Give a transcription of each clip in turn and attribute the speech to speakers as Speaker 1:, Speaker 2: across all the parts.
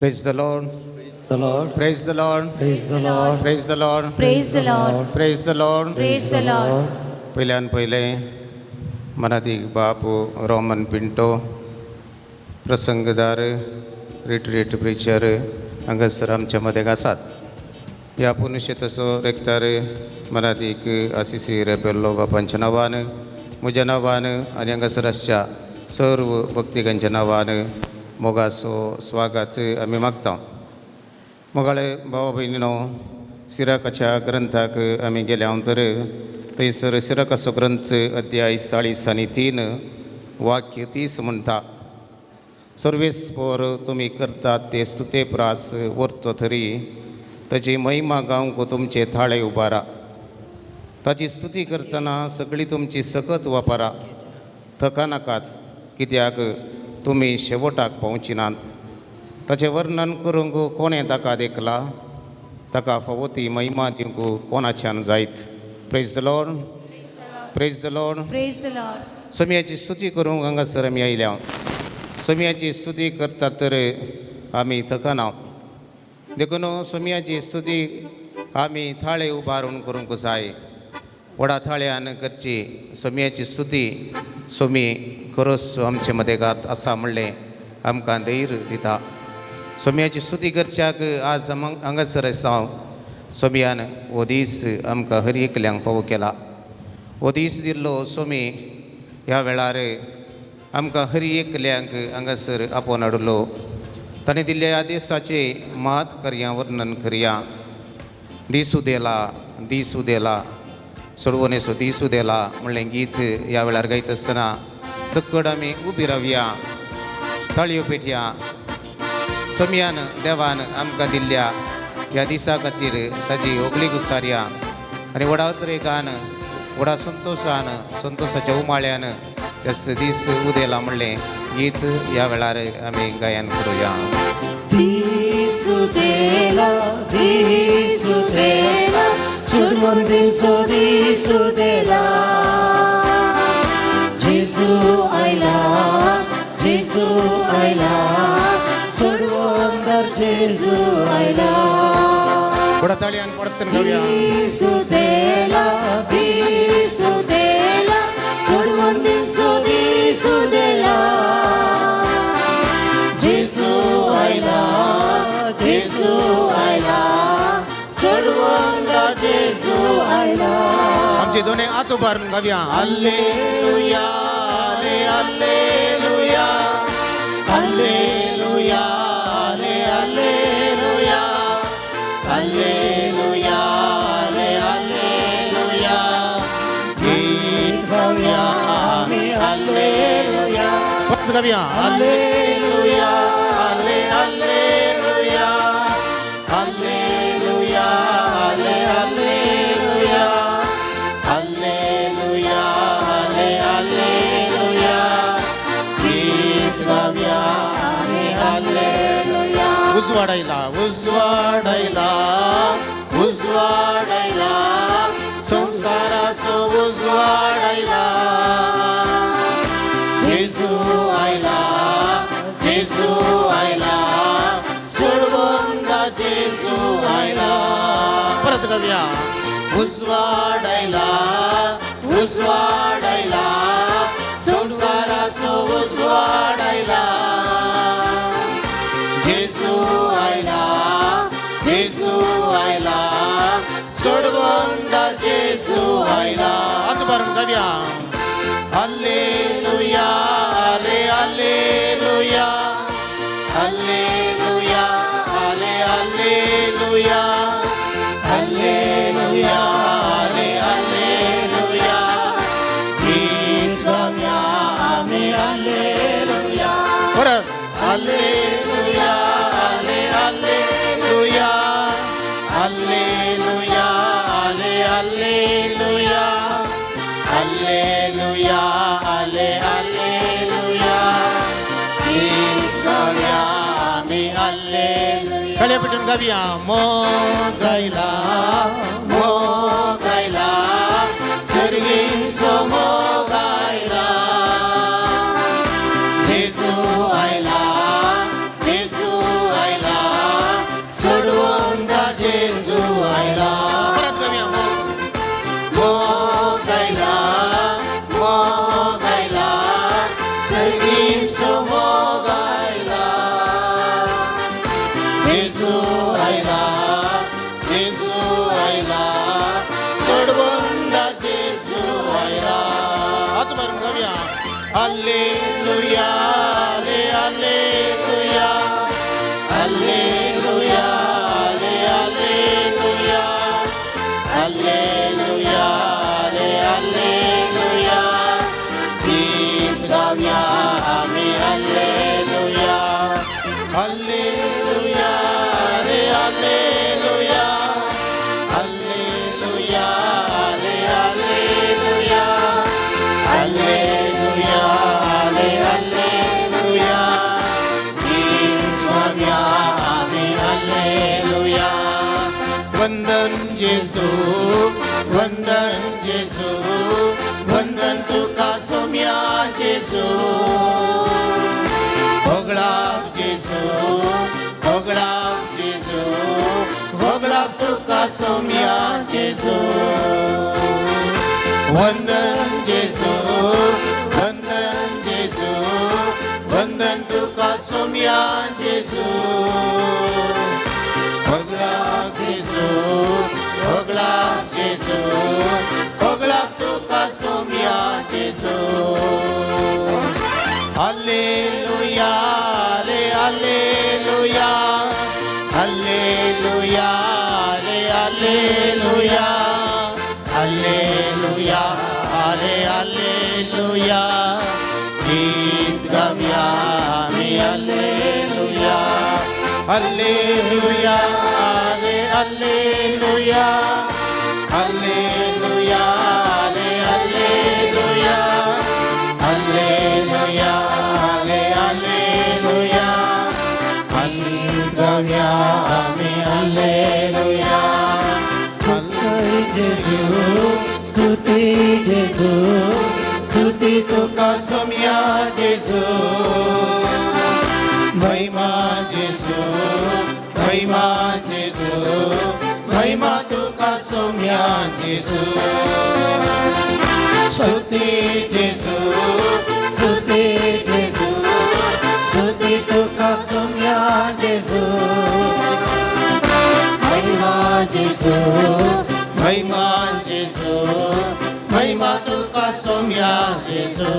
Speaker 1: Praise the Lord.
Speaker 2: The Lord.
Speaker 1: Praise the Lord.
Speaker 2: Praise the Lord.
Speaker 1: Praise the Lord.
Speaker 3: Praise the Lord.
Speaker 1: Praise the Lord.
Speaker 3: Praise the Lord.
Speaker 1: पयल्यान पयलें मनादीक बाप Roman Pinto प्रसंगदार retreat preacher हांगासर आमच्या मदेक आसात. ह्या पुनुशेतसो रेक्तार मनादीक Assisi Rebello बापांच्या नांवान, म्हज्या नांवान आनी हांगासर आसच्या सर्व भक्तिकांच्या नांवान मोगाचो स्वागत आमी मागता. मोगाळे भावा भयणीनो, सिराकाच्या ग्रंथाक आमी गेल्या तर थंयसर सिराकाचो ग्रंथ अध्याय 43 वाक्य 30 म्हणटा, सर्वेस्पोर तुमी करतात ते स्तुते प्रास व्हरतो तरी ताची महिमा गावंक तुमचे थाळे उबारा. ताची स्तुती करतना सगळी तुमची सकत वापरा, थका नाकात, कित्याक तुमी शेवटाक पावची नात. ताचें वर्णन करूंक कोणें ताका देखला? ताका फावो ती महिमा दिवंक कोणाच्यान जायत? Praise the Lord. Praise the Lord.
Speaker 3: Praise the Lord.
Speaker 1: सोमयाची स्तुती करूंक हांगासर आमी आयल्या. सोमयाची स्तुती करतात तर आमी थकना. देखून सोमयाची स्तुती आमी थाळे उबारून करूंक जाय. व्हडा थाळ्यान करची सोमयाची स्तुती सोमी खरोच आमचे मदेगात आसा म्हणलें आमकां धैर्य दिता. सोमयाची स्तुती करच्याक आज हांगासर आसा. सोमयान हो दीस आमकां हर एकल्यांक फावो केला. हो दीस दिल्लो सोमी ह्या वेळार आमकां हर एकल्यांक हांगासर आपोवन हाडलो. ताणें दिल्ल्या ह्या दिसाचें महत्व करया, वर्णन करया. दीस उदेला, दीस उदेला, सोडवणेचो दीस उदेला म्हणलें गीत ह्या वेळार गायता आसतना सकड आमी उबी रावया, ताळयो पेटया. सोमयान देवान आमकां दिल्ल्या ह्या दिसा खातीर ताजी होगळी गुसारया आनी व्हडा उतरेकान, व्हडा संतोशान, संतोशाच्या उमाळ्यान त्यास दीस उदेला म्हणलें गीत ह्या वेळार आमी गायन करुया.
Speaker 2: दीस उदेला, दीस उदेला, सोडवून दिसो दीस उदेला. जेजू आयला, जेजू आयला, सोडवून दर जेजू आयला.
Speaker 1: व्हडा ताळयान परतून गावया.
Speaker 2: दीस उदेला, दीस उदेला, सोडवून दिसो दीस उदेला. जेजू आयला, जेजू आयला, सोडवून दर जेजू आयला.
Speaker 1: आमचे दोन्ही हात उबारून गावया. Alleluia, alleluia, alleluia, alleluia, alleluia, alleluia. गीत गावया आमी
Speaker 2: अल्लेलुया.
Speaker 1: परत गावया. Alleluia, alleluia, alleluia, alleluia, alleluia, alleluia. गीत गावया आमी
Speaker 2: अल्लेलुया.
Speaker 1: उजवाडायला, उजवाडायला, उजवाडायला, संसाराचो उजवाडायला. जेजू आयला, जेजू आयला, सोडवून जेजू आयला. परत गावया. उजवाडायला, उजवाडायला, संसाराचो उजवाडायला. जेजू आयला, जेजू आयला, सोडवून जेजू आयला. हात उबारून गावया. Alleluia, alleluia, alleluia, alleluia, alleluia, alleluia. गीत गावया आमी अल्लेलुया. परत alleluia, alleluia, alleluia, alleluia, alleluia, alleluia. गीत गावया आमी अल्लेलुया. कळे पेटून गावया. मोगायला, मोगायला, सर्गीचो मोगायला. जेजू आयला, जेजू आयला, जेजू आयला, जेजू आयला, सोडवंदार जेजू आयला. हात मारून गावया. Alleluia, alleluia, alleluia, alleluia, alleluia, alleluia. गीत गावया आमी alleluia, alleluia, alleluia, alleluia, alleluia, alleluia, alleluia. गीत गावया आमी alleluia. वंदन जेजू, वंदन जेजू, वंदन तुका सोम्या जेजू. होगळाप जेजू, होगळाप जेजू, होगळाप तुका सोम्या जेजू. वंदन जेजू, वंदन जेजू, वंदन तुका सोम्या जेजू. होगळाप जेजू, होगळाप जेजू, होगळाप तुका सोम्या जेजू. Alleluia, alleluia, alleluia, alleluia, alleluia, alleluia. गीत गावया आमी alleluia, alleluia, alleluia, alleluia, alleluia, alleluia, alleluia. गीत गावया आमी alleluia.
Speaker 2: स्तुती जेजू, स्तुती जेजू, स्तुती
Speaker 1: तुका सोम्या जेजू. महिमा जेजू, महिमा जेजू, महिमा तुका सोम्या जेजू. स्तुती जेजू,
Speaker 2: स्तुती जेजू, स्तुती तुका सोम्या जेजू. महिमा जेजू,
Speaker 1: महिमा जेजू, महिमा तुका सोम्या जेजू.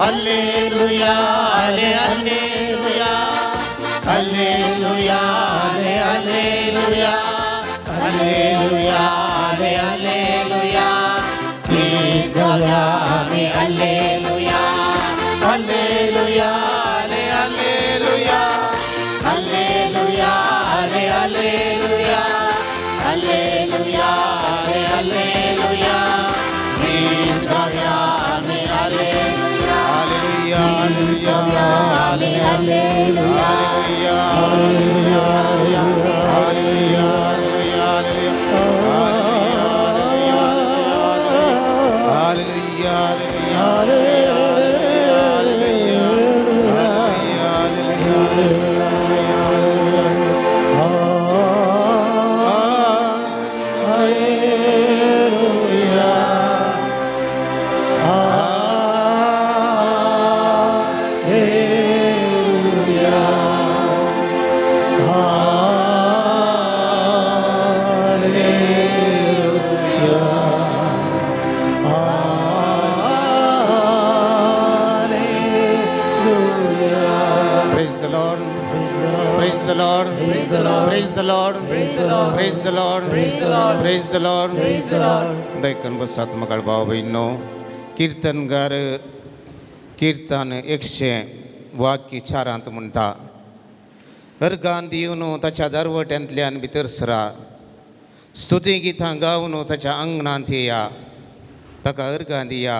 Speaker 1: Alleluia, alleluia, alleluia, alleluia, alleluia, alleluia. गीत गावया आमी alleluia, alleluia, alleluia, alleluia, alleluia, alleluia, alleluia. गीत गावया आमी alleluia, alleluia, alleluia, alleluia, alleluia, alleluia, alleluia, alleluia, alleluia,
Speaker 2: Alleluia, Alleluia, Alleluia, Alleluia.
Speaker 1: Praise the Lord.
Speaker 2: Praise the Lord.
Speaker 1: Praise the Lord.
Speaker 2: Praise the Lord.
Speaker 1: Praise the Lord.
Speaker 2: Praise the Lord.
Speaker 1: Praise the Lord.
Speaker 2: Praise the Lord.
Speaker 1: Praise the Lord.
Speaker 2: Praise the Lord.
Speaker 1: दैकन बसात मकाळ भाव भयणो, किर्तनगार किर्तन 104 म्हणटा, organ दिवन ताच्या दरवट्यांतल्यान भितर सरा, स्तुती गितां गावन ताच्या आंगणांत येया, ताका अर्गां दिया,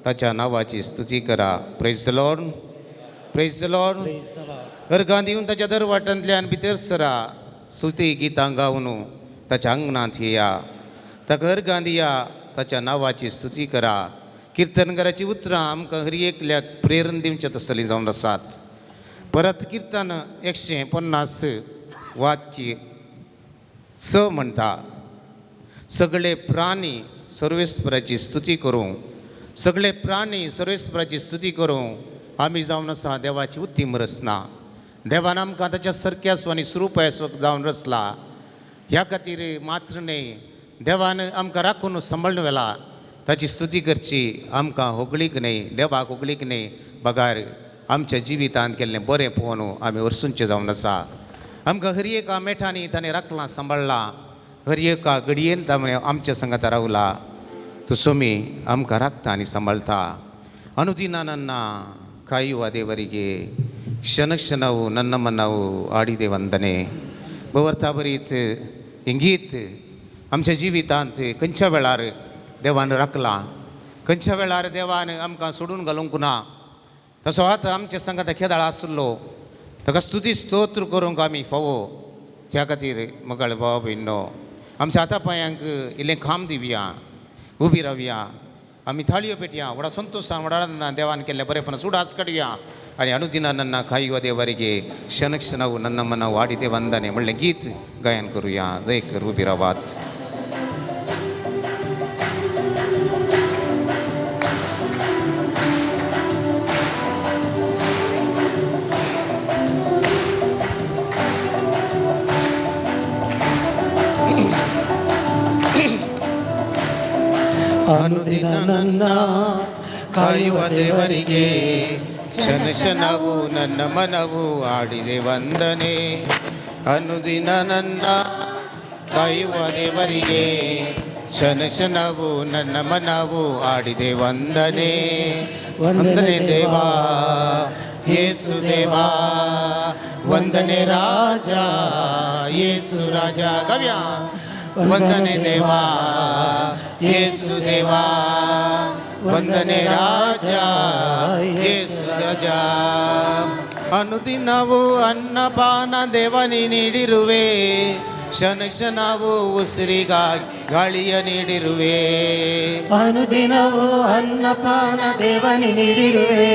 Speaker 1: ताच्या नांवाची स्तुती करा. Praise the Lord. Praise the Lord.
Speaker 2: Praise the Lord.
Speaker 1: अर्गां दिवन ताच्या दरवाटांतल्यान भितर सरा, स्तुती गितां गावन ताच्या आंगणांत येया, ताका अर्गां दिया, ताच्या नांवाची स्तुती करा. किर्तनकाराची उतरां आमकां हर एकल्याक प्रेरण दिवचें तसलीं जावन आसात. परत किर्तन 150:6 म्हणटा, सगळे प्राणी सर्वेस्पराची स्तुती करूं, सगळे प्राणी सर्वेस्पराची स्तुती करूं. आमी जावन आसा देवाची उत्तीम रचना. देवान आमकां ताच्या सारक्यासो आनी स्वरुपासो जावन रचला. ह्या खातीर मात्र न्हय, देवान आमकां राखून सांबाळून व्हेला. ताची स्तुती करची आमकां होगळीक न्हय, देवाक होगळीक न्हय, बगार आमच्या जिवितांत केल्लें बरें पळोवन आमी वर्सूंचें जावन आसा. आमकां हर एका मेठांनी ताणें राखलां सांबाळ्ळां, हर एका घडयेन ताणें आमच्या संगाता रावला. तो सोमी आमकां राखता आनी सांबाळटा. ಅನುದಿನ ನನ್ನ ಕಾಯುವ ದೇವರಿಗೆ ಕ್ಷಣ ಕ್ಷಣವು ನನ್ನ ಮನವು ಆಡಿದೆ ವಂದನೆ. भवर्था बरीच इंगीत आमच्या जिवितांत खंयच्या वेळार देवान राखलां, खंयच्या वेळार देवान आमकां सोडून घालूंक ना. तसो आतां आमच्या संगात खेदाळ आसलो, ताका स्तुती स्तोत्र करूंक आमी फावो. त्या खातीर मगळ भाव भयणो, आमच्या हाता पांयांक इल्लें खाम दिवया, उबी रावया, आमी थाळयो पेटया, व्हडा संतोशान व्हडा आनंदान देवान केल्लें बरेपण सुडास काडया आनी अनुदिನ ನನ್ನ ಕಾಯುವ ದೇವರಿಗೆ ಕ್ಷಣ ಕ್ಷಣವು ನನ್ನ ಮನವು ಆಡಿದೆ ವಂದನೆ म्हणलें गीत गायन करुया. दयकर उबी रावात.
Speaker 2: ಅನುದಿನ ನನ್ನ
Speaker 1: ಕಾಯುವ ದೇವರಿಗೆ ಕ್ಷಣ ಕ್ಷಣವು ನನ್ನ ಮನವು ಆಡಿದೆ ವಂದನೆ. ಅನುದಿನ ನನ್ನ ಕಾಯುವ ದೇವರಿಗೆ ಕ್ಷಣ ಕ್ಷಣವು ನನ್ನ ಮನವು ಆಡಿದೆ ವಂದನೆ. ವಂದನೆ ದೇವಾ ಯೇಸು ದೇವಾ, ವಂದನೆ ರಾಜ ಯೇಸು ರಾಜ. ಗವ್ಯ ವಂದನೆ ದೇವಾ ಯೇಸು ದೇವಾ, ವಂದನೆ ರಾಜ ಯೇಸು ರಾಜ. ಅನುದಿನವು ಅನ್ನಪಾನ ದೇವನಿ ನೀಡಿರುವೆ, ಕ್ಷಣ ಕ್ಷಣವು ಉಸಿರಿಗಾಗಿ ಗಾಳಿಯ ನೀಡಿರುವೆ.
Speaker 2: ಅನುದಿನವು ಅನ್ನಪಾನ ದೇವನಿ ನೀಡಿರುವೆ,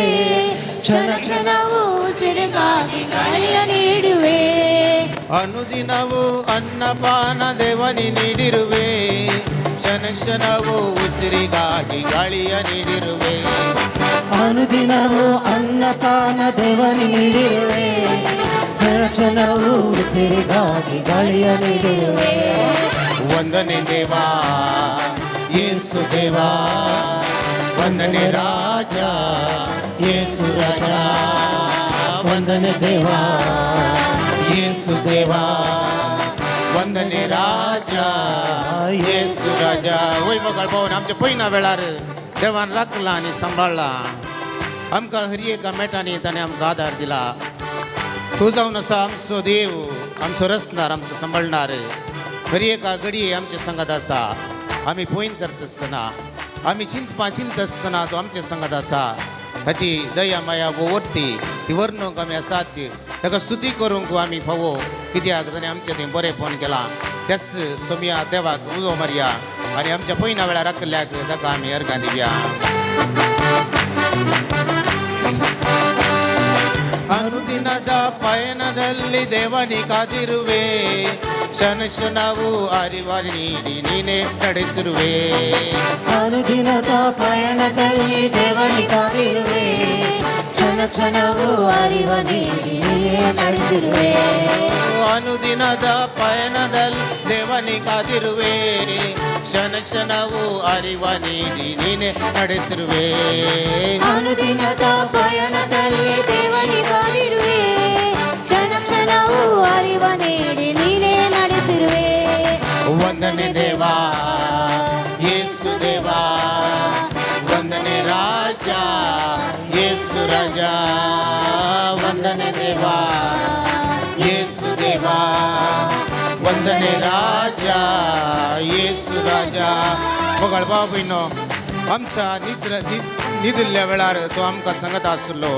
Speaker 3: ಕ್ಷಣ ಕ್ಷಣವು ಉಸಿರಿಗಾಗಿ ಗಾಳಿಯ ನೀಡುವೆ.
Speaker 1: ಅನುದಿನವು ಅನ್ನಪಾನ ದೇವನಿ ನೀಡಿರುವೆ, ಕ್ಷಣ ಕ್ಷಣವು ಉಸಿರಿಗಾಗಿ ಗಾಳಿಯ ನೀಡಿರುವೆ.
Speaker 2: ಅನುದಿನವು ಅನ್ನಪಾನ ದೇವನಿ ನೀಡಿರುವೆ, ಕ್ಷಣ ಕ್ಷಣವು ಉಸಿರಿಗಾಗಿ ಗಾಳಿಯ ನೀಡಿರುವೆ.
Speaker 1: ವಂದನೆ ದೇವಾ ಯೇಸು ದೇವಾ, ವಂದನೆ ರಾಜ ಯೇಸು ರಾಜ. ವಂದನೆ ದೇವಾ ಯೇಸು ದೇವಾ, ವಂದನೆ ರಾಜ ಯೇಸು राजा. वय मगळ पावन आमच्या पयना वेळार देवान राखला आनी सांबाळ्ळा. आमकां हर एका मेटांनी ताणें आमकां आदार दिला. तूं जावन आसा आमचो देव, आमचो रचणार, आमचो सांबाळणार. हर एका घडये आमच्या संगात आसा. आमी पयन करता आसतना, आमी चिंतपा चिंत आसतना तो आमच्या संगात आसा. ताची दया माया वरती ती वर्णूंक आमी असाध्य. ताका स्तुती करूंक आमी फावो, कित्याक ताणें आमचें थंय बरेंपण केलां. त्याच सोमया देवाक उजो मारया आनी आमच्या पयना वेळार राखिल्ल्याक ताका आमी अर्घां दिवया. ಅನುದಿನದ ಪಯಣದಲ್ಲಿ ದೇವನಿ ಕಾದಿರುವೆ, ಕ್ಷಣ ಕ್ಷಣವು ಅರಿವಾರಿ ನೀಡಿ ನೀನೇ ನಡೆಸಿರುವೆ.
Speaker 2: ಅನುದಿನದ ಪಯಣದಲ್ಲಿ ದೇವನಿ ಕಾದಿರುವೆ, ಕ್ಷಣ ಕ್ಷಣವು ಅರಿವ ನೀಡಿ ನೀನೇ ನಡೆಸಿರುವೆ.
Speaker 1: ಅನುದಿನದ ಪಯಣದಲ್ಲಿ ದೇವನಿ ಕಾದಿರುವೆ, ಕ್ಷಣ ಕ್ಷಣವು ಅರಿವ ನೀಡಿ ನೀನೇ ನಡೆಸಿರುವೆ.
Speaker 3: ಅನುದಿನದ ಪಯಣದಲ್ಲಿ ದೇವನಿ ಕಾದಿರುವೆ, ಕ್ಷಣ ಕ್ಷಣವು ಅರಿವ ನೀಡಿ ನೀನೇ ನಡೆಸಿರುವೆ.
Speaker 1: ವಂದನೆ ದೇವಾ ಯೇಸು ದೇವಾ, ವಂದನೆ ರಾಜ ಯೇಸು ರಾಜ. ವಂದನೆ ದೇವಾ ಯೇಸು ದೇವಾ, ವಂದನೆ ರಾಜ ಯೇಸು ರಾಜ. मगळ भाव भयणो, आमच्या निद्र निदिल्ल्या वेळार तो आमकां सांगत आसलो.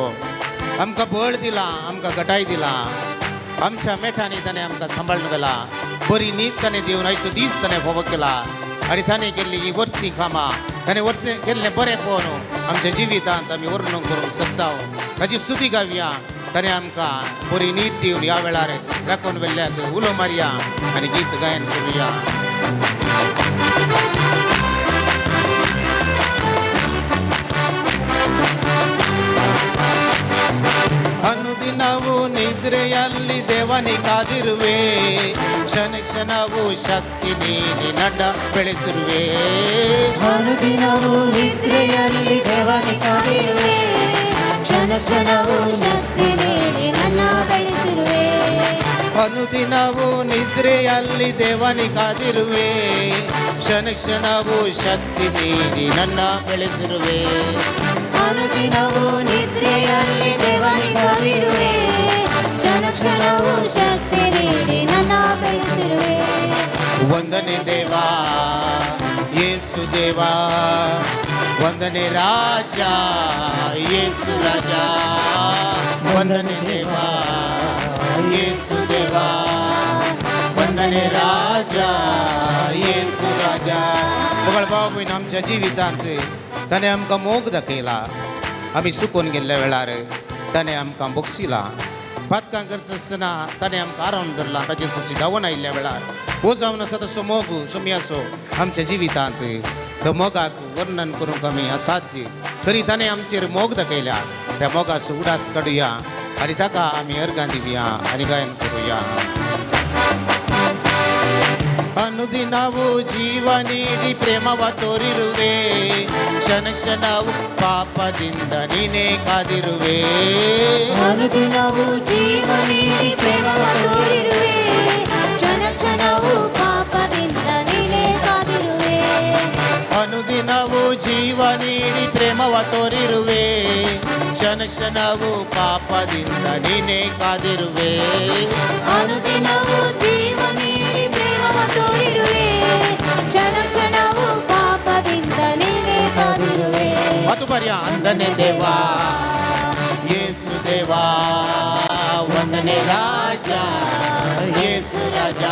Speaker 1: आमकां बळ दिलां, आमकां घटाय दिलां. आमच्या मेठांनी ताणें आमकां सांबाळून गेला. बरी न्हीद ताणें दिवन आयचो दीस ताणें फोव केला. आनी ताणें केल्ली ही वर्ती कामां, ताणें वर्ती केल्लें बरें पळोवन आमच्या जिवितांत आमी वर्णन करूंक शकता. ताची स्तुती गावया. ताणें आमकां बरी न्हीद दिवन ह्या वेळार राखून व्हेल्ल्याक उलो मारया आनी गीत गायन करुया. ಅನುದಿನವೂ ನಿದ್ರೆಯಲ್ಲಿ ದೇವನಿ ಕಾದಿರುವೆ, ಕ್ಷಣ ಕ್ಷಣವೂ ಶಕ್ತಿ ನೀಡಿ ನನ್ನ ಬೆಳೆಸಿರುವೆ.
Speaker 2: ಅನುದಿನವೂ ನಿದ್ರೆಯಲ್ಲಿ ದೇವನಿ ಕಾದಿರುವೆ,
Speaker 3: ಕ್ಷಣ ಕ್ಷಣವೂ ಶಕ್ತಿ ನೀಡಿ ನನ್ನ ಬೆಳೆಸಿರುವೆ.
Speaker 1: ಅನುದಿನವೂ ನಿದ್ರೆಯಲ್ಲಿ ದೇವನಿ ಕಾದಿರುವೆ, ಕ್ಷಣ ಕ್ಷಣವೂ ಶಕ್ತಿ ನೀಡಿ ನನ್ನ ಬೆಳೆಸಿರುವೆ.
Speaker 3: ಅನುದಿನವೂ ನಿದ್ರೆಯಲ್ಲಿ ದೇವನಿ ಕಾದಿರುವೆ, ಕ್ಷಣ ಕ್ಷಣವೂ ಶಕ್ತಿ ನೀಡಿ ನನ್ನ ಬೆಳೆಸಿರುವೆ.
Speaker 1: ವಂದನೆ ದೇವಾ ಯೇಸು ದೇವಾ, ವಂದನೆ ರಾಜ ಯೇಸು ರಾಜ, ವಂದನೆ ದೇವಾ ಯೇಸು ದೇವಾ, ವಂದನೆ ರಾಜ येसू राजा. मोगाळ भाव भयण, आमच्या जिवितांत ताणें आमकां मोग दाखयला. आमी चुकून गेल्ल्या वेळार ताणें आमकां बक्षिला. पातकां करता आसतना ताणें आमकां आरावन धरला. ताचे सरशी धांवून आयिल्ल्या वेळार हो जावन आसा तसो मोग सोमयाचो आमच्या जिवितांत. तो मोगाक वर्णन करूंक आमी असाध्य, तरी ताणें आमचेर मोग दाखयल्या. त्या मोगाचो उडास काडुया आनी ताका आमी अर्गां दिवया आनी गायन करुया. ಅನುದಿನವೂ ಜೀವ ನೀಡಿ ಪ್ರೇಮವ ತೋರಿರುವೆ, ಕ್ಷಣ ಕ್ಷಣವು ಪಾಪದಿಂದ ನೀನೇ ಕಾದಿರುವೆ.
Speaker 2: ಅನುದಿನವೂ
Speaker 3: ಜೀವ ನೀಡಿ ಪ್ರೇಮವ ತೋರಿರುವೆ, ಕ್ಷಣ ಕ್ಷಣವು ಪಾಪದಿಂದ ನೀನೇ ಕಾದಿರುವೆ.
Speaker 1: ಅನುದಿನವೂ ಜೀವ ನೀಡಿ ಪ್ರೇಮವ ತೋರಿರುವೆ, ಕ್ಷಣ ಕ್ಷಣವು ಪಾಪದಿಂದ ನೀನೇ ಕಾದಿರುವೆ.
Speaker 3: ಅನುದಿನವೂ ಜೀವ ನೀಡಿ ಪ್ರೇಮವ ತೋರಿರುವೆ, ಕ್ಷಣ ಕ್ಷಣವು ಪಾಪದಿಂದ ನೀನೇ ಕಾದಿರುವೆ.
Speaker 1: ಅದು ಬರ್ಯ ಅಂದನೆ ದೇವಾ ಯೇಸು ದೇವಾ, ವಂದನೆ ರಾಜ ಯೇಸು ರಾಜ,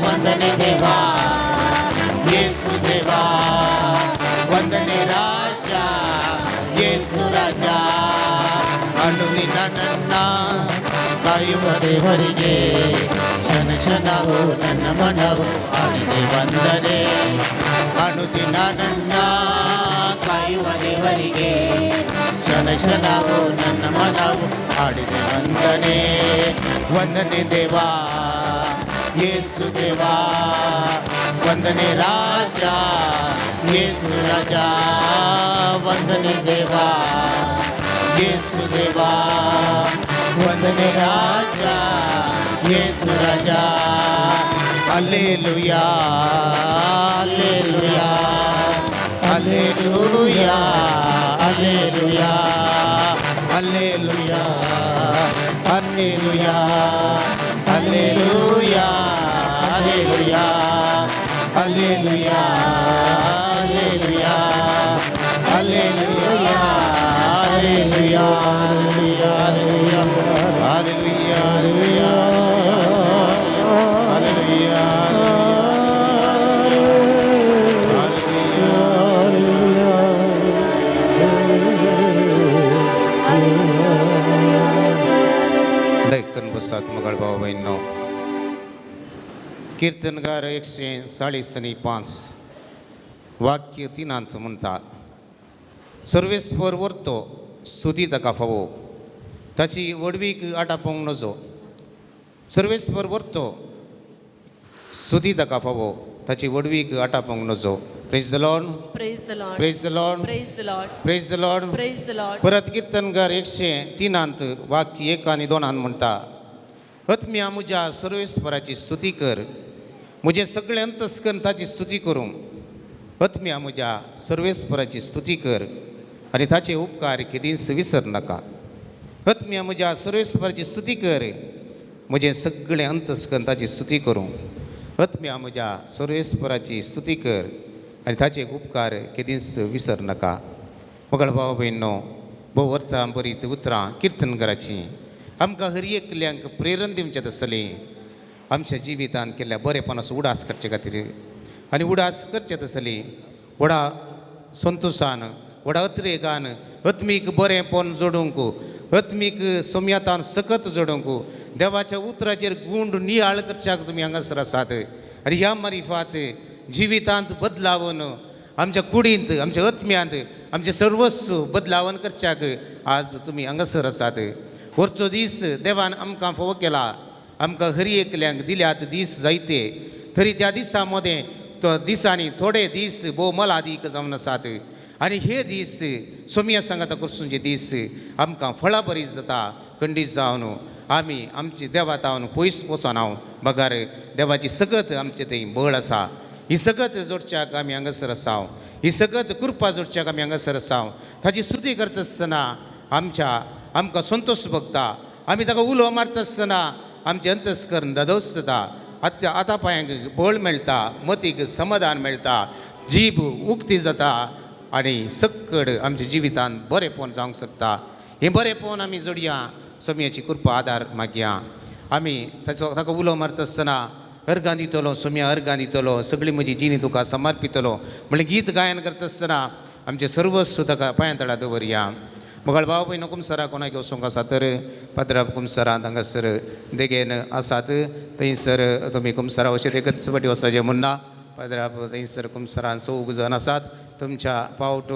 Speaker 1: ವಂದನೆ ದೇವಾ ಯೇಸು ದೇವಾ, ವಂದನೆ ರಾಜ ಯೇಸು ರಾಜ. ಅನುದಿನ ನನ್ನ ಕಾಯುವ ದೇವರಿಗೆ, ಕ್ಷಣ ಕ್ಷಣವು ನನ್ನ ಮನವು ಆಡಿದೆ ವಂದನೆ. ಅನುದಿನ ನನ್ನ ಕಾಯುವ ದೇವರಿಗೆ, ಕ್ಷಣ ಕ್ಷಣವು ನನ್ನ ಮನವು ಆಡಿದೆ ವಂದನೆ. ವಂದನೆ ದೇವಾ ಯೇಸು ದೇವಾ, ವಂದನೆ ರಾಜ ಯೇಸು ರಾಜ, ವಂದನೆ ದೇವಾ ಯೇಸು ದೇವಾ, ವಂದನೆ ರಾಜ ಯೇಸು ರಾಜ. Alleluia alleluia alleluia alleluia alleluia alleluia alleluia alleluia alleluia alleluia alleluia alleluia alleluia alleluia alleluia alleluia alleluia. दयकन बसात मोगाळ भाव भयणींनो. कीर्तनगार 145 वाक्य 3 म्हणटा, सर्वेस्पर वरतो स्तुती ताका फावो, ताची व्हडवीक आटापोवंक नजो. सर्वेस्पर वरतो स्तुती ताका फावो, ताची व्हडवीक आटापोवंक नजो. Praise the Lord,
Speaker 4: Praise the Lord.
Speaker 1: Praise the Lord,
Speaker 4: Praise the Lord.
Speaker 1: Praise the Lord.
Speaker 4: Praise the Lord.
Speaker 1: परत कीर्तनगार 103 वाक्य 1 आनी 2 म्हणटा, आत्म्या म्हज्या सर्वेस्पराची स्तुती कर, म्हजें सगळें अंतस्करण ताची स्तुती करूं. आत्म्या म्हज्या सर्वेस्पराची स्तुती कर आनी ताचे उपकार केदींच विसर नाका. आत्म्या म्हज्या सर्वेस्पराची स्तुती कर, म्हजें सगळें अंतस्करण ताची स्तुती करूं. आत्म्या म्हज्या सर्वेस्पराची स्तुती कर आनी ताचे उपकार केदींच विसर नाका. मोगाळ भाव भयणींनो, भोव अर्थां बरीं उतरां कीर्तनकाराचीं आमकां हर एकल्यांक प्रेरण दिवचें आसलें आमच्या जिवितांत केल्ल्या बरेपणाचो उडास करचे खातीर. आनी उडास करचे आसली व्हडा संतोशान, व्हडा अत्रेगान आत्मीक बरेंपण जोडूंक, आत्मीक सम्यातान सकत जोडूंक, देवाच्या उतराचेर गुंड नियाळ करच्याक तुमी हांगासर आसात. आनी ह्या मारिफात जिवितांत बदलावन आमच्या कुडींत, आमच्या आत्म्यांत, आमचें सर्वस्व बदलावन करच्याक आज तुमी हांगासर आसात. वरचो दीस देवान आमकां फोव केला, आमकां हरी एकल्यांक दिल्यात दीस जायते, तरी त्या दिसा मदें तो दिसांनी थोडे दीस भोव मलादीक जावन आसात. आनी हे दीस सोमया सांगाता करसूंचे दीस आमकां फळां बरी जाता. खंडीत जावन आमी आमची देवा तावन पयस वचना, बगर देवाची सगत आमचे थंय बळ आसा. ही सगत जोडच्याक आमी हांगासर आसा, ही सगत कृपा जोडच्याक आमी हांगासर आसा. ताची स्तुती करता आसतना आमच्या आमकां संतोश भोगता. आमी ताका उलो मारता आसतना आमचें अंतस्करण दादोस जाता. आतां आतां पांयांक बळ मेळटा, मतीक समाधान मेळटा, जीब उक्ती जाता आनी सक्कड आमच्या जिवितान बरेंपण जावंक शकता. हें बरेंपण आमी जोडया, सोमयाची कृपा आदार मागया. आमी ताचो ताका उलो मारता आसतना अर्गां दितलो सोमया, अर्गां दितलो, सगळी म्हजी जिणी तुका समर्पितलो म्हणलें गीत गायन करता आसतना आमचें सर्वस्व ताका पांयां तळा दवरया. मगळ भाव भयणो कुमसरा कोणाक वचूंक आसा तर पाद्रा कुमसरांत हांगासर देगेन आसात, थंयसर तुमी कुमसरा वचत एकच फावटी वचपाचें म्हणना. पाद्रा थंयसर कुमसरान चौग जाण आसात. तुमच्या पावट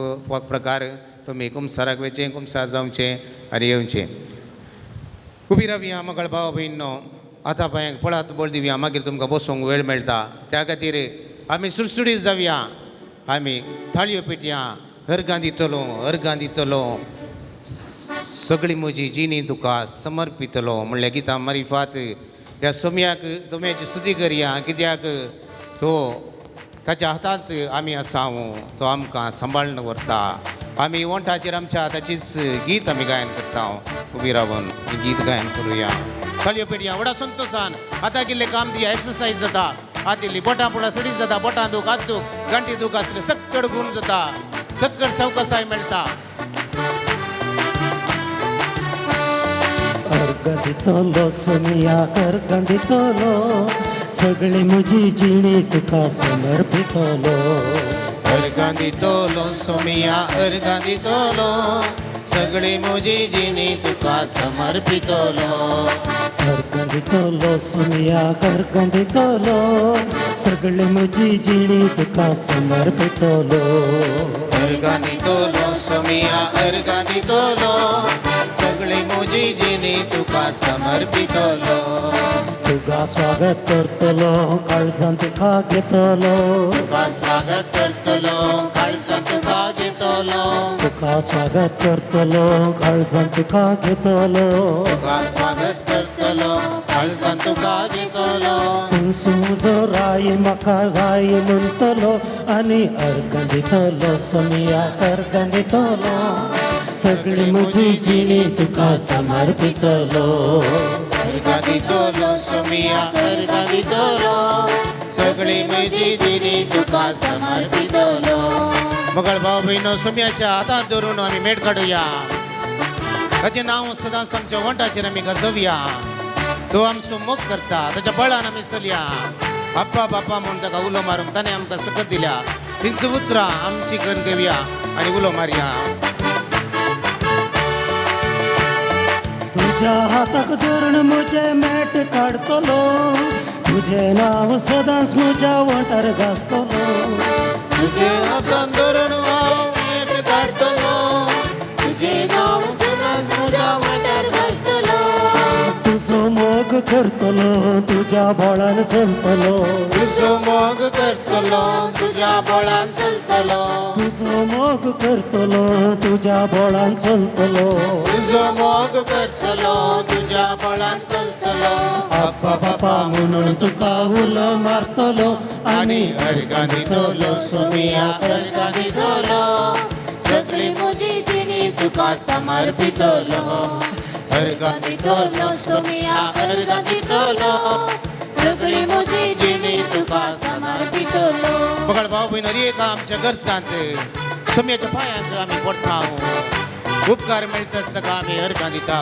Speaker 1: प्रकार तुमी कुमसराक वयचें, कुमसार जावचें आनी येवचें. उबी रावया मगळ भाव भयणो, आतां पांयांक फळात बळ दिवया, मागीर तुमकां बसूंक वेळ मेळटा. त्या खातीर आमी सुडसुडीत जावया, आमी थाळयो पेटया, अर्गां दितलो, अर्गां दितलो, सगळी म्हजी जिणी तुका समर्पितलो म्हणल्यार गितां मारिफात त्या सोमयाक सोमयाची स्तुती करया. कित्याक तो ताच्या हातांत आमी आसा, तो आमकां सांबाळून व्हरता. आमी ओंठाचेर आमच्या ताचीच गीत आमी गायन करता. उबी रावन गीत गायन करुया, थाळयो पेटया व्हडा संतोशान. आतां किल्ले काम दिया, एक्सरसायज जाता, आतां इल्ली बोटां पुणां सडीच जाता, बोटां दूख, हात दूख, गांठी दूख आसले सक्कड गुण जाता, सक्कड सवकसाय मेळटा.
Speaker 2: अर्गां दितलो सोमया, अर्गां दितलो, सगळी म्हजी जिणी तुका समर्पितलो.
Speaker 1: अर्गां दितलो सोमया, अर्गां दितलो, सगळी म्हजी जिणी तुका समर्पितलो.
Speaker 2: अर्गां दितलो सोमया, अर्गां दितलो, सगळी म्हजी जिणी तुका समर्पितलो.
Speaker 1: अर्गां दितलो सोमया, अर्गां दितलो, सगळी म्हजी जिणी तुका समर्पितलो.
Speaker 2: तुका स्वागत करतलो, काळजान तुका घेतलो,
Speaker 1: तुका स्वागत करतलो, काळजान तुका घेतलो,
Speaker 2: तुका स्वागत करतलो, काळजान तुका घेतलो,
Speaker 1: तुका स्वागत करतलो, काळजान तुका घेतलो.
Speaker 2: तूं सुजो राय म्हाका राय म्हणटलो आनी अर्गां दितलो सोमया, अर्गां दितलो, सगळी म्हजी जिणी तुका समर्पितलो.
Speaker 1: अर्गां दितलो सोमया, अर्गां दितलो, सगळी म्हजी जिणी तुका समर्पितलो. मगळ भाव भयणो सोमयाच्या हातांत धरून आमी मेट काडुया. ताचें नांव सदांच आमच्या वंठाचेर आमी गाजोवया. तो आमचो मोग करता, ताच्या बळान आमी चलया. बाप्पा बाप्पा म्हूण ताका उलो मारूंक ताणें आमकां सकत दिल्या. तीच उतरां आमची करून घेवया आनी उलो मारया.
Speaker 2: तुज्या हाताक धरून म्हजें मेट काडटलो, तुजें नांव सदांच म्हज्या वंठार गाजतलो.
Speaker 1: तुजे हातान धरून हांव मेट काडटलो,
Speaker 3: तुजें नांव सदांच म्हज्या वंठार गाजतलो.
Speaker 2: तुजो मोग करतलो, तुज्या बोळान चलतलो,
Speaker 1: तुजो मोग करतलो, तुज्या बोळान चलतलो,
Speaker 2: तुजो मोग करतलो, तुज्या बोळान चलतलो,
Speaker 1: तुजो मोग करतलो, तुज्या बोळान चलतलो.
Speaker 2: बाप्पा बाप्पा म्हणून तुका उलो मारतलो
Speaker 1: आनी अर्गां दितलो सोमया, अर्गां दितलो, सगळी
Speaker 3: म्हजी जिणी
Speaker 1: तुका समर्पितलो. अर्गां दितलो सोमया, अर्गां दितलो,
Speaker 3: सगळी म्हजी जिणी तुका समर्पितलो.
Speaker 1: बगळ भाव भयण हर एका आमच्या गरजांत सोमयाच्या पांयांक आमी पडटा. उपकार मेळटा आसतना आमी अर्गां दिता.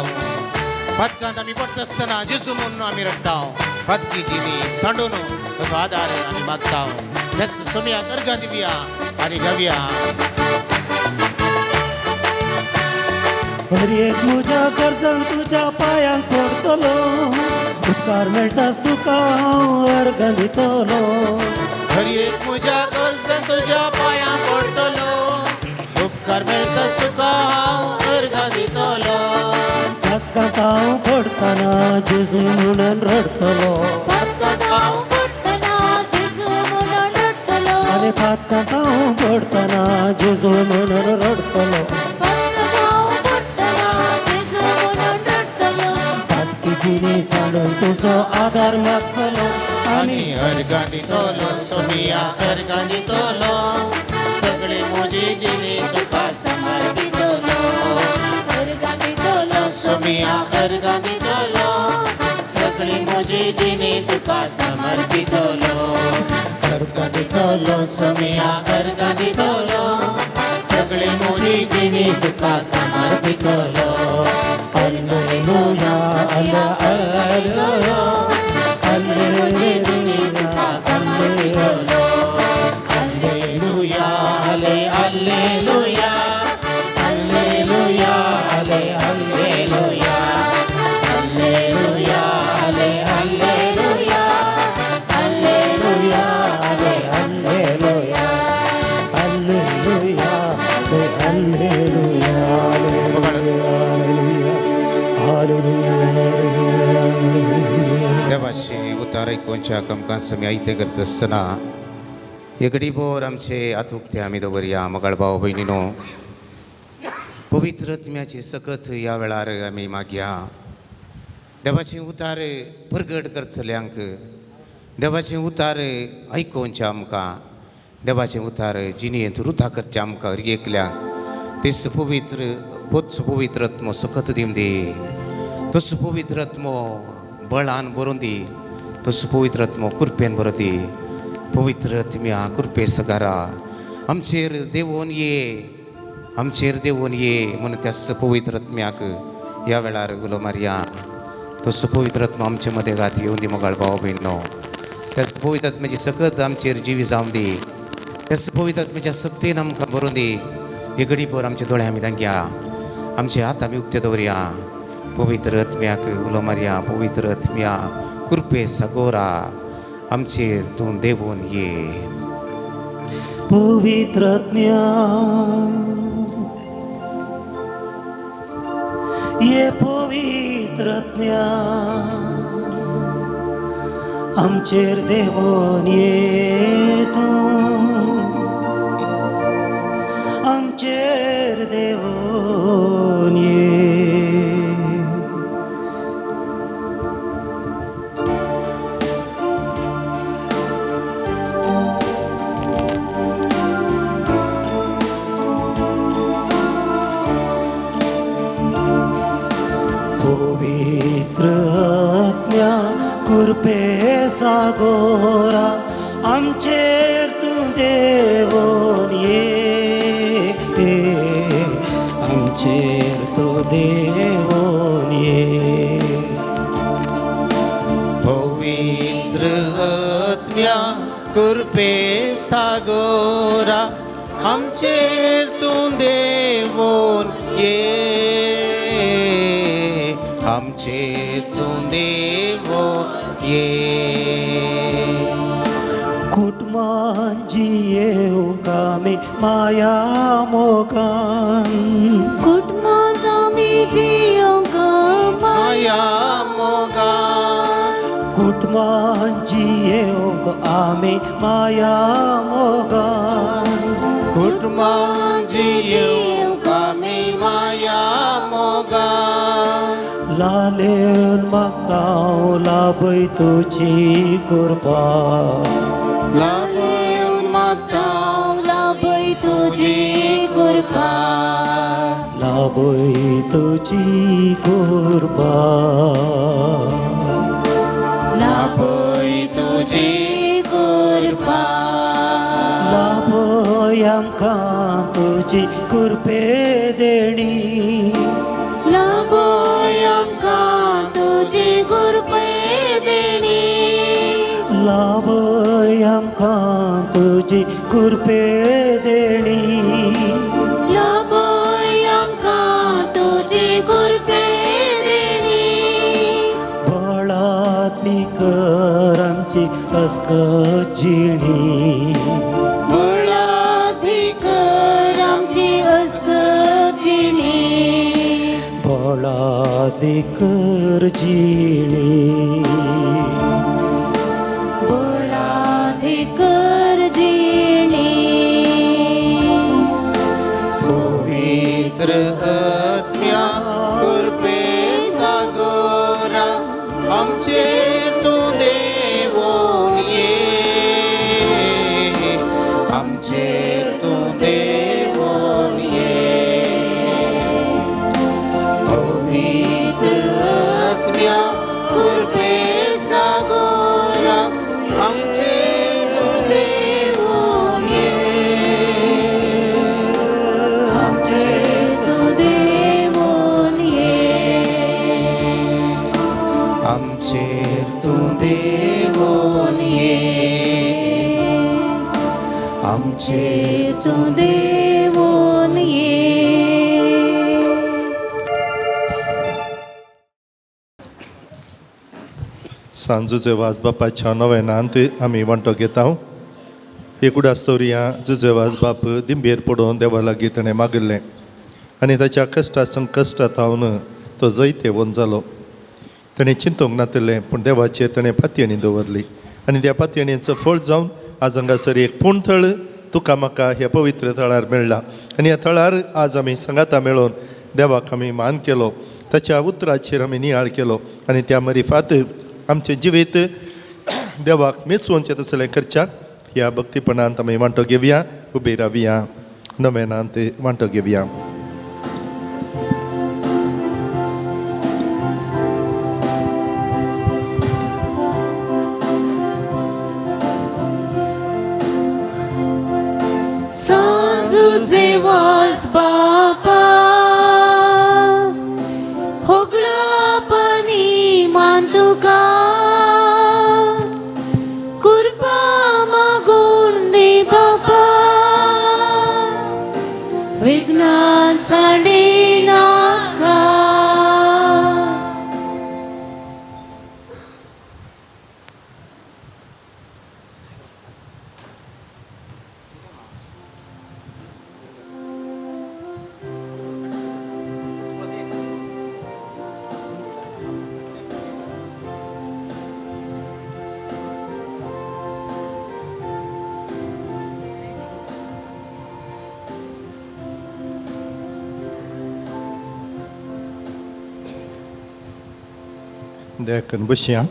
Speaker 1: पातकांत आमी पडटा आसतना जेजू म्हणून आमी रडटा. पातकी जिणी सांडून तसो आदार आमी मागता. सोमयाक अर्गां दिवया आनी गावया.
Speaker 2: हर एक म्हज्या गरजान तुज्या पांयांक पडटलो, उपकार मेळटाच तुका हांव अर्गां दितलो.
Speaker 1: हर एक म्हज्या गरजान तुज्या पांयांक पडटलो, उपकार मेळटा तुका हांव अर्गां दितलो.
Speaker 2: ताका पातकांत हांव पडटना जेजू म्हणून रडटलो.
Speaker 3: पातकांत हांव पडटना जेजू म्हणून रडटलो.
Speaker 2: आनी पातकांत हांव पडटना जेजू म्हणून रडटलो.
Speaker 3: पातकांत हांव पडटना जेजू म्हणून रडटलो.
Speaker 2: पातकी जिणी सांडून तुजो आदार मागतलो.
Speaker 1: आनी अर्गां दितलो सोमिया अर्गां दितलो सगळी म्हजी जिणी तुका समर्पितलो.
Speaker 3: अर्गां दितलो
Speaker 1: सोमिया अर्गां दितलो सगळी म्हजी जिणी तुका समर्पितलो. अर्गां दितलो सोमिया अर्गां दितलो सगळी म्हजी जिणी तुका समर्पितलो.
Speaker 2: Alleluia, alleluia,
Speaker 1: सगळी म्हजी जिणी तुका समर्पितलो. Alleluia, alle, alleluia, alleluia, alle, alleluia, alleluia, alle, alleluia,
Speaker 2: alleluia, alleluia, alleluia, alleluia, alleluia, alleluia.
Speaker 1: देवाशी उतार आयकुच्या आमकां समी आयतें करता आसतना एकडीभर आमचे हात उक्ते आमी दवरया. मोगाळ भाव भयणीनो, पवित्र आत्म्याची सकत ह्या वेळार आमी मागया. देवाचे उतार परगट करतल्यांक, देवाचे उतार आयकोवचे आमकां, देवाचे उतार जिणेंत रुथा करचे आमकां हर एकल्यांक तेच पवित्र पोच पवित्र आत्मो सकत दिवं दी. तोच पवित्र आत्मो बळान भरून दी. तोच पवित्र आत्मो कृपेन भरून दी. पवित्र आत्म्या कृपे सगारा आमचेर देवोन ये, आमचेर देवोन ये म्हणून त्याच पवित्र आत्म्याक ह्या वेळार उलो मारया. तोच पवित्र आत्मो आमचे मदें घात येवन दी मोगाळ भाव भयणो. त्याच पवित्र आत्म्याची सकत आमचेर जिवी जावं दी. त्याच पवित्र आत्म्याच्या सक्तीन आमकां भरून दी. हे घडीभर आमचे दोळे आमी दांगया, आमचे हात आमी उक्ते दवरया. पवित्र आत्म्याक उलो मारया. पवित्र आत्म्या कृपे सगोरा आमचेर तूं देवून ये.
Speaker 2: पवित्र आत्म्या ये, पवित्र आत्म्या आमचेर देवोन ये तूं, आमचेर देवोन ये. पवित्र आत्म्या कृपे सागोरा आमचेर तूं देवोन ये, आमचेर तूं देवोन ये.
Speaker 1: पवित्र आत्म्या कृपे सागोरा आमचेर तूं देवोन ये, आमचेर तूं देवोन ये.
Speaker 2: कुटुंबान जियेवंक आमी माया मोगान,
Speaker 3: कुटुंबांत आमी जियोवंक
Speaker 1: माया मोगान,
Speaker 2: कुटुंबान जियेवंक आमी माया मोगान,
Speaker 1: कुटुंबान जियेवंक आमी माया मोगान.
Speaker 2: लालेन मागता हांव लाभय तुजी कृपा,
Speaker 1: लाभून मागता
Speaker 3: हांव लाभय तुजी कृपा,
Speaker 2: लाभय तुजी कृपा,
Speaker 1: लाभय तुजी कृपा,
Speaker 2: लाभय आमकां तुजी कृपे देणी,
Speaker 3: लाभय आमकां तुजी कृपे देणी,
Speaker 2: लाभय आमकां तुजी कृपे देणी,
Speaker 3: लाभय आमकां तुजी कृपे देणी.
Speaker 2: बळाती कर आमची अस्कत जिणी,
Speaker 3: बळाती कर आमची अस्कत जिणी,
Speaker 2: बळाती बळादीकर जिणी.
Speaker 3: बळाधिकर जिणे.
Speaker 1: पवित्र आत्म्या कृपे सागोरा आमचे तूं देवोन ये, आमचे तूं देवोन ये. पवित्र आत्म्या कृपे सागोरा आमचे तूं देवोन ये,
Speaker 3: आमचे तूं देवोन ये.
Speaker 1: आमचेर तूं देवोन ये, आमचेर
Speaker 3: तूं देवोन ये.
Speaker 4: सांजूचे वाज बापाच्या नवेनांत आमी वांटो घेता. एक उडास दवरुया. जुजे वाज बाप दिंबेर पडोवन देवा लागीं ताणें मागिल्लें आनी ताच्या कश्टा संकश्टा थावन तो जैतेवन जालो. ताणें चिंतूंक नातिल्लें पूण देवाचेर ताणें पातयेणी दवरली आनी त्या पातयेणीचो फळ जावन आज हांगासर एक पूण थळ तुका म्हाका ह्या पवित्र थळार मेळ्ळा आनी ह्या थळार आज आमी सांगाता मेळोवन देवाक आमी मान केलो, ताच्या उतराचेर आमी नियाळ केलो आनी त्या मरिफात आमचें जिवीत देवाक मेचोवचें तसलें करच्याक ह्या भक्तीपणांत आमी वांटो घेवया. उबी रावया, नवेनांत वांटो घेवया.
Speaker 3: सांजुजे वास बापा होगळापणी मान तुका, कृपा मागून दे बापा, विघ्नान साडे नाका.
Speaker 4: देखून बसया.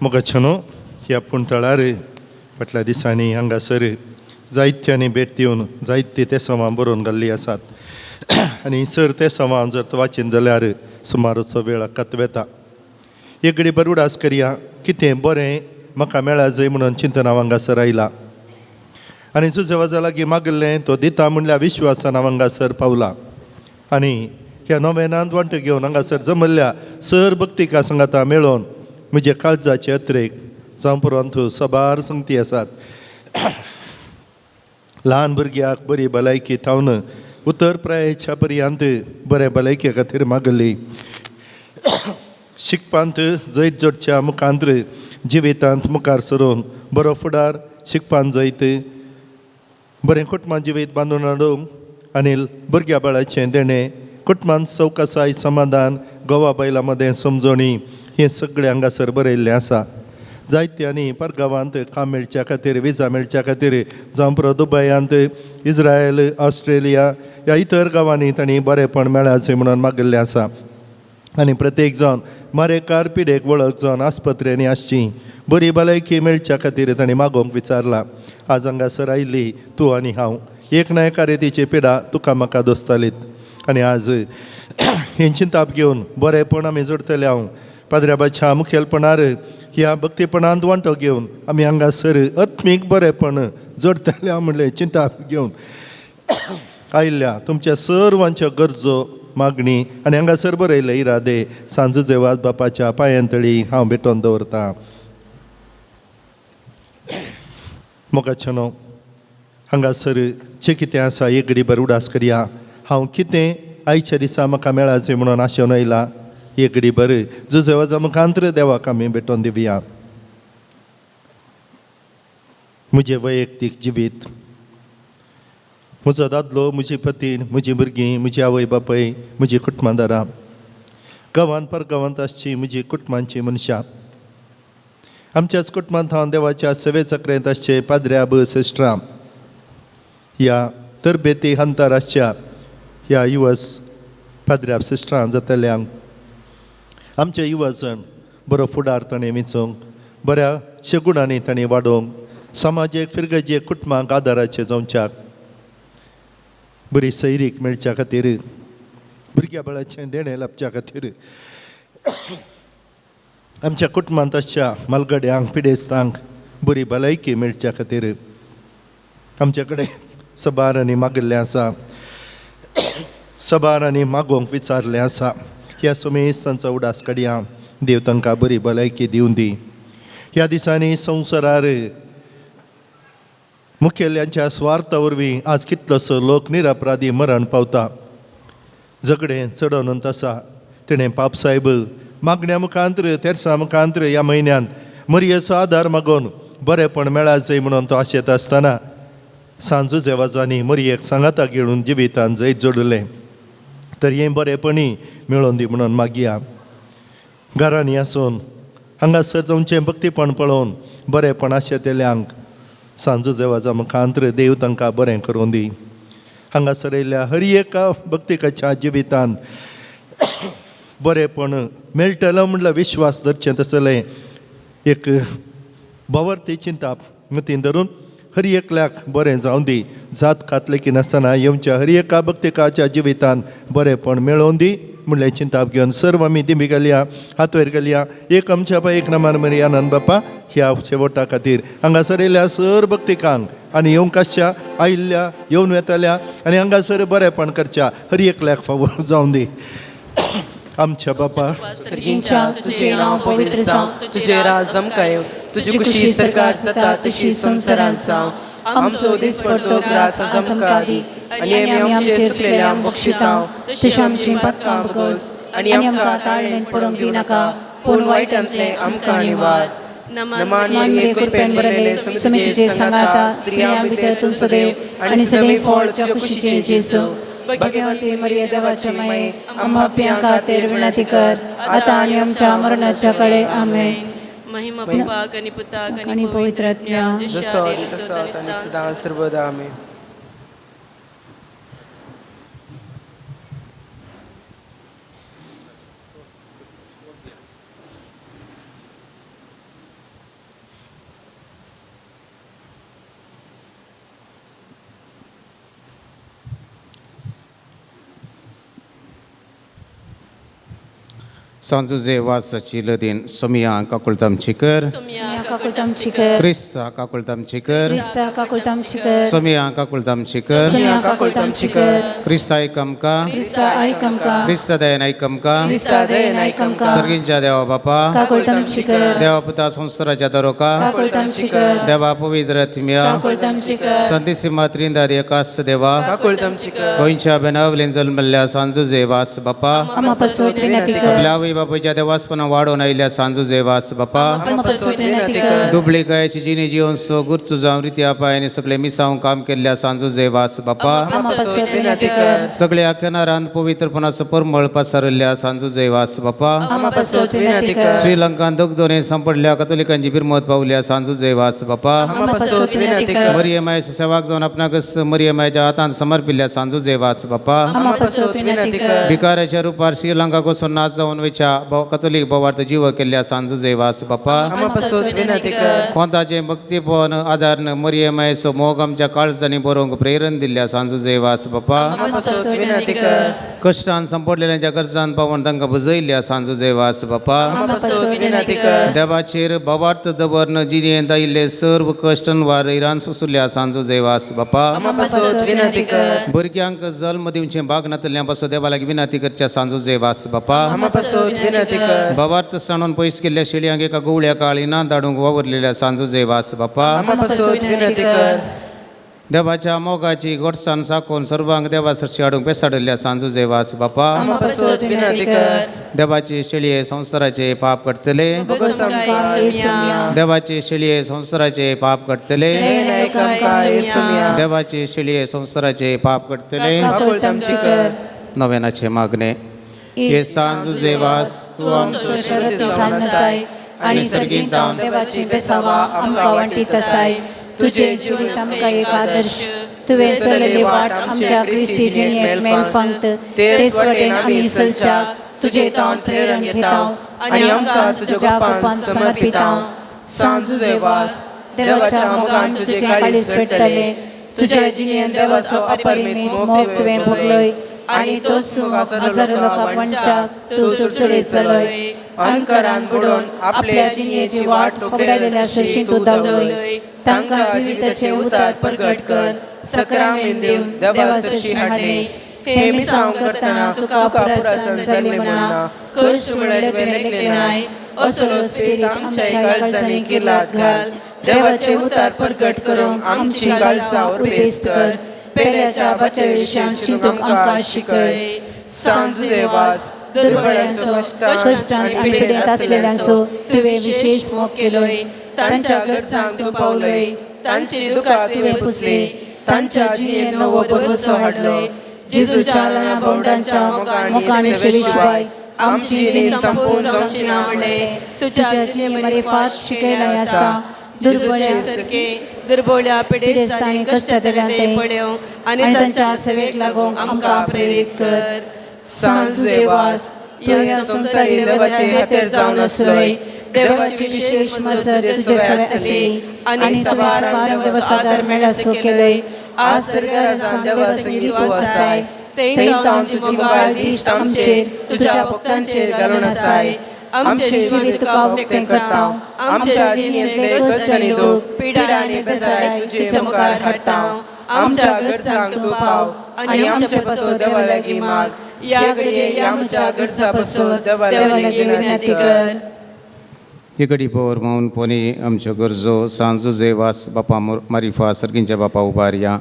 Speaker 4: मोगाच्यानो, ह्या पुणतळार फाटल्या दिसांनी हांगासर जायत्यांनी भेट दिवन जायतीं तेसांवां बरोवन घाल्लीं आसात आनी सर तेसांवां जर वाचीन जाल्यार सुमारचो वेळ आकात वेता. एक घडी बर उडास करया, कितें बरें म्हाका मेळा जाय म्हणून चिंतन हांव हांगासर आयला आनी जुजे वाजा लागीं मागिल्लें तो दिता म्हणल्यार विश्वासान हांव हांगासर पावला आनी ह्या नवेनांत वांटो घेवन हांगासर जमल्ल्या सर भक्तिका सांगाता मेळोवन म्हज्या काळजाचे अत्रेक जावं पुरंत सबार संगती आसात. ल्हान भुरग्याक बरी भलायकी थावन उतर प्रायेच्या पर्यंत बरे भलायके खातीर मागली, शिकपांत जैत जोडच्या मुखांत जिवितांत मुखार सरून बरो फुडार शिकपांत जैत, बरें कुटुंबां जिवीत बांदून हाडूंक आनी भुरग्या बाळाचें देणें, कुटुंबांत सवकासाय समाधान, गोवा बायलां मदें समजणी हें सगळें हांगासर बरयल्लें आसा. जायत्यांनी परगांवांत काम मेळच्या खातीर, विजा मेळच्या खातीर जावं पुरो दुबयांत, इस्रायल, ऑस्ट्रेलिया ह्या इतर गांवांनी तांणी बरेंपण मेळाचें म्हणून मागिल्लें आसा आनी प्रत्येक जावन मारेकार पिडेक वळख जावन आस्पत्र्यांनी आसची बरी भलायकी मेळच्या खातीर तांणी मागोवंक विचारलां. आज हांगासर आयिल्ली तूं आनी हांव एक ना एका रितीची पिडा तुका म्हाका दोसतालीत आनी आज हें चिंताप घेवन बरेंपण आमी जोडटले. हांव पाद्र्याबाच्या मुखेलपणार ह्या भक्तीपणांत वांटो घेवन आमी हांगासर आत्मीक बरेंपण जोडटले हांव म्हणलें चिंताप घेवन आयिल्ल्या तुमच्या सर्वांच्यो गरजो मागणी आनी हांगासर बरयल्ले इरादे सांजुजे वाज बापाच्या पांयांतळी हांव भेटोवन दवरतां. मोगाच्यानो, हांगासर जें कितें आसा एक घडी बर उडास करया. हांव कितें आयच्या दिसा म्हाका मेळाचें म्हणून आशेवन आयला, एक घडी बर जुजे वाजा मुखांतर देवाक आमी भेटोवन दिवया. म्हजें वैयक्तीक जिवीत, म्हजो दादलो, म्हजी पतीण, म्हजी भुरगीं, म्हजी आवय बापूय, म्हजी कुटुंबादारां, गांवांत परगांवांत आसची म्हजी कुटुंबांची मनशां, आमच्याच कुटुंबांत हांव देवाच्या सेवे चक्रेंत आसचे पाद्र्याब सिस्टरां, ह्या तरबेती हंतार आसच्या ह्या युवस पाद्र्याब सिस्टरां जातल्यांक आमचे युवजण बरो फुडार ताणें विचूंक, बऱ्या शेगुणांनी ताणें वाडोवंक, समाजेक फिरगजे कुटुंबांक आदाराचें जावच्याक, बरी सैरीक मेळच्या खातीर, भुरग्या बाळाचें देणें लाबच्या खातीर आमच्या कुटुंबांत आसच्या मालगड्यांक पिडेस्तांक बरी भलायकी मेळच्या खातीर आमचे कडेन सबार आनी मागिल्लें आसा, सबार आनी मागोवंक विचारलें आसा. ह्या समेस्तांचो उडास काडया, देव तांकां बरी भलायकी दिवन दी. ह्या दिसांनी संवसारार मुखेल्यांच्या स्वार्था वरवीं आज कितलोसो लोक निरपराधी मरण पावता, झगडें चडोवन आसा. तेणें पापसायब मागण्या मुखांत्र तेरसां मुखांत्र ह्या म्हयन्यांत मरयेचो आदार मागोवन बरेंपण मेळाजय म्हणून तो आशेत आसतना सांजू जेवाजांनी मरयेक सांगाता घेवन जिवितान जैत जोडलें, तर हें बरेंपणी मेळोवन दी म्हणून मागया. घरांनी आसून हांगासर जावचें भक्तीपण पळोवन बरेंपण आशेतल्यांक सांजू जेवाजा मुखांत्र देव तांकां बरें करूं दी. हांगासर येयल्ल्या हर एका भक्तिकाच्या जिवितान बरेंपण मेळटलो म्हणल्यार विश्वास धरचें तसलें एक भावार्थी चिंताप मतीन धरून हर एकल्याक बरें जावं दी. जात कात लेखी नासतना येवच्या हर एका भक्तिकाच्या जिवितान बरेंपण मेळोवन दी म्हणलें चिंताप घेवन सर्व आमी दिमी घालया, हात वयर घालया. एक आमच्या बापा, एक नमान मरिया आनंद बापा ह्या शेवटा खातीर हांगासर येयल्या सर भक्तिकांक आनी येवंक आसच्या आयिल्ल्या येवन वेतल्या आनी हांगासर बरेंपण करच्या हर एकल्याक फावो जावं दी. आमच्या बापा
Speaker 5: सर्गींच्या तुझे नांव पवित्र जावं, तुझे राज आमकां येवं, तुजी कुशी सरकार जाता तशी संवसारांत जावं. आमचो दिसपडतो ग्रास आज आमकां दी आनी आमी आमचे चुकलेल्यांक बक्षितांव
Speaker 3: तशी आमची पातकां बगस आनी आमकां ताळणेंत पडूंक दिवनाका, पूण वायटांतलें आमकां निवार.
Speaker 5: नमान मरिये कृपेन भरलेले,
Speaker 3: समितीचे सांगाता, स्त्रियां भितर तूं सदैव आनी सदैव फळ तुज्या कुशीचें जेजू. भाग्यवंती मरिये देवाच्या माये, आम्हा पाप्यां खातीर विनंती कर, आतां आनी आमच्या मरणाच्या कळे. आमेन.
Speaker 6: महिमा बापाक आनी पुताक
Speaker 3: आनी पवित्र आत्म्याक,
Speaker 5: जसो आदी तसो आतां आनी सदां सर्वदा. आमेन.
Speaker 1: सांजुजे वासाची लदीन सोमिया काकुळतामची कर,
Speaker 3: काकुळतामची कर,
Speaker 1: क्रिस्ता काकुळतामची कर,
Speaker 3: क्रिस्ता काकुळतामची कर,
Speaker 1: सोमिया काकुळतामची कर,
Speaker 3: सोमिया काकुळतामची कर,
Speaker 1: क्रिस्ता आयक आमकां,
Speaker 3: क्रिस्ता आयक आमकां,
Speaker 1: क्रिस्ता दयेन आयक आमकां,
Speaker 5: क्रिस्ता दयेन आयक आमकां,
Speaker 1: सर्गींच्या देवा बापा,
Speaker 3: काकुळतामची कर,
Speaker 1: देवा पुता संवसाराच्या दरोका,
Speaker 3: काकुळतामची कर,
Speaker 1: देवा पवित्र आत्म्या,
Speaker 3: काकुळतामची कर,
Speaker 1: संदेसी त्रिंदाद एकास देवा,
Speaker 5: काकुळतामची कर,
Speaker 1: गोंयच्या बेनावलेन जल्मल्ल्या सांजुजे वास बापा,
Speaker 3: आम्हा पासून विनंती कर,
Speaker 1: आपल्या आवय बापायच्या देवासपणा वाडोवन आयिल्ल्या सांजुजे वास बापा,
Speaker 3: आम्हा पासून विनंती कर,
Speaker 1: दुबळीकायेची जिणी जिवन सो गुर्तू जावन रित्या पायांनी सगळे मिसावून काम केल्ल्या सांजुजे वास बापा,
Speaker 3: आम्हा पासून विनंती कर,
Speaker 1: सगळ्या किनारांत पवित्रपणाचो परमळ पसरिल्ल्या सांजुजे वास बापा,
Speaker 3: आम्हा पासून विनंती कर,
Speaker 1: श्रीलंकान दगदोने सांपडल्या कथोलिकांची बिरमत पावल्या सांजुजे वास बापा,
Speaker 5: आम्हा पासून विनंती कर,
Speaker 1: मरियमायचो सेवाक जावन आपणाकच मरियमायच्या हातान समर्पिल्ल्या सांजुजे वास बापा,
Speaker 3: आम्हा पासून विनंती कर,
Speaker 1: भिकाऱ्याच्या रुपार श्रीलंका कोसून नाच जावन वेच्या कथोलीक भावार्थ जीव केल्ल्या सांजुजे वास बापा,
Speaker 5: आम्हा पासून विनंती कर,
Speaker 1: कोंताचें भक्तीपण आदारन मरियमायचो मोग आमच्या काळजांनी बरोवंक प्रेरण दिल्ल्या सांजुजे वास बापा,
Speaker 5: आम्हा पासून विनंती कर,
Speaker 1: कश्टान सांपडलेल्यांच्या गरजान पावून तांकां बुजयल्ल्या सांजुजे वास बापा,
Speaker 5: आम्हा पासून विनंती कर,
Speaker 1: देवाचेर भावार्थ दवरन जिणेंत आयिल्ले सर्व कश्ट वार इरान सोंसुल्ल्या सांजुजे वास बापा,
Speaker 5: आम्हा पासून विनंती कर,
Speaker 1: भुरग्यांक जल्म दिवचें भाग नातल्या पासून देवा लागीं विनंती करच्या सांजुजे वास बापा,
Speaker 5: आम्हा पासून विनंती कर,
Speaker 1: भावार्थ सांडून पयस केल्ल्या शेळयांक एका गुवळ्या काळी ना धाडूंक वावुरलेल्या सांजुजे वास बापा,
Speaker 5: आम्हा पासून विनंती कर,
Speaker 1: देवाच्या मोगाची गोडसाण साकून सर्वांक देवा सरशी हाडूंक पेसाडिल्ल्या सांजू जेवास बापा,
Speaker 5: आमकां पासत विनंती कर.
Speaker 1: देवाची शेळये संवसाराचे पाप करतले.
Speaker 6: भोगोस आमकां येसुमिया.
Speaker 1: देवाची शेळये संवसाराचे पाप करतले.
Speaker 5: दयेन आयक आमकां येसुमिया.
Speaker 1: देवाची शेळये संवसाराचे पाप करतले.
Speaker 5: काकूळ आमची कर.
Speaker 1: नव्यानाचे मागणे. हे सांजू जेवास तूं आमचो
Speaker 3: शरती जावन आसाय आनी सर्गींत देवाची बेसावा आमकां वांटीत आसाय. तुजें जिवीत आमकां एक आदर्श. तुवें चलयल्ली वाट आमच्या क्रिस्ती जिणेक मेलफांत तेच वटेन आमी चलच्याक तुजे तावन प्रेरण घेता
Speaker 5: आनी आमकां तुज्या गोपान समर्पिता. सांजू देवास, देवाच्या मोगान तुजें काळीज पेट्टलें. तुज्या जिणेन देवाचो अपरिमीत
Speaker 3: मोग तुवें भोगलोय आनी तोच मोग हजारो लोकांक वांटच्याक तूं सुडसुडीत जालोय.
Speaker 5: अंधकारान बुडोवन आपल्या जिणेची वाट
Speaker 3: होगडायलेल्या सरशी तूं धांवलोय.
Speaker 5: तांकां जिविताचे उतार परगट कर सक्रामेन दिवन देवा सरशी हाडले. हे मिसांव करतना तुका पुरासन जाल्लें म्हणना, कश्ट म्हळ्यार तुवें लेखलें नाय. असलो स्पिरीत आमच्या काळजांनी किर्लात घाल. देवाचे उतार परगट करूंक आमची काळजां उर्बेस्त कर. पेल्याच्या बाच्या
Speaker 3: चिंतूंक आमकां शिकय.
Speaker 5: सांजू देवास, दुर्बळ्यांचो
Speaker 3: कश्टांत आनी पिडेंत आसलेल्यांचो तुवें विशेश मोग केलोय.
Speaker 5: तांच्या गरजांक तूं पावलोय. तांची दुकां तुवें पुसली. तांच्या जिणेंत नवो भरवसो हाडलो. जेजूच्या ल्हाना भावंडांच्या
Speaker 3: मोगान शिवाय
Speaker 5: आमची जीण संपूर्ण जावची ना म्हणलें
Speaker 3: तुज्या जिणे मरेफात शिकयलाय आसता. दुर्बळ्या
Speaker 6: सारके दुर्बोळ्या पिडेस्तांनी कश्टांतल्यान पळोवंक
Speaker 3: आनी तांच्या सेवेक लागूंक आमकां प्रेरीत कर.
Speaker 5: सांजू देवास, तूं ह्या संवसारी देवाचे हातेर जावन आसलोय.
Speaker 3: देवाची विशेष मजत तुजे सवे आसली आनी तुवें साबार देवाचो आदार मेळसो केलोय.
Speaker 5: आज सर्गाराजान देवा संगीत तूं आसाय. थंय तावन तुजी मोगाळ दिश्ट आमचेर तुज्या भक्तांचेर घालून आसाय. आमचें जिवीत तुका उक्तें करता. आमच्या जिणेंतले कश्ट आनी दूख, पिडा आनी बेजाराय तुजे मुखार हाडटा. आमच्या गरजांक तूं पाव आनी आमचे पासत देवा लागीं माग. ह्या घडये ह्या आमच्या गरजा पासत देवा लागीं विनंती कर.
Speaker 1: ही घडी पोर मावन पोनी आमच्यो गरजो सांजू जेवास बापा मारिफा सर्गींच्या बापा उबारया.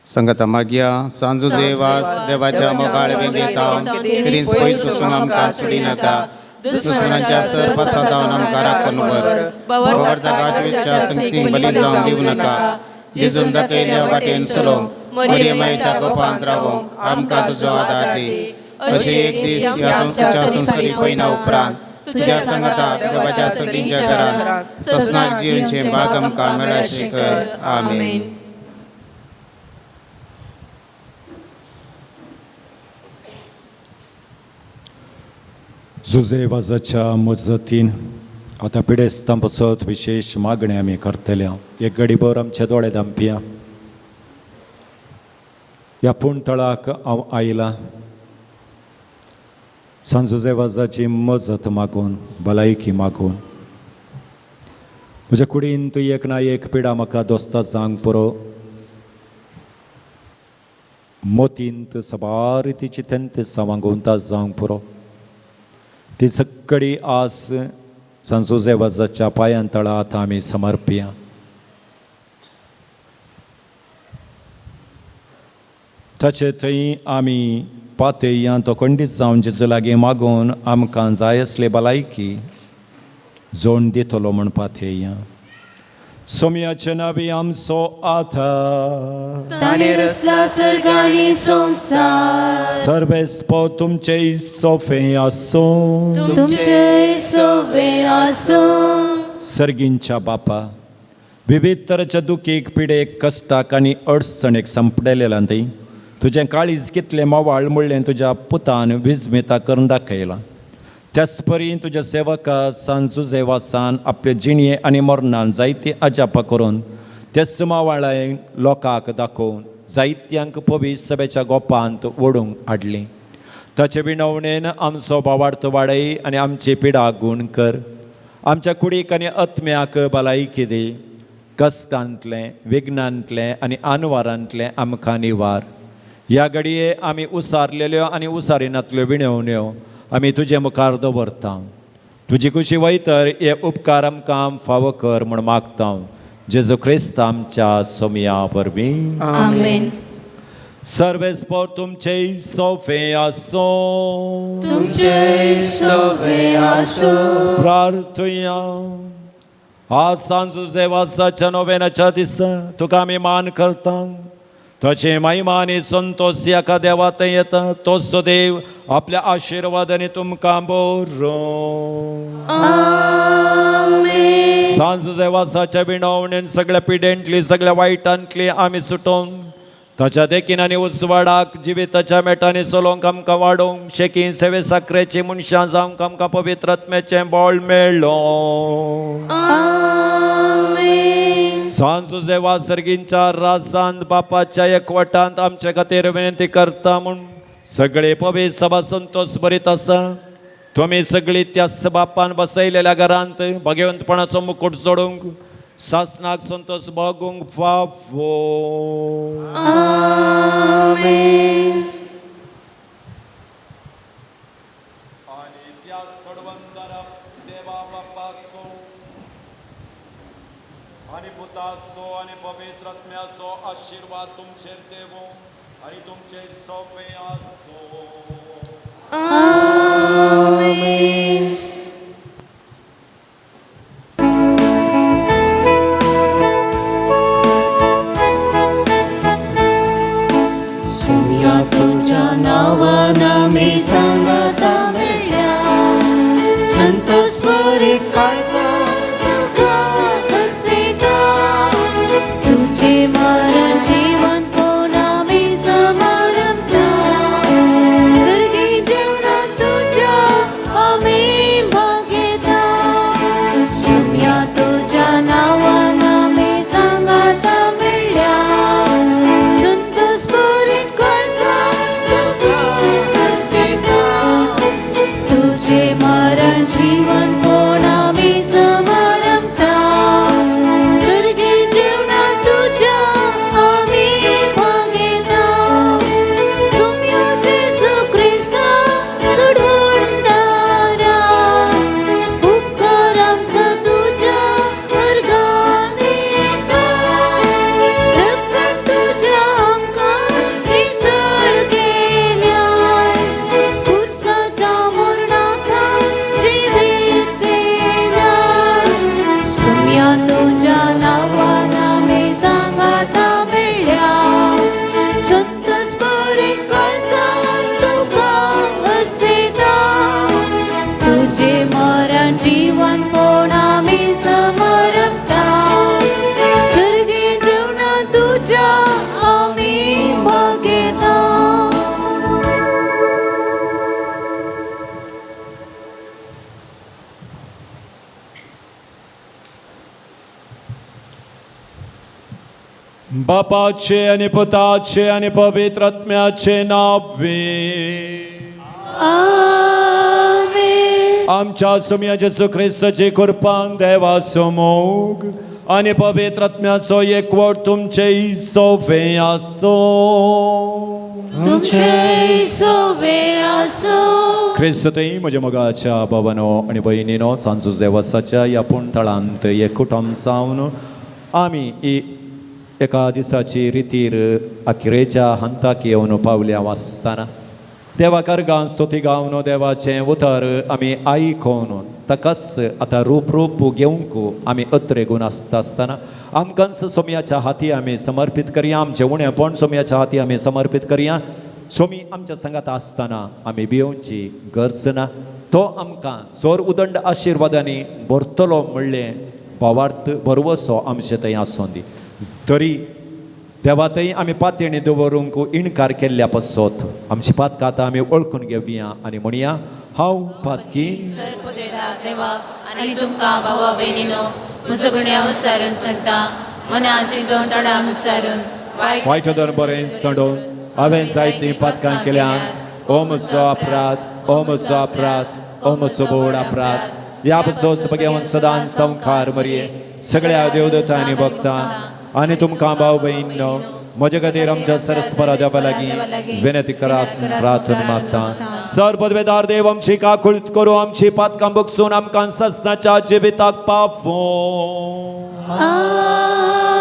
Speaker 1: संगता मागया. सांजू जेवास, देवाच्या मोगाळ वेंगेता किरींच पयस वचूंक आमकां सोडिनाका. दुस्मनाच्या सरपसादावन आमकां राखून व्हर. भोवर्ता गाजवीच्या संगतींक बली जावन दिवं नाका. जेजून दाखयल्ल्या वाटेन चलोवंक मरियमायेच्या गोपांत रावोंक आमकां तुजो आदार दी. अशी एक दीस ह्या संवसाराच्या संवसारी पयना उपरांत तुज्या संगता देवाच्या सगळींच्या घरांत ससनाक जिवनचें भाग आमकां मेळाशें कर. आमेन.
Speaker 7: जुजे वाजाच्या मजतीन आतां पिडेस्तां पासत विशेश मागणें आमी करतल्या. एक गडीभर आमचे दोळे धांपया. ह्या पूण तळाक हांव आयलां सांजुजे वाजाची मजत मागून, भलायकी मागून. म्हज्या कुडीन तूं एक ना एक पिडा म्हाका दोस्ता जावंक पुरो. मोतींत सबार रितीची तेंत सावांगोवता जावंक पुरो. ती सगळी आस सांजुजे वाजाच्या पांयां तळा आतां आमी समर्पया. ताचे थंय आमी पातया तो खंडीत जावन जेजू लागीं मागून आमकां जाय आसली भलायकी जोड दितलो म्हूण पातया. सोम्याचे नावी आमचो आधार.
Speaker 3: ताणें रचला सर्ग आनी संवसार.
Speaker 7: सर्वेस्पो तुमचे सोफे आसूं.
Speaker 3: तुमचे सोबे आसूं.
Speaker 7: सर्गींच्या बापा, विविध तरेच्या दुखीक, पिडेक, कश्टाक आनी अडचणेक सांपडलेल्या ती तुजें काळीज कितलें मोवाळ म्हणलें तुज्या पुतान विजमिता करून दाखयलां. त्याच परी तुज्या सेवका सांजुजे वासान आपले जिणये आनी मरणान जायती अजापां करून त्याच मावाळाय लोकांक दाखोवन जायत्यांक पवित्र सभेच्या गोपांत ओडूंक हाडली. ताचे विणवणेन आमचो भावार्थ वाडय आनी आमची पिडा गूण कर. आमच्या कुडीक आनी आत्म्याक भलायकी दी. कश्टांतलें, विघ्नांतलें आनी आनवारांतलें आमकां निवार. ह्या घडये आमी उसारलेल्यो आनी उसारिनातल्यो विणवण्यो आमी तुजे मुखार दवरता. तुजी कुशी वयतर हे उपकार आमकां फावो कर म्हूण मागता जेजू क्रिस्त आमच्या सोमया वरवीं.
Speaker 6: आमेन.
Speaker 7: सर्वेस्पोर तुमचे सोफे आसो.
Speaker 5: तुमचे सोबे आसो.
Speaker 7: प्रार्थुया. आज सांजू देवासाच्या नोवेनाच्या दिसा तुका आमी मान करता. ताचे महिमा आनी संतोष एका देवात येता तोच देव आपल्या आशिर्वादाने तुमकां बरो. सांजू देवासाच्या विणवणेन सगळ्या पिडेंतली सगळ्या वायटांतली आमी सुटोवन ताच्या देखीन आनी उजवाडाक जिविताच्या मेटांनी चलोवंक आमकां वाडोवंक शेकी सेवे साकरेची मनशां जावंक आमकां पवित्र आत्म्याचें बळ मेळ्ळो. सांजू देवा सर्गींच्या राजांत बापाच्या एकवटांत आमचे खातीर विनंती करता म्हूण सगळे पवित्र सभा संतोष बरीत आसा. तुमी सगळी त्याच बापान बसयलेल्या घरांत भगवंतपणाचो मुकुट जोडूंक सासनाक संतोष भोगूंक फावो. आनी त्या सडवंदरा देवा बापाचो आनी पुताचो आनी पवित्र आत्म्याचो आशिर्वाद तुमचेर देवो आनी तुमचे सोपे आसो.
Speaker 6: आमेन.
Speaker 3: सुम्या तुझ्या नावान आमी सांगाता मेळ्ळ्या संतोष भरीत काळजा तुका हसयता. तुझे मरण जीवन कोण आमी समारंभता सर्गी जेवणा तुझ्या आमी भागयता. सुम्या तुझ्या नावान आमी सांगाता मेळ्ळ्या संतोष भरीत काळजा तुका हसयता. तुझे मरण जीवन कोण आमी समारंभता सर्गी जेवणा तुझ्या आमी भागयता. सुम्यो जेजू क्रिस्ता सोडवणदारा उपकारांक तुझ्या वर्गान येता. रक्तान तुझ्या आमकां नितळ केल्या पुरसाच्या मरणाक जिवीत दिल्या. सुम्या तुझ्या नांवान आमी सांगाता मेळ्ळ्या संतोष भरीत काळजान तुका हसयता. तुझे मरण जीवन कोण आमी समरपता सर्गी जेवणा तुझ्या आमी भागयता.
Speaker 7: बापाचे आनी पुताचे आनी पवित्र आत्म्याचे नांवे.
Speaker 3: आमेन.
Speaker 7: आमच्या सुम्या जेजू क्रिस्ताची कृपान देवाचो मोग आनी पवित्र आत्म्याचो एकवट तुमचे सोफे आसो.
Speaker 3: तुमचे सोबे आसो.
Speaker 7: क्रिस्तय म्हज्या मोगाच्या भावानो आनी भयणीनो सांजू देवासाच्या ह्या पुणतळांत एककुटम जावन आमी ही एका दिसाची रितीर अखेरेच्या हंताक येवन पावल्या आसतना देवा कर्गान स्तुती गावन देवाचें उतर आमी आयकोन ताकाच आतां रूप रूप घेवंक आमी अत्रेगून आसता आसतना आमकांच सोमयाच्या हाती आमी समर्पीत करया. आमचें उणेपण सोमयाच्या हाती आमी समर्पीत करया. सोमी आमच्या संगात आसतना आमी भियोवची गरज ना. तो आमकां जोर उदंड आशिर्वादांनी भरतलो म्हणलें भावार्थ भरवसो आमचे थंय आसूं दी. तरी देवा थंय आमी पातयेणी दवरूंक इणकार केल्ल्या पासत आमची पातकां आतां आमी वळखून घेवया आनी म्हणया हांव पातकी.
Speaker 3: सर्वदेवा देवा आनी तुमकां भावा भयणीनो म्हजो गुण्या विचारून सांगता मना चिंतून तोंडा विचारून
Speaker 7: वायट दर बरें सांडून हांवें जायतीं पातकां केल्यान. ओ म्हजो अपराध, ओ म्हजो अपराध, ओ म्हजो बोड अपराध. ह्या पासत भगवान सदां संवकार मरये सगळ्या देवदत्तांनी भक्तां आनी तुमकां भाव भयणीनो म्हजे खातीर आमच्या सरस्परा देवा लागीं विनंती करात प्रार्थना मागता. सर पदवेदार देव आमची काकुळत करूं, आमची पातकां बगसून आमकां ससनाच्या जिविताक पावों.
Speaker 6: आमेन.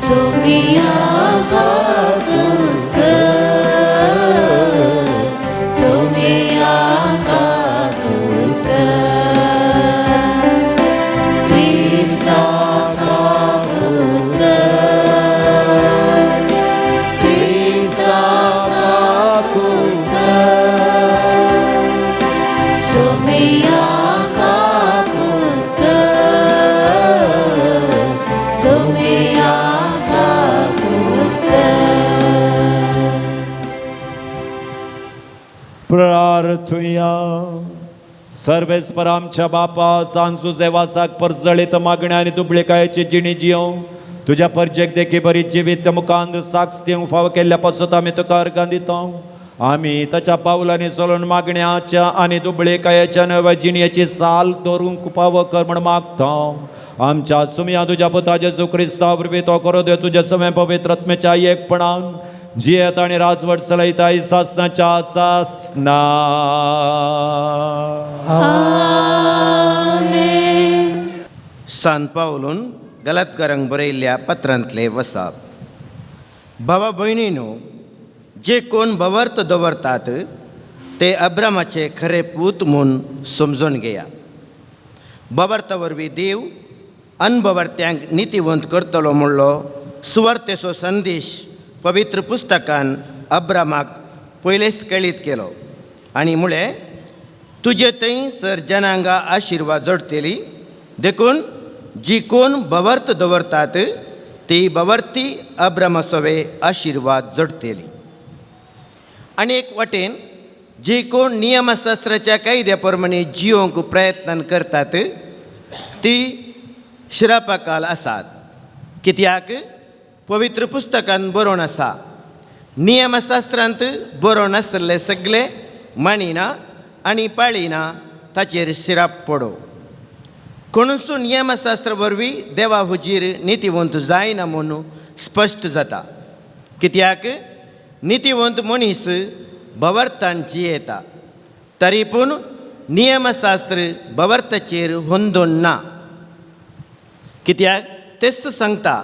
Speaker 6: सोमिया काकुळत कर, सोमिया काकुळत कर, क्रिस्ता काकुळत कर, क्रिस्ता काकुळत कर, सोमिया काकुळत कर, सोमिया काकुळत कर.
Speaker 7: प्रार्थुया. सर्वेस्पर आमच्या बापा, सांजू जेवासाक परजळीत मागण्या आनी दुबळेकायेची जिणी जियों तुज्या परजेक देखी बरी जिवीत मुखांत साक्ष दिवंक फावो केल्ल्या पासत आमी तुका अर्गां दिता. आमी ताच्या पावलांनी चलून मागण्याच्या आनी दुबळेकायेच्या नव्या जिणयेची साल दवरूंक पावो कर म्हण मागता. आमच्या सुमया तुज्या पुता जेजू क्रिस्ता वरवीं तो करो देव तुज्या समय पवित्र आत्म्याच्या एकपणान जियेत आनी राजवट चलयता सासनाच्या सासना.
Speaker 6: आमेन.
Speaker 1: सान पावलून गलतकारांक बरयल्ल्या पत्रांतले वसाप. भावा भयणीनो, जे कोण भवर्त दवरतात ते अब्रामाचे खरे पूत म्हूण समजून घेया. भवर्ता वरवीं देव अनभवर्त्यांक नितीवंत करतलो म्हणलो सुवार्तेचो संदेश पवित्र पुस्तकान अब्रामाक पयलेच कळीत केलो आनी म्हळें, तुजे थंय सर जनांगा आशिर्वाद जोडटली. देखून जी कोण भवर्त दवरतात ती भवर्ती अब्रामा सवे आशिर्वाद जोडटली. आनी एक वाटेन जी कोण नियमशास्त्राच्या कायद्या प्रमाणे जियोंक प्रयत्न करतात ती शिरापाकाल आसात. कित्याक पवित्र पुस्तकान बरोवन आसा, नियमशास्त्रांत बरोवन आसले सगळे मानिना आनी पाळिना ताचेर शिराप पडो. कोणूच नियमशास्त्र वरवीं देवा हुजीर नितीवंत जायना म्हूण स्पश्ट जाता. कित्याक नितीवंत मनीस भवर्तान जियेता, तरी पूण नियमशास्त्र भवर्ताचेर होंदोन ना. कित्याक तेच सांगता,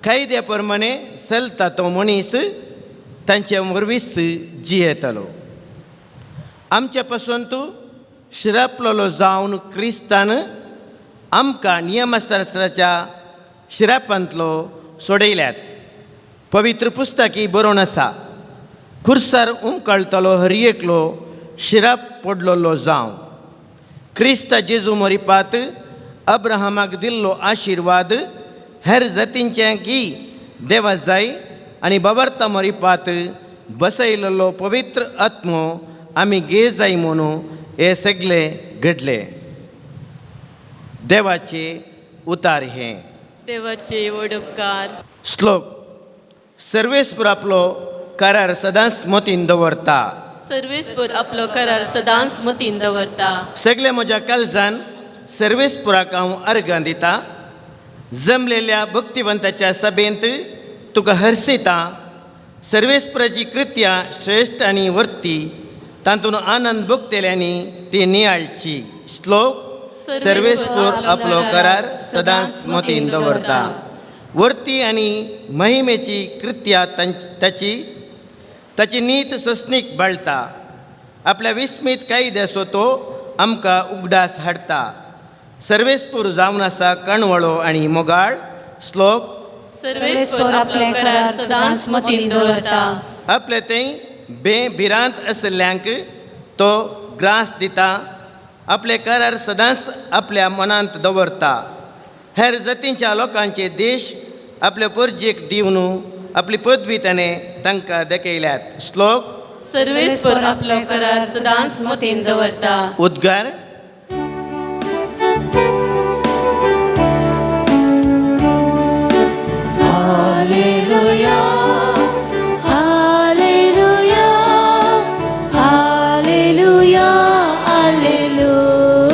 Speaker 1: कायद्या प्रमाणे चलता तो मनीस तांचे वरवींच जियेतलो. आमच्या पासून तूं शिरापलेलो जावन क्रिस्तान आमकां नियमशास्त्राच्या शिरापांतलो सोडयल्यात. पवित्र पुस्तकी बरोवन आसा, खुर्सार उमकळटलो हर एकलो शिराप पडलेलो जावं. क्रिस्ता जेजू मोरिपात अब्राहमाक दिल्लो आशिर्वाद हेर जातींचे की देवा जाय आनी बवर्ता मोरिपात बसयलेलो पवित्र आत्मो आमी गे जाय म्हणून हे सगळे घडले. देवाचे उतार हे.
Speaker 8: देवाचे व्हड उपकार.
Speaker 1: श्लोक. सर्वेस्पर आपलो करार सदांच मतीन दवरता.
Speaker 8: सर्वेस्पर आपलो करार सदांच मतीन दवरता.
Speaker 1: सगळे म्हज्या काळजान सर्वेस्पराक हांव अर्गां दिता. जमलेल्या भक्तिवंताच्या सभेंत तुका हर्शिता. सर्वेस्पराची कृत्या श्रेश्ठ आनी वर्ती, तातूंत आनंद भोगतल्यांनी ती नियाळची. श्लोक. सर्वेस्पर आपलो करार सदांच मतीन दवरता. वर्ती आनी महिमेची कृत्या ताची, ताची नीत सस्नीक बाळटा. आपल्या विस्मीत कायद्याचो तो आमकां उगडास हाडटा. सर्वेस्पूर जावन आसा कणवळो आनी मोगाळ. श्लोक.
Speaker 8: सर्वेस्पर आपलो करार सदांच मतीन दवरता.
Speaker 1: आपले थंय बेभिरांत आशिल्ल्यांक तो ग्रास दिता. आपले करार सदांच आपल्या मनांत दवरता. हेर जातींच्या लोकांचे देश आपले परजेक दिवन आपली पदवी ताणें तांकां दाखयल्यात. श्लोक.
Speaker 8: सर्वेस्पर आपलो करार सदांच मतीन दवरता.
Speaker 1: उद्गार.
Speaker 6: Hallelujah, hallelujah, hallelujah, hallelujah.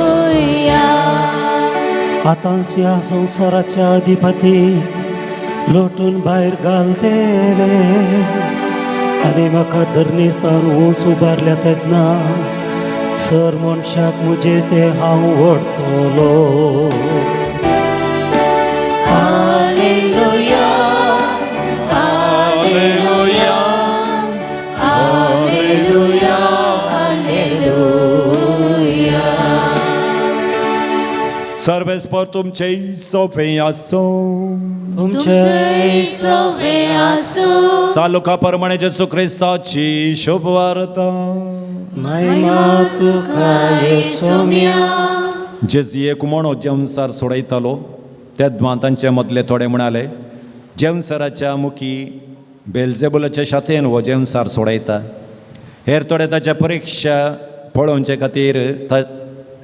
Speaker 2: आतांच ह्या संवसाराच्या अधिपती लोटून भायर घालतले आनी म्हाका धरणीर तावन ऊंच उबारल्या तेन्ना सर मनशाक म्हजे ते हांव व्हरतलो.
Speaker 6: Hallelujah, hallelujah, hallelujah, hallelujah.
Speaker 7: सर्वेस्पर तुमचे सोफे आसूं.
Speaker 2: तुमचे
Speaker 6: सवे आसूं.
Speaker 7: सालुका प्रमाणे जेसू क्रिस्ताची शुभ वार्ता.
Speaker 2: महिमा तुका येसोम्या.
Speaker 7: जेजू एक मोणो जेवणसार सोडयतालो तेदमा तांचे मदले थोडे म्हणाले, जेवणसाराच्या मुखी बेलजेबुलाच्या शातेन हो जेवणसार सोडयता. हेर थोडे ताच्या परिक्षा पळोवचे खातीर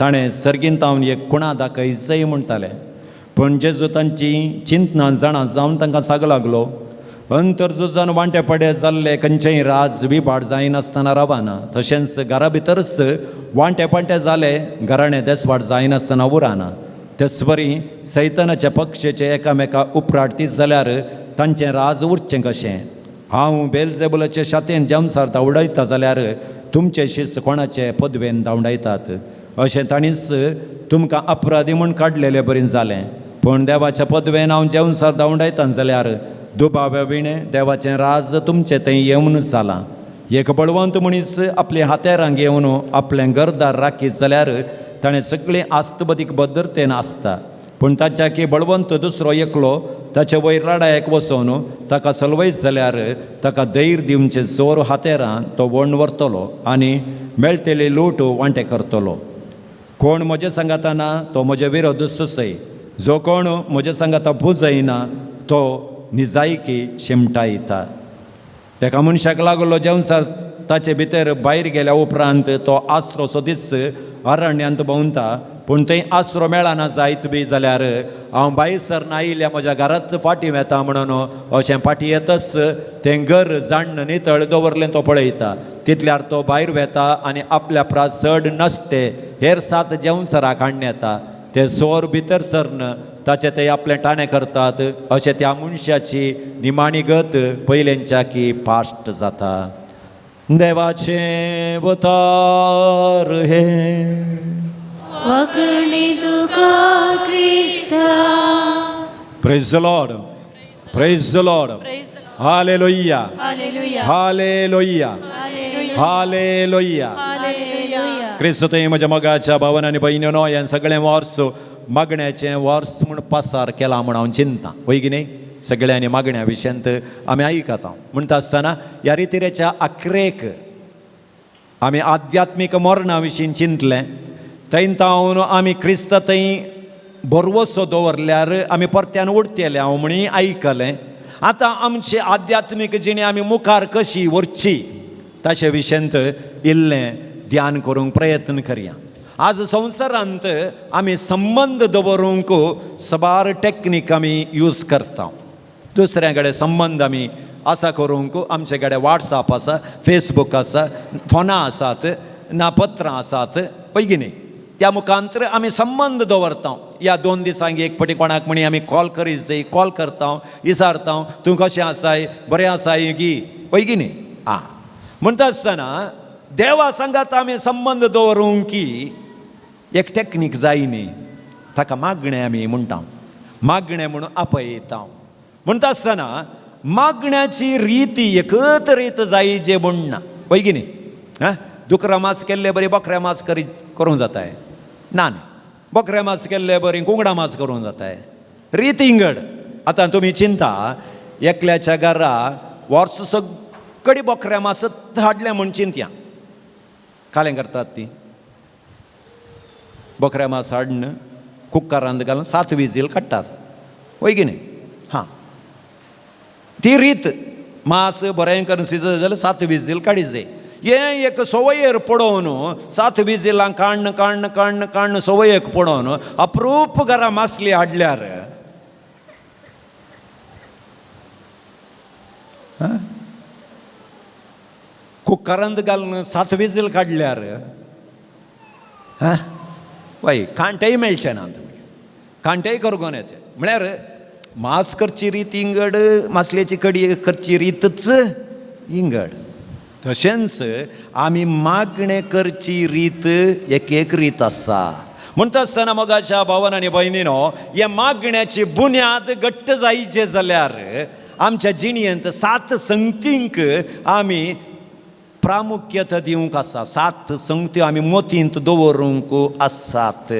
Speaker 7: ताणें सर्गीन तावन एक कुणा दाखयचय म्हणटाले. पूण जेजू तांची चिंतनां जाणा जावन तांकां साग लागलो, अंतरझुजान वांटे पडे जाल्ले खंयचेय राज विभाट जायनासतना रावना, तशेंच घरा भितरच वांटे पांटे जाले घराणें देसवाट जायनासतना उरना. तेच वरी सैतानाच्या पक्षेचे एकामेका उपराटतीत जाल्यार तांचें राज उरचें कशें? हांव बेलजेबुलाचे शातेन जमसार धांवडायता जाल्यार तुमचे शिस्त कोणाचे पदवेन धांवडायतात? अशें ताणीच तुमकां अपराधी म्हूण काडलेले बरें जालें. पूण देवाच्या पदवेन हांव जेवणसार धांवडायता जाल्यार दुबाव्या विणें देवाचें राज तुमचें थंय येवन जालां. एक बळवंत मनीस आपल्या हातेरांक येवन आपलें घरदार राखीत जाल्यार ताणें सगळीं आस्तबदीक भद्रतेन आसता. पूण ताच्या की बळवंत दुसरो एकलो ताचे वयर लडायेक वचोन ताका सलवयत जाल्यार ताका धैर्य दिवचें जोर हातेरान तो वण व्हरतलो आनी मेळटली लूट वांटे करतलो. कोण म्हजे सांगाताना तो म्हजे विरोध सुसय, जो कोण म्हजे सांगाता पुजयना तो निजायकी शिमटायता. एका मनशाक लागलो जेवणसार ताचे भितर भायर गेल्या उपरांत तो आसरो सो दीस अरण्यांत भोंवता, पूण थंय आसरो मेळना जायत बी जाल्यार हांव भायर सरना आयिल्ल्या म्हज्या घरांत फाटीं वेता म्हणून अशें फाटीं येतच तें घर जाण्ण नितळ दवरलें तो पळयता. तितल्यार तो भायर वेता आनी आपल्या प्रास चड नश्टे हेर सात जेवणसराक हाडून येता. ते जोर भितर सरन ताचे ते आपले टाणे करतात. अशें त्या मनशाची निमाणी गत पयलेंच्या की पाश्ट जाता. देवाचें उतार हे
Speaker 6: वखणी तुका क्रिस्ता.
Speaker 7: Praise the Lord, praise the Lord. Hallelujah,
Speaker 8: hallelujah,
Speaker 7: hallelujah, hallelujah. क्रिस्त थंय म्हज्या मोगाच्या भावन आनी भयणीनो, हें सगळें वर्स मागण्याचें वर्स म्हूण पासार केलां म्हूण हांव चिंता वय की न्ही. सगळ्यांनी मागण्या विशयांत आमी आयकता. म्हणटा आसतना ह्या रितिरेच्या अखरेक आमी आध्यात्मीक मरणा विशीं चिंतलें. थंय तावन आमी क्रिस्त थंय भरवसो दवरल्यार आमी परत्यान उडटले हांव म्हणी आयकलें. आतां आमची आध्यात्मीक जिणी आमी मुखार कशी व्हरची ताचे विशयांत इल्लें ध्यान करूंक प्रयत्न करया. आज संवसारांत आमी संबंद दवरूंक साबार टॅक्नीक आमी यूज करता. दुसऱ्या कडेन संबंद आमी आसा करूंक आमचे कडेन वॉट्सएप आसा, फेसबूक आसा, फोनां आसात ना पत्रां आसात पळय की न्ही. त्या मुखांतर आमी संबंद दवरता. ह्या 2 दिसांक एक फावटी कोणाक म्हणी आमी कॉल करीत जाय, कॉल करता, विचारता तूं कशें आसाय, बरें आसाय की पळय की न्ही. आं म्हणटा आसतना देवा सांगात आमी संबंद दवरूंक की एक टॅक्नीक जाय न्ही, ताका मागणें आमी म्हणटा. मागणें म्हणून आपयता. म्हणटा आसतना मागण्याची रिती एकच रीत जाय जे म्हणना पळय की न्ही. आं दुकरा मास केल्ले बरी बोकऱ्या मास करूंक जाताय ना न्ही, बोकऱ्या मास केल्ले बरी कुंगडा मास करूंक जाताय, रीत इंगड. आतां तुमी चिंता एकल्याच्या घरा वर्स सगळी बोकऱ्या मास हाडलें म्हूण चिंतया, कालें करतात ती बोकऱ्या मास हाडून कुकरांत घालून 7 विजील काडटात वय की न्ही. हां ती रीत मास बरें करून शिजत जाल्यार 7 विजील काडी जाय. हें एक सवयेर पडोवन 7 विजिलां काण्ण काण्ण काण्ण काण्ण सवयेक पडोवन अप्रूप घरा मासली हाडल्यार कुकरांत घालून 7 विजील काडल्यार वय कांटेय मेळचे ना. कांटेय करगोन्याचें म्हळ्यार मास करची रीत इंगड, मासलेची कडी करची रीतच इंगड. तशेंच आमी मागणें करची रीत एक एक रीत आसा. म्हणटा आसतना मोगाच्या भावान आनी भयणीनो, हे मागण्याची बुन्याद घट्ट जायचे जाल्यार आमच्या जिणेंत 7 संगतींक आमी प्रामुख्यता दिवंक आसा. 7 संगत्यो आमी मोतींत दवरूंक आसात.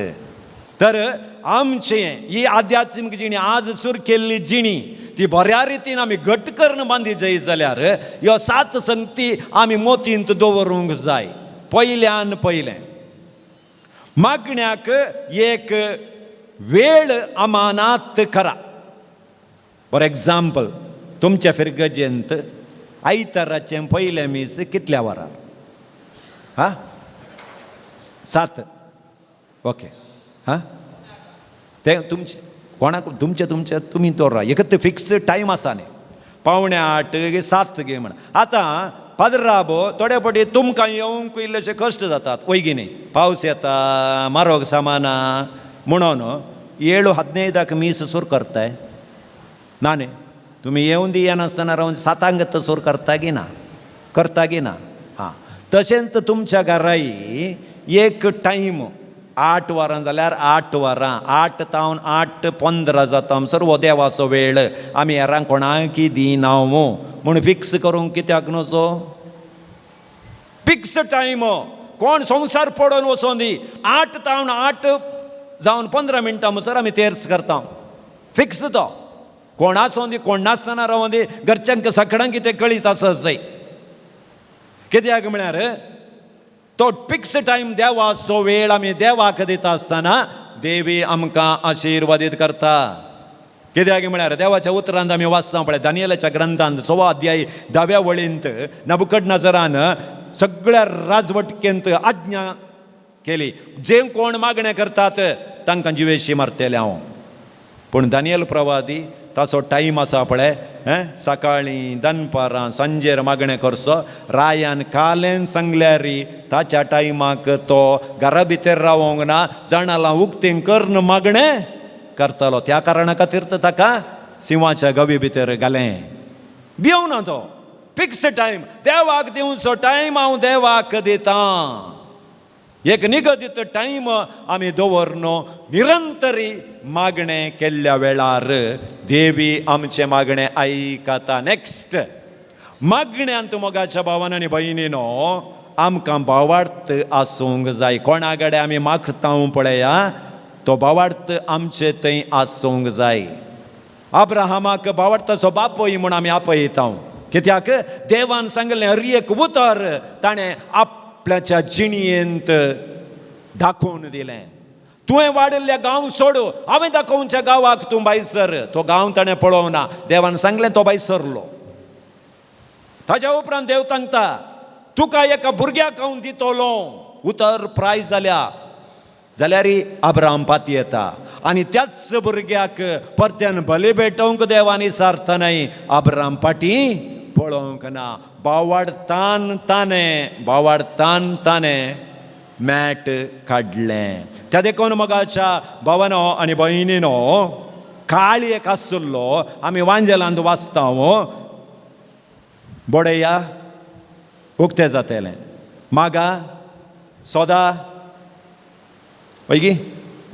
Speaker 7: तर आमचें ही आध्यात्मीक जिणी, आज सुरू केल्ली जिणी ती बऱ्या रितीन आमी घट करून बांदी जाय जाल्यार ह्यो 7 संगती आमी मोतींत दवरूंक जाय. पयल्यान पयलें मागण्याक एक वेळ अमानात करा. फॉर एग्जाम्पल, तुमच्या फिरगजेंत आयताराचें पयलें मीस कितल्या वरार? हा, 7. ओके. हां, तें तुमचे कोणाक तुमचे तुमचे तुमी दवरा, एक फिक्स टायम आसा न्ही, 7:45 गे 7 गे म्हण. आतां पाद्राबो थोडे फावटी तुमकां येवंक इल्लेशे कश्ट जातात, वयगी न्ही, पावस येता, मारोग सामाना म्हणून 7:15 मीस सुरू करताय ना न्ही. तुमी येवन दी येनासतना रावन 7 सुरू करता गी ना, करता गी ना. हां, तशेंच तुमच्या घराय एक टायम 8 वरां जाल्यार 8 वरां, 8 तावन 8:15 जाता म्हणसर हो देवाचो वेळ आमी हेरांक कोणाकी दिना म्हूण फिक्स करूंक कित्याक न्हू? फिक्स टायम कोण संवसार पडोवन वचोन दी, 8 तावन 8 जावन 15 मिनटां म्हणसर आमी तेर्स करता, फिक्स तो. कोण आसोन दी कोण नासतना रावोन दी, घरच्यांक सगळ्यांक कितें कळीत आसत जाय. कित्याक म्हळ्यार तो फिक्स टायम देवाचो वेळ आमी देवाक दिता आसतना देवी आमकां आशिर्वादीत करता. कित्याक म्हळ्यार देवाच्या उतरांत आमी वाचता पळय, दानियलाच्या ग्रंथांत 6 अध्याय 10व्या वळींत नबुकदनेझरान सगळ्या राजवटकेंत आज्ञा केली, जे कोण मागणें करतात तांकां जिवेशी मारतले हांव. पूण दानियल प्रवादी ताचो टायम आसा पळय, सकाळीं दनपारां सांजेर मागणें करचो, रायान कालेन सांगल्यार ताच्या टायमाक तो घरा भितर रावोंक ना, जाणालां उक्तें करून मागणें करतालो. त्या कारणा खातीर तर ताका सिंवाच्या गवी भितर घालें. भिवना तो, फिक्स टायम देवाक दिवचो टायम हांव देवाक दितां. एक निगदीत टायम आमी दवरनो निरंतरी मागणें केल्ल्या वेळार देवी आमचें मागणें आयकता. नेक्स्ट, मागण्यांत मोगाच्या भावान आनी भयणीनो आमकां भावार्थ आसूंक जाय. कोणा कडेन आमी मागता पळया तो भावार्थ आमचे थंय आसूंक जाय. अब्राहमाक भावार्थाचो बापूय म्हूण आमी आपयता, कित्याक देवान सांगलें हर एक उतर ताणें आपल्याच्या जिणयेंत दाखोवन दिलें. तुवें वाडिल्ल्या गांव सोडू, हांवें दाखोवच्या गांवाक तूं भायसर. तो गांव ताणें पळोवना, देवान सांगलें तो भायसरलो. ताज्या उपरांत देव सांगता तुका एका भुरग्याक हांव दितलो. उतर प्राय जाल्या जाल्यार अब्राहम पाती येता आनी त्याच भुरग्याक परत्यान बली भेटोवंक देवान सारतनाय अब्राहम पाटी पळोवंक ना. बावाडतान ताणें, बावाडतान ताणें मॅट काडलें. त्या देखून मोगाच्या भावानो आनी भयणीनो, काळी एक आसलो आमी वांजेलांत वाचता, बोडया उक्तें जातलें, मागा सोदा वयगी.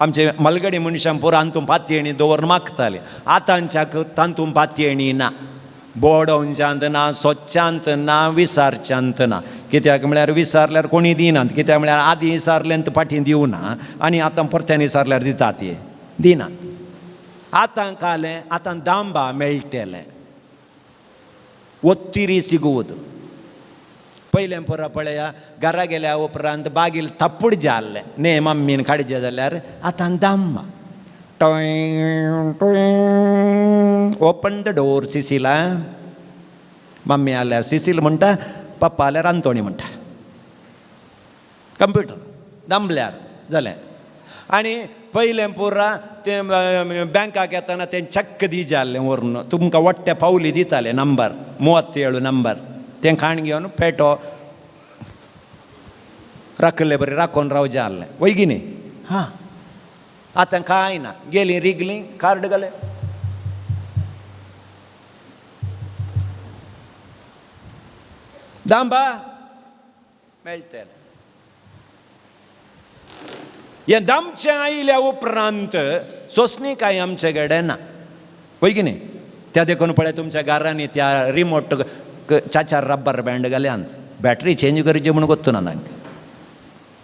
Speaker 7: आमचे मलगडी मनशां पुरो तातूंत पातयेणी दवरून मागताले. आतांच्याक तातूंत पातयेणी ना, बोडोवच्यांत ना, सोदच्यांत ना, विसारच्यांत ना. कित्याक म्हळ्यार विसारल्यार कोणी दिनात, कित्याक म्हळ्यार आदीं विसारल्यान फाटीं दिवना आनी आतां परत्यान विसारल्यार दितात, हे दिनात. आतां कालें आतां दांबा मेळटलें, ओत्तिरी सिगूद. पयलें पुरो पळया घरा गेल्या उपरांत बागील थाप्पूड जाल्लें न्ही मम्मीन काडचें जाल्यार आतां दांबा टोय टोय open the door Cecilia. Mummy आल्यार सिसील म्हणटा, पप्पा आल्यार आंतोणी म्हणटा. कंप्युटर दामल्यार जालें. आनी पयलें पुरा तें बँकाक येतना तें चक्क दी जाल्लें व्हरून तुमकां वट्टे पावली दिताले नंबर 37 नंबर तें खाण घेवन पेटो राखले बरें राखोन रावचें आहलें वय की न्ही. हां, आतां कांय ना, गेलीं रिगलीं कार्ड घालें. दांबा मेळटलें. हें दामचें आयल्या उपरांत सोंसणी कांय आमचे कडेन ना, वय की न्ही? त्या देखून पळय तुमच्या घरांनी त्या रिमोट चार रब्बर बँड घाल्यांत, बॅटरी चेंज करची म्हूण गोत्तू ना तांकां.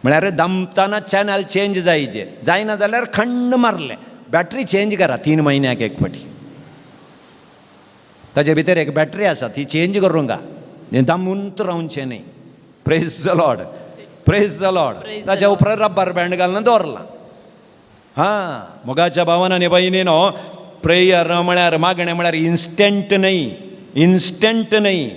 Speaker 7: म्हळ्यार दमतना चॅनल चेंज जायचे, जायना जाल्यार खंड मारलें, बॅटरी चेंज करा 3 म्हयन्याक एक फावटी. ताजे भितर एक बॅटरी आसा ती चेंज करूंक दमून रावचें न्ही. Praise the Lord, praise the Lord. ताच्या उपरांत रब्बर बँड घालून दवरलां. हां, मोगाच्या भावान आनी भयणीनो, प्रेयर म्हळ्यार मागणें म्हळ्यार इन्स्टंट न्हय, इन्स्टंट न्हय,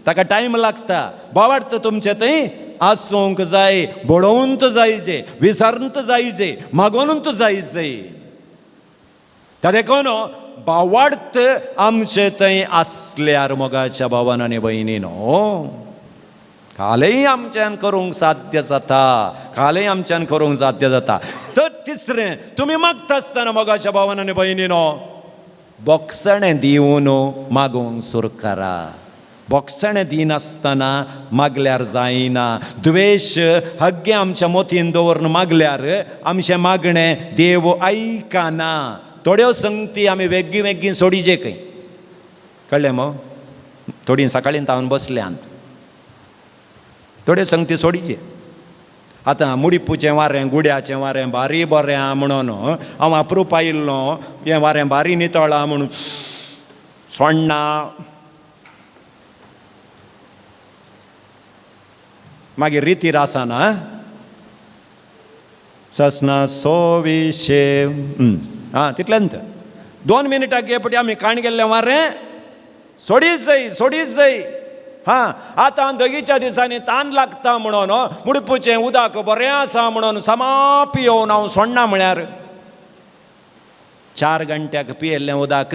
Speaker 7: ताका टायम लागता. बावार्थ तुमचें थंय आसूंक जाय, बडोवंक जायजे, विसारूंक जायजे, मागोवंक जायजे. त्या देखून बावार्थ आमचे थंय आसल्यार मोगाच्या भावान आनी भयणीनो, कालय आमच्यान करूंक साध्य जाता, कालय आमच्यान करूंक साध्य जाता. तर तिसरें, तुमी मागता आसतना मोगाच्या भावान आनी भयणीनो, बोगसणें दिवन मागूंक सुरू करा. बोगसणें दिनासतना मागल्यार जायना. द्वेश हग्गे आमच्या मोतीन दवरून मागल्यार आमचें मागणें देव आयकना. थोड्यो संगती आमी वेगळी वेगळी सोडीचे खंय, कळ्ळें मो? थोडीं सकाळीं तावन बसल्यांत, थोड्यो संगती सोडीचे. आतां मुडिपूचें वारें, गुड्याचें वारें भारी बरें आहा म्हणून हांव अप्रूप आयिल्लो, हें वारें भारी नितळ आहा म्हणून सोण्णां, मागीर रितीर आसना ससना सोविशे आं तितलेंच. 2 मिनटां गे पटी आमी काण गेल्लें वारें सोडीच जाय, सोडीच जाय. हां, आतां दगीच्या दिसांनी तान लागता म्हणून मुडपूचें उदक बरें आसा म्हणून समा पियोवन हांव सोडना म्हळ्यार 4 घंट्याक पियेल्लें उदक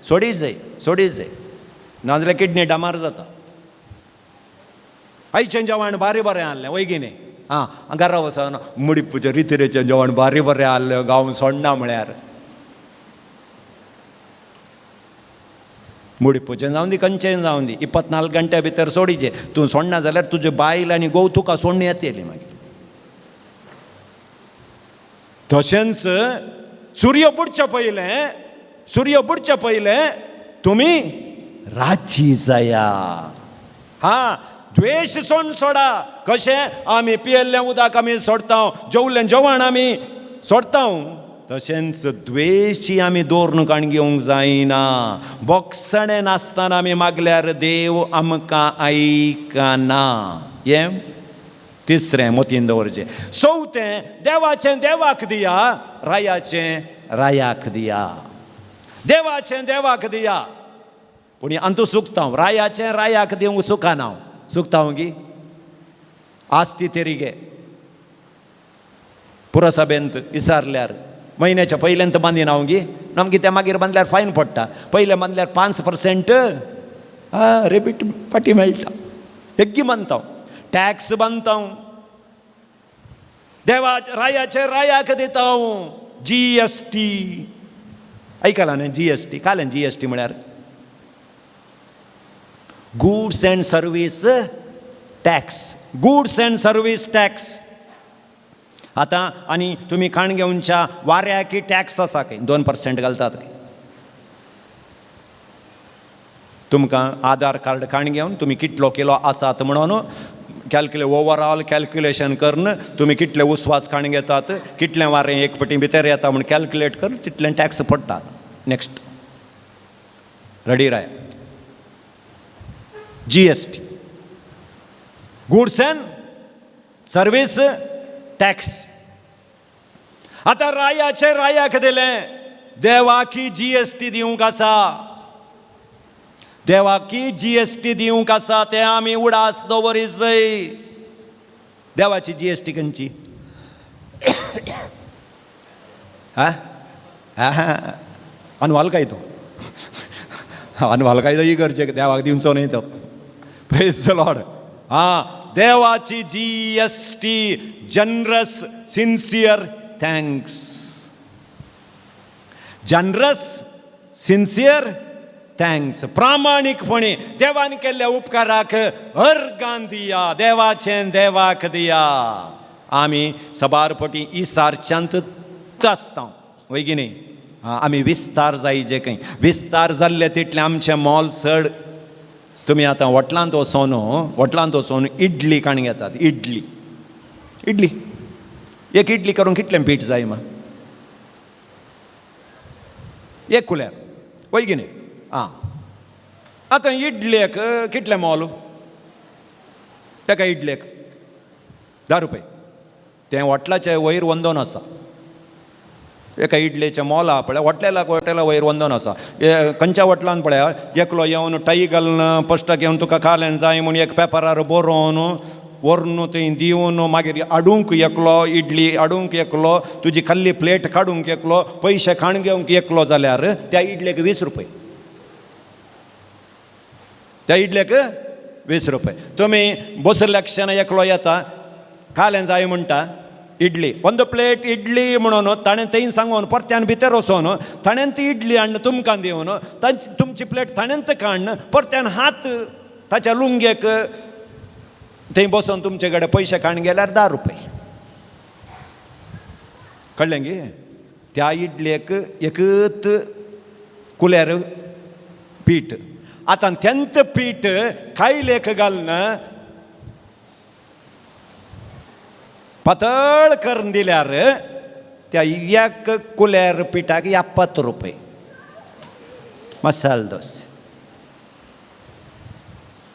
Speaker 7: सोडीच जाय, सोडीच जाय, नाजाल्यार किडनी डामार जाता. आयचें जेवण भारी बरें आहलें वय की न्ही? आं, घरा वचून मुडीपूचें रितिरेचें जेवण भारी बरें आहलें गांव सोडना म्हळ्यार मुडीपूचें जावन दी, खंयचें जावन दी, 24 घंट्या भितर सोडीचें. तूं सोडना जाल्यार तुजे बायल आनी घोव तुका सोडून येतली मागीर. तशेंच सूर्य बुडच्या पयलें, सूर्य बुडच्या पयलें तुमी राजी जाया. हां, द्वेश सोड सोडा. कशें आमी पियेल्लें उदक आमी सोडता, जेवलें जेवण आमी सोडता, तशेंच द्वेशी आमी दवरून काण घेवंक जायना. बोगसणें नासतना आमी मागल्यार देव आमकां आयकना. हें तिसरें मोतीन दवरचें. चवथें, देवाचें देवाक दिया, रायाचें रायाक दिया. देवाचें देवाक दिया, पूण अंतू सुकता, रायाचें रायाक दिवंक सुखाना हांव. सुकता हांव गी आसती तेरी गे पुरसभेंत विसारल्यार म्हयन्याच्या पयल्यांत बांदिना हांव गी, आमगे तें मागीर बांदल्यार फायन पडटा. पयलें बांदल्यार 5% रेबीट फाटी मेळटा. हेग्गी बांदता, टॅक्स बांदता, देवा रायाचे रायाक दिता हांव. GST आयकलां न्ही? GST कालें GST म्हळ्यार goods and service tax, goods and service tax. आतां आनी तुमी खाण घेवच्या वाऱ्याकी टॅक्स आसा खंय, 2% घालतात खंय. तुमकां आधार कार्ड खाण घेवन तुमी कितलो किलो आसात म्हणून ओवरऑल कॅल्क्युलेशन करून तुमी कितले उस्वास खाण घेतात, कितलें वारें एक पटी भितर येता म्हूण कॅल्क्युलेट करून तितलें टॅक्स पडटात. नेक्स्ट रेडी राय. GST goods and service tax. आतां रायाचे रायाक दिलें, देवाकी GST दिवंक आसा, देवाकी GST दिवंक आसा, तें आमी उडास दवरीत जाय. देवाची GST खंयची? अनवाल कायदो, अनवाल कायदो ही गरजेक देवाक दिवचो न्ही तो. Praise the Lord. हां, देवाची GST generous sincere thanks. Generous, sincere thanks, प्रामाणीकपणे देवान केल्ल्या उपकाराक अर्गान दिया, देवाचें देवाक दिया. आमी सबार पटी इसारच्यांत आसता, वय की न्ही? आमी विस्तार जाय जे खंय विस्तार जाल्ले तितलें आमचें मोल चड. तुमी आतां वॉटलांत वचोन, वॉटलांत वचोन इडली काण घेतात, इडली, इडली एक इडली करूंक कितलें पीठ जाय मा? एक कुल्यार, वय की न्ही? आं, आतां इडलेक कितलें मोल? तेका इडलेक 10 रुपये. तें वॉटलाचें वयर वंदोन आसा. एका इडलेचें मोल आहा पळय, वॉटलेलाक वॉटेला वयर वंदोन आसा. खंयच्या वॉटलान पळय एकलो येवन टाई घालून पोस्टाक येवन तुका खालें जाय म्हूण एक पेपरार बरोवन व्हरून थंय दिवन, मागीर हाडूंक एकलो इडली हाडूंक एकलो, तुजी खाल्ली प्लेट काडूंक एकलो, पयशे खाण घेवंक एकलो, जाल्यार त्या इडलेक 20 रुपये, त्या इडलेक 20 रुपये. तुमी बसल्या क्षण एकलो येता, खालें जाय म्हणटा, इडली ಒಂದು प्लेट इडली म्हणून ताणें थंय सांगून परत्यान भितर वचोन ताणें ती इडली हाडून तुमकां दिवन तांची तुमची प्लेट ताणेंच काडून परत्यान हात ताच्या लुंगेक थंय बसोन तुमचे कडेन पयशे काडून गेल्यार 10 रुपये. कळ्ळें गी? त्या इडलेक एकच कुल्यार पीठ. आतां तेंच पीठ कायलेक घालून पातळ करून दिल्यार त्या एक कुल्यार पिठाक 70 रुपये. मसाल दोस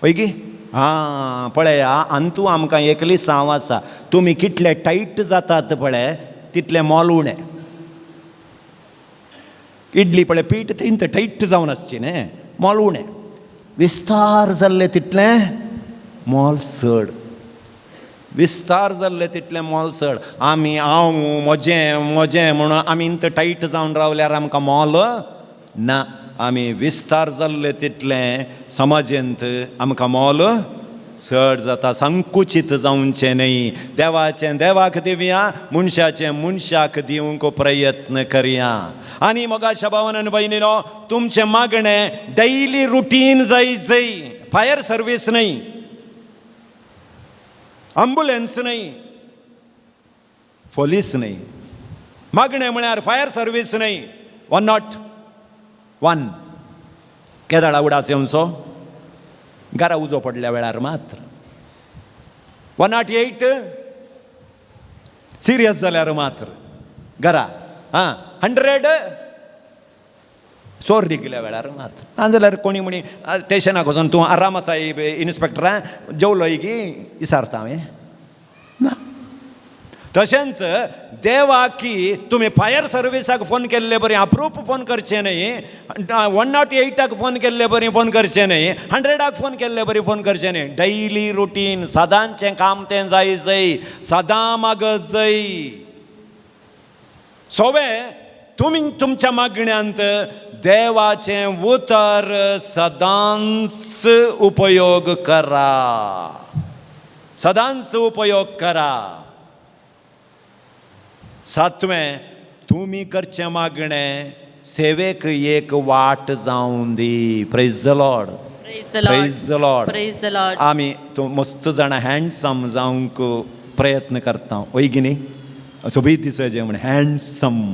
Speaker 7: वय गी? आं, पळया अंतू आमकां एकली सांव आसा, तुमी कितले टायट जातात पळय तितले मोल उणें. इडली पळय पीठ थंय टायट जावन आसची न्ही, मोल उणें. विस्तार जाल्लें तितलें मोल चड, विस्तार जाल्लें तितलें मोल चड. आमी हांव म्हजें म्हजें म्हणून आमी इंत टायट जावन रावल्यार आमकां मोल ना. आमी विस्तार जाल्लें तितलें समाजेंत आमकां मोल चड जाता. संकुचीत जावचें न्हय. देवाचें देवाक दिवया, मनशाचें मनशाक दिवंक प्रयत्न करया. आनी मोगाच्या भावान आनी भयणीनो, तुमचें मागणें डेली रुटीन जाय जय, फायर सर्वीस न्हय, आंबुलन्स न्हय, पोलीस न्हय. मागणें म्हळ्यार फायर सर्वीस न्हय, 101 केदाळा उडास येवचो घरा उजो पडल्या वेळार मात्र. 108 सिरियस जाल्यार मात्र घरा. आं, 100 चोर रिगल्या वेळार मात्र. ना जाल्यार कोणी म्हणी स्टेशनाक वचोन तूं आराम आसा इन्स्पेक्टरा जेवलोय की विचारता हांवें ना. तशेंच देवाकी तुमी फायर सर्विसाक फोन केल्ले बरी अप्रूप फोन करचें न्हय, 108 फोन केल्ले बरी फोन करचें न्हय, 100 फोन केल्ले बरी फोन करचें न्हय. डेली रुटीन सदांचें काम तें जाय जय, सदां मागत जय. सोवे तुमी तुमच्या मागण्यांत देवाचें उतर सदांच उपयोग करा, सदांच उपयोग करा. सातवें, तुमी करचें मागणें सेवेक एक वाट जावन दी. Praise the Lord, praise the Lord. आमी तूं मस्त जाणां हँडसम जावंक प्रयत्न करता, वय की न्ही? सोबीत दिसचें म्हण handsome,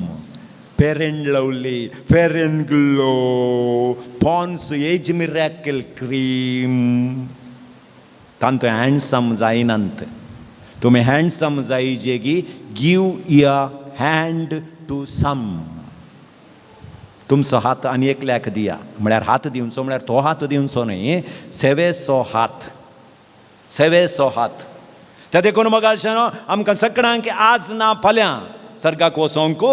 Speaker 7: Fair and Lovely, Fair and Glow, Pond's age miracle cream, तांतूं handsome जायनात. तुमी हँडसम जायजे की give your hand to some. तुमचो हात आनी एकल्याक दिया म्हळ्यार हात दिवचो म्हळ्यार तो हात दिवचो न्हय, सेवेचो हात, सेवेचो हात. त्या देखून मगाशें आमकां सगळ्यांक आज ना फाल्यां सर्गाक वचोंक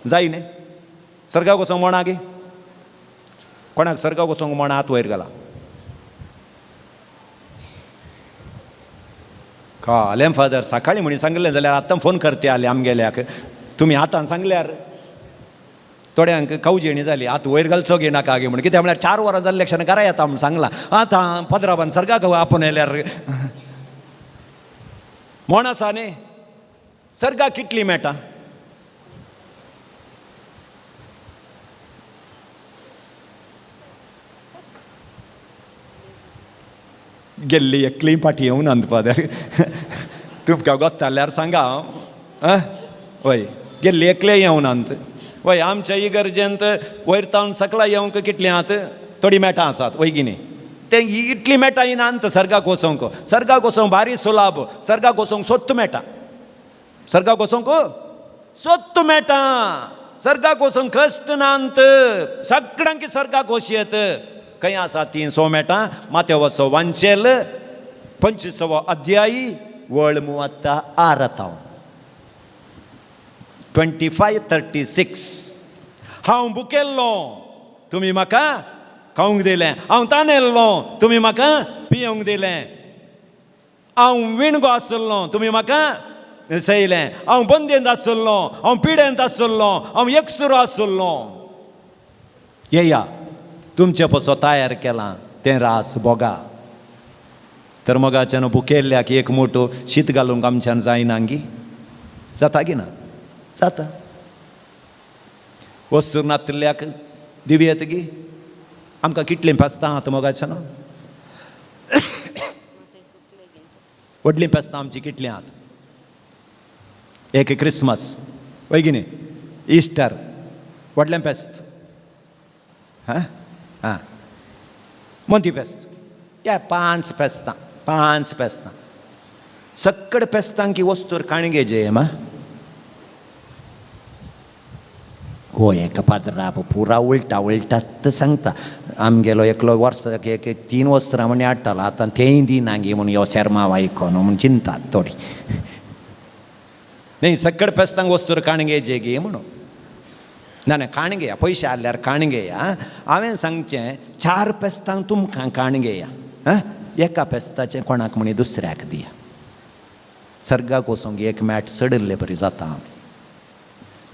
Speaker 7: जाय न्ही. सर्गाक वचोंक म्हणा गे कोणाक सर्गाक वचोंक म्हणा हात वयर घाला. कळ्ळें फादर सकाळीं म्हणी सांगलें जाल्यार आतां फोन करते आले आमगेल्याक. तुमी आतां सांगल्यार थोड्यांक कवजेणी जाली, आतां वयर घालचो गे नाका गे म्हण. कित्याक म्हळ्यार 4 वरां जाल्ल्या क्षण घरा येता म्हूण सांगलां. आतां पदराबान सर्गाक आपोवन येयल्यार म्हण आसा न्ही, सर्गाक कितली मेळटा? गेल्ली एकली पाटी येवन फादर तुमकां गोत्ताल्यार सांगा हांव. वय गेल्ली एकले येवनात. वय आमच्या इगर्जेंत वयर तावन सकला येवंक कितलीं आहात थोडीं मेटां आसात वय की न्ही. ते इतलीं मेटां येनात सर्गाक वचोंक. सर्गाक वचोंक भारी सुलाभ. सर्गाक वचोंक सोत्त मेळटा. सर्गाक वचोंक सोत्त मेळटा. सर्गाक वचोंक कश्ट नात. सगळ्यांक सर्गाक वचयेत. खंय आसा ती 100 मेटां? मातेवाचो वांचेल 25वो अध्यायी वळ 36 तावन 25:36. हांव भुकेल्लो तुमी म्हाका खावंक दिलें, हांव तानेल्लो तुमी म्हाका पिवंक दिलें, हांव विणगो आसलो तुमी म्हाका न्हेसयलें, हांव बंदेंत आसलो, हांव पिडेंत आसलो, हांव एकसुरो आसलो. येया तुमचे पसो तयार केलां तें रास भोगा. तर मोगाच्यान भुकेल्ल्याक एक मोटो शीत घालूंक आमच्यान जायना गी? जाता गी ना? जाता. वस्तू नातिल्ल्याक दिवयेत गी? आमकां कितलीं पेस्तां आहात मोगाच्यान? व्हडलीं पेस्तां आमचीं कितलीं आहात? एक क्रिसमस वय की न्ही, इस्टर व्हडलें पेस्त, हां हां मोंती पेस्त, ह्या 5 पेस्तां, 5 पेस्तां. सक्कड पेस्तांकी वस्तूर काणगे जे मा हो एका पाद्राप पुरा उलटा उलटात सांगता. आमगेलो एकलो वर्साक एक 3 वस्त्रां म्हण हाडटालो, आतां तेंय दिना गी म्हूण यो शेर्मांव आयकोन म्हूण चिंतात थोडी. न्ही सक्कड पेस्तांक वस्तूर काणगे जे गी म्हणून ना ना काणगेया पयशे हाडल्यार काणगेया. हांवें सांगचें 4 पेस्तांक तुमकां काणगेया, आं एका पेस्ताचें कोणाक म्हणी दुसऱ्याक दिया. सर्गाक वचोंक एक मॅट चडिल्ले बरी जाता. आमी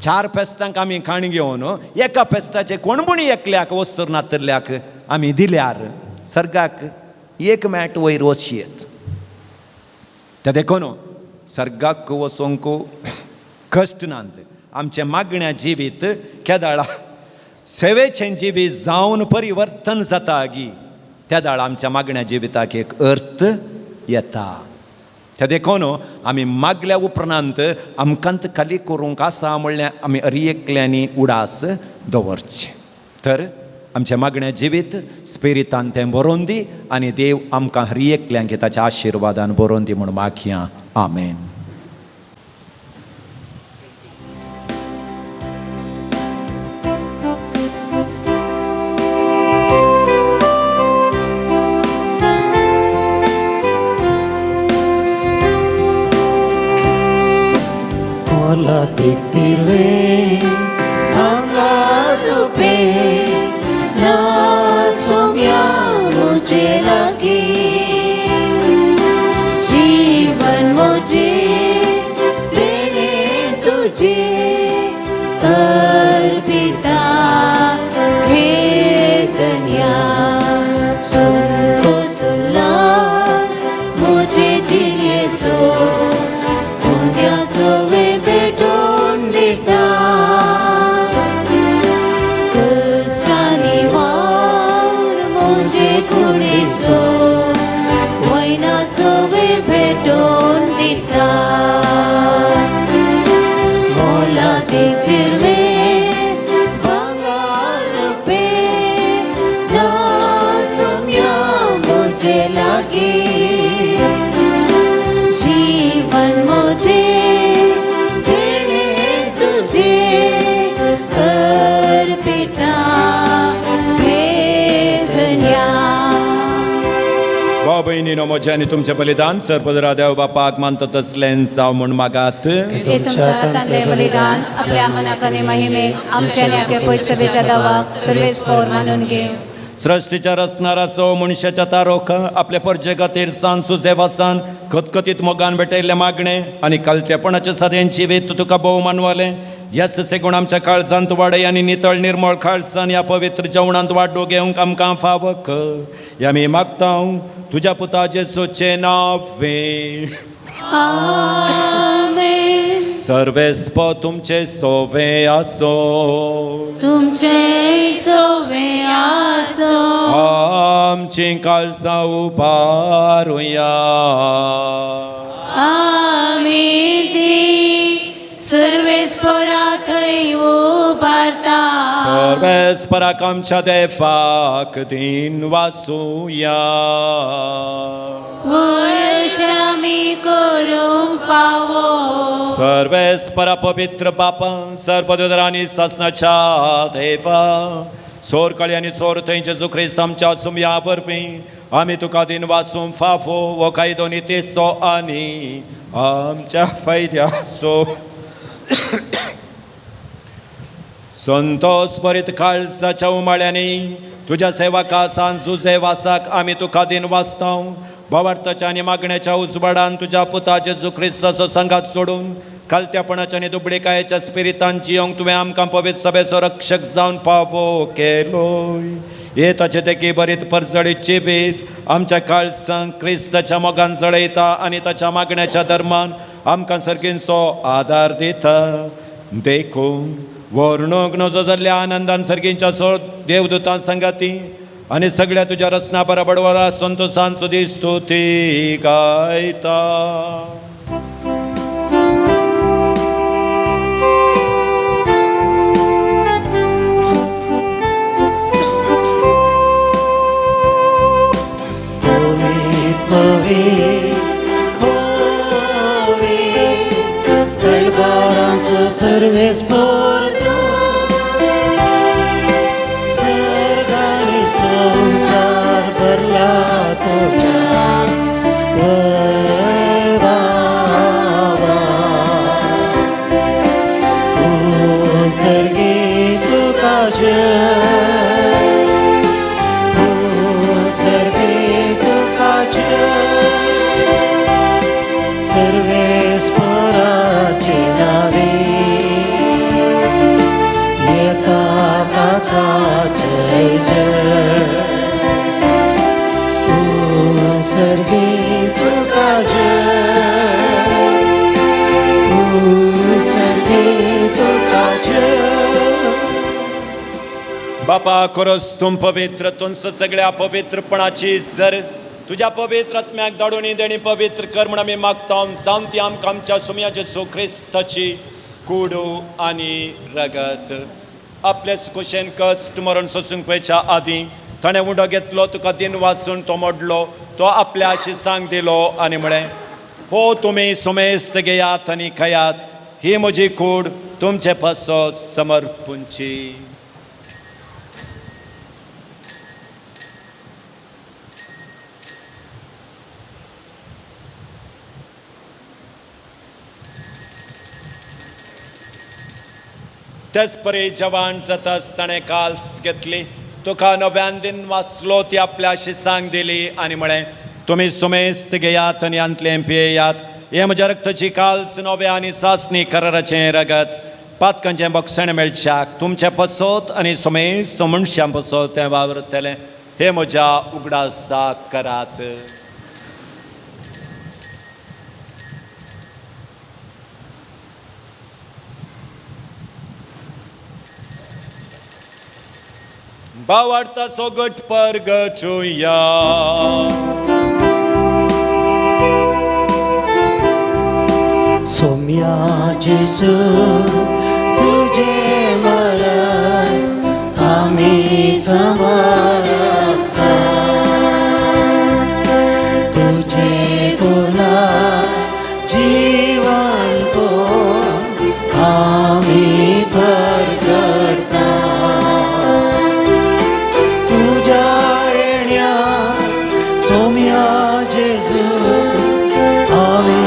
Speaker 7: 4 पेस्तांक आमी काण घेवन एका पेस्ताचें कोण म्हणी एकल्याक वस्तूर नातल्याक आमी दिल्यार सर्गाक एक मॅट वयर वचयेत. तें देखून सर्गाक वचोंक कश्ट नात. आमचें मागण्या जिवीत केदाळा सेवेचें जिवीत जावन परिवर्तन जाता गी त्या दाळ आमच्या मागण्या जिविताक एक अर्थ येता. त्या देखून आमी मागल्या उपरांत आमकां खाली करूंक आसा म्हणल्यार आमी अरी एकल्यांनी उडास दवरचें. तर आमचें मागण्या जिवीत स्पिरितान तें बरोवन दी आनी देव आमकां हर एकल्यांक ताच्या आशिर्वादान बरोवन दी म्हूण मागया. आमेन. म्हजें आनी तुमचें बलिदान सर्वदरा देव बापाक मानता तसलें जावं म्हूण मागात.
Speaker 3: तुमच्या हातांतलें बलिदान आपल्या मनाक आनी महिमेक आमच्या आनी पयसभेच्या दावाक सर्वेस पौर मानून घेवं.
Speaker 7: सृश्टीच्या रचणाराचो मनशाच्या तारोक आपल्या परजे खातीर सान सुजेवासान खतखतीत मोगान भेटयल्लें मागणें आनी कालचेपणाच्या सादें जिवीत तुका भोव मानवालें. येस सेगूण आमच्या काळजांत वाडय आनी नितळ निर्मळ काळजान ह्या पवित्र जेवणांत वाडो घेवंक आमकां फावक आमी मागता तुज्या पुता जेजूचें नांवें.
Speaker 6: आमेन.
Speaker 7: सर्वेस्प तुमचे सोवे आसो.
Speaker 6: तुमचे सोवे आसूं.
Speaker 7: आमचीं काळजां उबारुया.
Speaker 6: आमी ती सर्वेस्परा थंय उबारता.
Speaker 7: सर्वेस्पराक आमच्या देवाक दिन वासुया.
Speaker 6: वयशामी करूंक फावो.
Speaker 7: सर्वेस्परा पवित्र बापा सर्वदर आनी सासणाच्या देवा सोरकळी आनी सोर थंय जेजू क्रिस्त आमच्या सुमया वरवीं आमी तुका दिन वासूंक फावो हो कायदो नितीचो आनी आमच्या फायद्याचो. संतोस भरीत काळजाच्या उमाळ्यांनी तुज्या सेवका सान जुजे वासाक आमी तुका दिन वाचता. भावार्थाच्या आनी मागण्याच्या उजवाडान तुज्या पुता जेजू क्रिस्ताचो संगात सोडून खालत्यापणाच्या आनी दुबळेकायेच्या स्पिरितान जियोंक तुवें आमकां पवित्र सभेचो रक्षक जावन पावो केलोय. हे ताचे देखी बरीत परजळीत जिवीत आमच्या काळजांक क्रिस्ताच्या मोगान जळयता आनी ताच्या मागण्याच्या धर्मान आमकां सर्गींचो आदार दिता. देखून वर्णूंक नजो जाल्ल्या आनंदान सर्गींच्या सो देवदूतां संगाती आनी सगळ्या तुज्या रचना बराबर वरा संतोसान तुजी स्तुती गायता.
Speaker 2: सर्वेस्पर सर्गारी संसार भरला तुझ्या वैभवा. ओ सर्गी तुका जय, ओ सर्गी तुका जय, सर्वेस्पराचे नावे येता ताका जय जय. ओ सर्गी तुका जय, ओ सर्गी तुका जय.
Speaker 7: बापा खरोच तूं पवित्र, तुमचो सगळ्या पवित्रपणाची जर तुज्या पवित्र आत्म्याक धाडून देणी पवित्र कर म्हूण आमी मागता. जावन ती आमकां आमच्या सुमया जेजू क्रिस्ताची कुडू आनी रगत आपले कुशेन कश्ट मरण सोसूंक पळयच्या आदीं ताणें उंडो घेतलो, तुका दिन वाचून तो मोडलो, तो आपल्या आशिसांक दिलो आनी म्हळें, हो तुमी सुमेस्त घेयात आनी खायात, ही म्हजी कूड तुमचे पासत समर्पूंची. तेच परी जवान जाताच ताणें काल्स घेतली, तुका नव्यान दिन वाचलो, ती आपल्या शिसांक दिली आनी म्हळें, तुमी सुमेस्त घेयात आनी हांतलें पियेयात, हें म्हज्या रक्ताची काल्स नव्या आनी सासणी कराराचें रगत, पातकांचें बक्षण मेळच्याक तुमचें पसत आनी सुमेस्त मनशां पसत तें वावरतलें, हें म्हज्या उगडासाक करात. भावार्थाचो गट परगटुया.
Speaker 2: सोम्या जेजू तुझे मरण आमी समर्पता, तुझे पुन्हा जीवन को आमी परगटता. तुझ्या येण्या सोम्या जेजू आमी.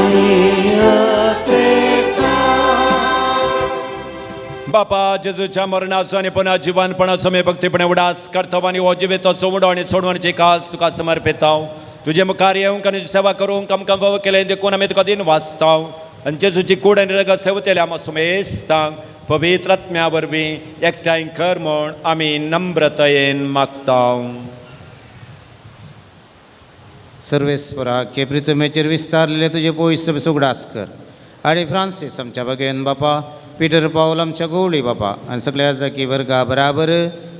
Speaker 7: बापा जेजूच्या मरणाचो आनी पुन्हा जिवनपणाचो आमी भक्तीपणे उडास करता आनी हो जिविताचो उडो आनी सोडवणची काल्स तुका समर्पिता. तुजे मुखार येवंक आनी सेवा करूंक आमकां फावो केलें देखून आमी तुका दिन वाचता आनी जेजूची कूड आनी रगत सेवतल्या आमकां सुमेस्तांक पवित्र आत्म्या वरवीं एकठांय कर म्हूण आमी नम्रतायेन मागता.
Speaker 1: सर्वेस्परा के प्रितमेचेर विस्तारलेले तुजे पयस उगडास कर आनी फ्रांसीस आमच्या भगेन बापा, पीटर पावल आमच्या गवळी बापा आनी सगळ्या जाकी वर्गा बराबर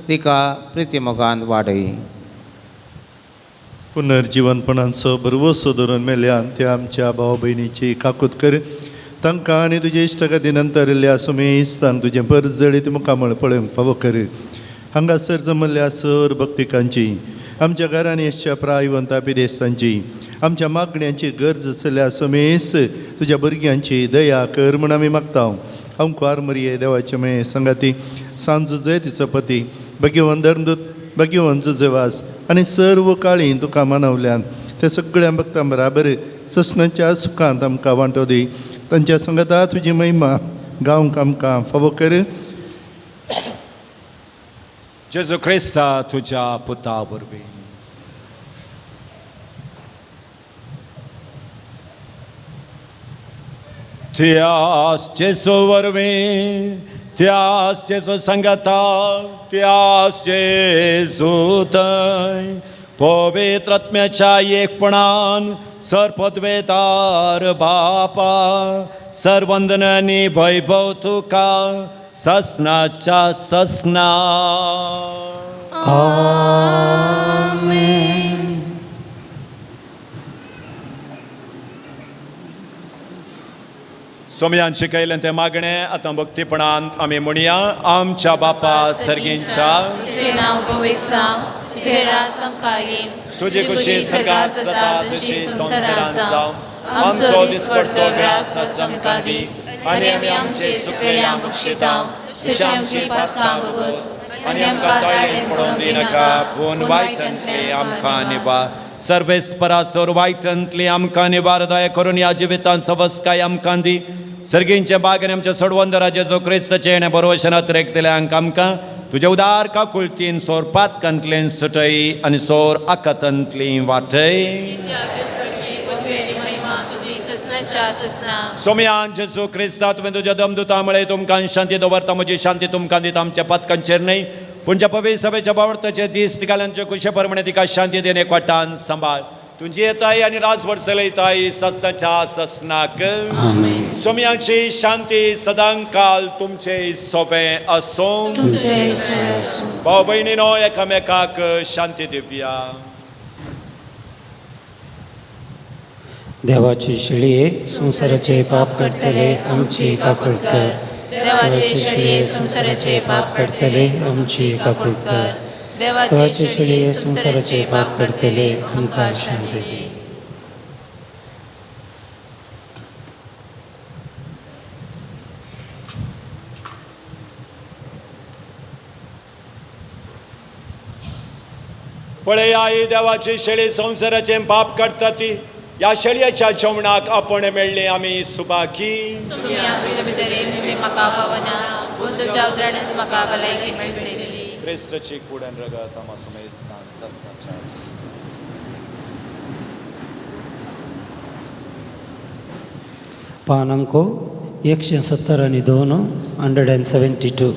Speaker 1: तिका प्रितीमोगान वाडय.
Speaker 4: पुनर्जिवनपणाचो भरवसो धरून मेल्यान त्या आमच्या भाव भयणीची काकूत कर. तांकां आनी तुजे इश्टागती नंतर इल्ल्या सुमेस्तांक तुजें परजळीत मुखामळ पळोवंक फावो कर. हांगासर जमल्ल्या सर भक्तिकांची, आमच्या घरांनी आसच्या प्रायवंता पिडेस्तांची, आमच्या मागण्यांची गरज आसल्या सुमेस तुज्या भुरग्यांची दया कर म्हूण आमी मागता. हांव कुवार मरिये देवाचे मे संगाती सांजू जय तिचो पती भगवंत धर्मदूत भगवंत जुजेवास आनी सर्व काळी तुका मानवल्यान ते सगळ्या भक्तां बराबर ससनाच्या सुखांत आमकां वांटो दी. तांच्या संगता तुजी महिमा गावंक आमकां फावो कर.
Speaker 7: जेजू क्रिस्ता तुज्या पुता वरवीं. त्यास जेजू वरवीं, त्यास जेजू संगता, त्यास जेजू थंय पवित्र आत्म्याच्या एकपणान सर्पद्वेतार बापा सर्वंदनानी वैभव तुका ससनाच्या ससना.
Speaker 6: आमेन.
Speaker 7: सोमयान शिकयलें तें मागणें आतां भक्तीपणान आमी म्हणया. आमच्या बापा सर्गींच्या,
Speaker 8: तुझे नाव पवित्र जावं, तुझे राज आमकां येवं,
Speaker 7: तुजी खुशी सरकार जाता तशी संवसारांत जावं. आमचो दिसपडतो ग्रास आज आमकां दी आनी आमी आमचे चुकलेल्या बक्षिता तशी आमची पातकां भोगोस आनी आमकां ताळेन पडोवंक दिनाका, पूण वायटांतले आमकां निवार. सर्वेस्परा सोर वायटांतली आमकां निवार दया करून ह्या जिवितांत सवस्काय आमकां दी. सर्गींचे बागेन आमच्या सोडवंदरा जेजू क्रिस्ताचें येणें बरोवशनात रेखतल्यांक आमकां तुज्या उदार काकुळतीन सोर पातकांतल्यान सुटय आनी सोर आकातांतली वाटय. सोमयान जेजू क्रिस्ता तुवें तुज्या दमदुता म्हळें तुमकां शांती दवरता, म्हजी शांती तुमकां दिता. आमच्या पातकांचेर न्हय पूण ज्या पवित्र सभेच्या बावडताचे दीस तिकाल्यांचे कुशे प्रमाणे तिका शांती दिवन एकवटान सांबाळ. तुजी येताय आनी राजवट चलयताय ससनाच्या ससनाक. सोमयाची शांती सदांकाल तुमचे सोबें आसूं. भाव भयणीनो एकामेकाक शांती दिवया.
Speaker 2: देवाची शेळये संवसाराचे पाप काडटले आमची काकूट कर.
Speaker 8: देवाचे शेळये संवसाराचे पाप
Speaker 2: काडटले आमची काकूट कर. देवाचे शेळये संवसाराचे पाप काडटले आमकां शांती दी.
Speaker 7: पळया ही देवाची शेळी संवसाराचे पाप काडटा ती. ह्या शेळयेच्या जेवणाक आपण मेळ्ळें आमी सुबाकी. क्रिस्ताची कूड आनी रगत आमकां सुमेस्तान ससनाच्या.
Speaker 2: पान अंको 172, 172.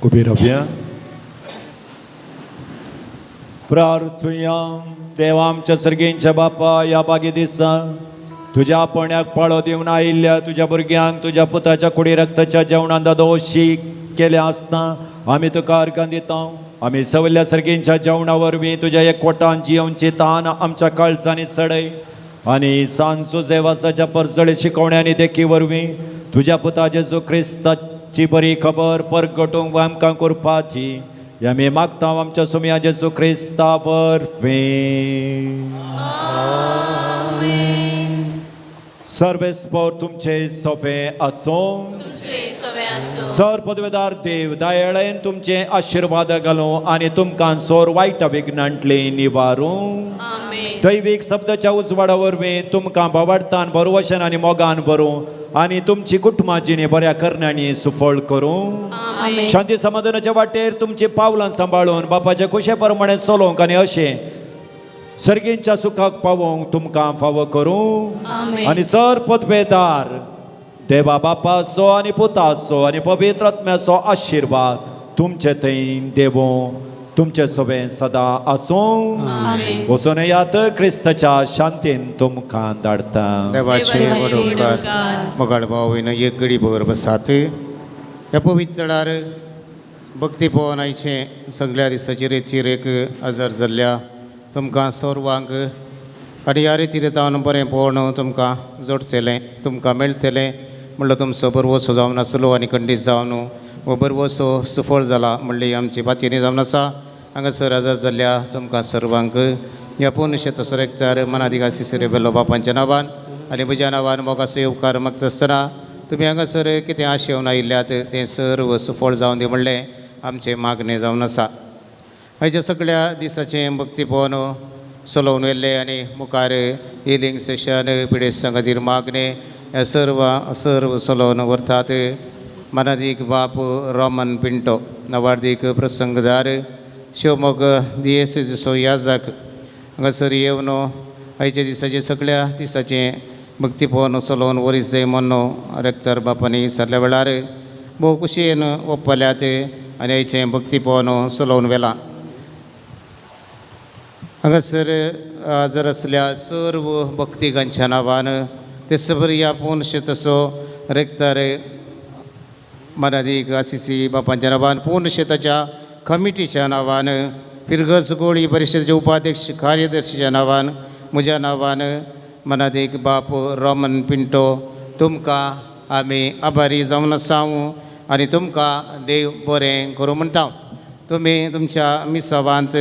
Speaker 7: उबी रावया. प्रार्थुया. देवा आमच्या सर्गींच्या बापा, ह्या बागे दिसा तुज्या आपण्याक पाळो दिवन आयिल्ल्या तुज्या भुरग्यांक तुज्या पुताच्या कुडी रक्ताच्या जेवणान दोशी केल्या आसतना आमी तुका अर्गां दिता. आमी सवल्ल्या सर्गींच्या जेवणा वरवीं तुज्या एकवटान जियोवची तान आमच्या काळजांनी चडय आनी सांजो जेवासाच्या परजळे शिकवण्या आनी देखी वरवीं तुज्या पुता जेजू क्रिस्ताची बरी खबर परगटूंक आमकां करपाची आमी मागता आमच्या सुमया जेजू क्रिस्ता वरवीं. सर्वेस्पोर तुमचे सोफे आसूं. सर पदवेदार देव दयाळेन तुमचे आशिर्वाद घालूं आनी तुमकां सोर वायट विघ्नांतले निवारूं. दैवीक शब्दाच्या उजवाडा वरवीं तुमकां भावार्थान भरवशान आनी मोगान भरूं आनी तुमची कुटुंबा जिणे बऱ्या करण्यांनी सुफळ करूं. शांती समाधानाच्या वाटेर तुमची पावलां सांबाळून बापाच्या कुशे प्रमाणे चलोवंक आनी अशें सर्गींच्या सुखाक पावोवंक तुमकां फावो करूं. आनी सर पदवेदार देवा बापाचो आनी पुताचो आनी पवित्र आत्म्याचो आशिर्वाद तुमचे थंय देवो तुमचे सोबें सदां आसूं. वचून यात क्रिस्ताच्या शांतीन तुमकां धाडटा.
Speaker 1: देवाचे व्हड उपकार. मोगाळ भाव भयणो एक घडी भर बसात. ह्या पवित्र थळार भक्ती पवन आयचें सगळ्या दिसाची रेतीर एक हजर जाल्ल्या तुमकां सर्वांक आनी ह्या रितीर जावन बरें पळोवन तुमकां जोडटलें, तुमकां मेळटलें म्हणल्यार तुमचो बरवसो जावन आसलो आनी खंडीत जावन हो बरवसो सुफळ जाला म्हणली आमची पातयेनी जावन आसा. हांगासर हजर जाल्ल्या तुमकां सर्वांक ह्या पुनशेत सरेकचार मनादिका सिसरे बेलो बापांच्या नांवान आनी म्हज्या नांवान मोगाचो येवकार मागता आसतना तुमी हांगासर कितें आशेवन आयिल्ल्यात तें सर्व सुफळ जावन दी म्हणलें आमचें मागणें जावन आसा. आयच्या सगळ्या दिसाचें भक्ती पवन चलोवन व्हेल्लें आनी मुखार हिलींग सेशन पिडेस्तां खातीर मागणें ह्या सर्व सर्व चलोवन व्हरतात. मनादीक बाप रोमन पिंटो, नवार्दीक प्रसंगदार शिवमोग दियेसो याजाक हांगासर येवन आयच्या दिसाचें सगळ्या दिसाचें भक्ती पवन चलोवन वरीस जाय म्हण्ण रेक्टर बापांनी सरल्या वेळार भोव खुशयेन ओपल्यात आनी आयचें भक्ती पवन चलोवन व्हेलां. हांगासर हजर आसल्या सर्व भक्तिकांच्या नांवान तेच बरी आपूण तसो रेक्तर मनादीक आसिसी बापांच्या नांवान पूर्ण शेताच्या कमिटीच्या नांवान फिरगज गोळी परिशदेचे उपाध्यक्ष कार्यदर्शीच्या नांवान म्हज्या नांवान मनादीक बाप रोमन पिंटो तुमकां आमी आभारी जावन आसा आनी तुमकां देव बरें करूं म्हणटा. तुमी तुमच्या मिसावांत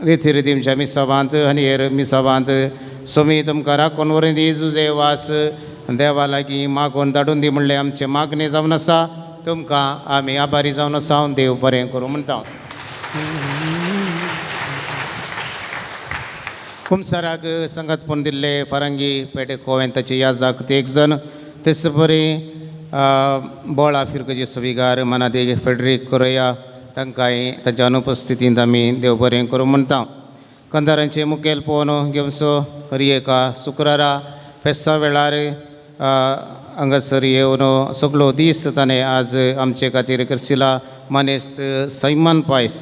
Speaker 1: रिती रितीमच्या मिसावांत आनी हेर मिसावांत सोमी तुमकां राखून व्हरून दी जुजे वास देवा लागीं मागून धाडून दी म्हणलें आमचें मागणें जावन आसा. तुमकां आमी आभारी जावन आसा देव बरें करूं म्हणटा. कुमसाराक संगतपण दिल्ले फारंगी पेटे कोवेंताचे याजाक ते एक जण तेच बरी बोळा फिरगजे सुविगार मनादे फेडरीक कोरया तांकांय तांच्या अनुपस्थितींत आमी देव बरें करूं म्हणटा. कंदारांचे मुखेल पवन घेवचो हर एका शुक्रारा फेस्ता वेळार हांगासर येवन सगळो दीस ताणें आज आमचे खातीर करसिला मानेस्त सैमान पायस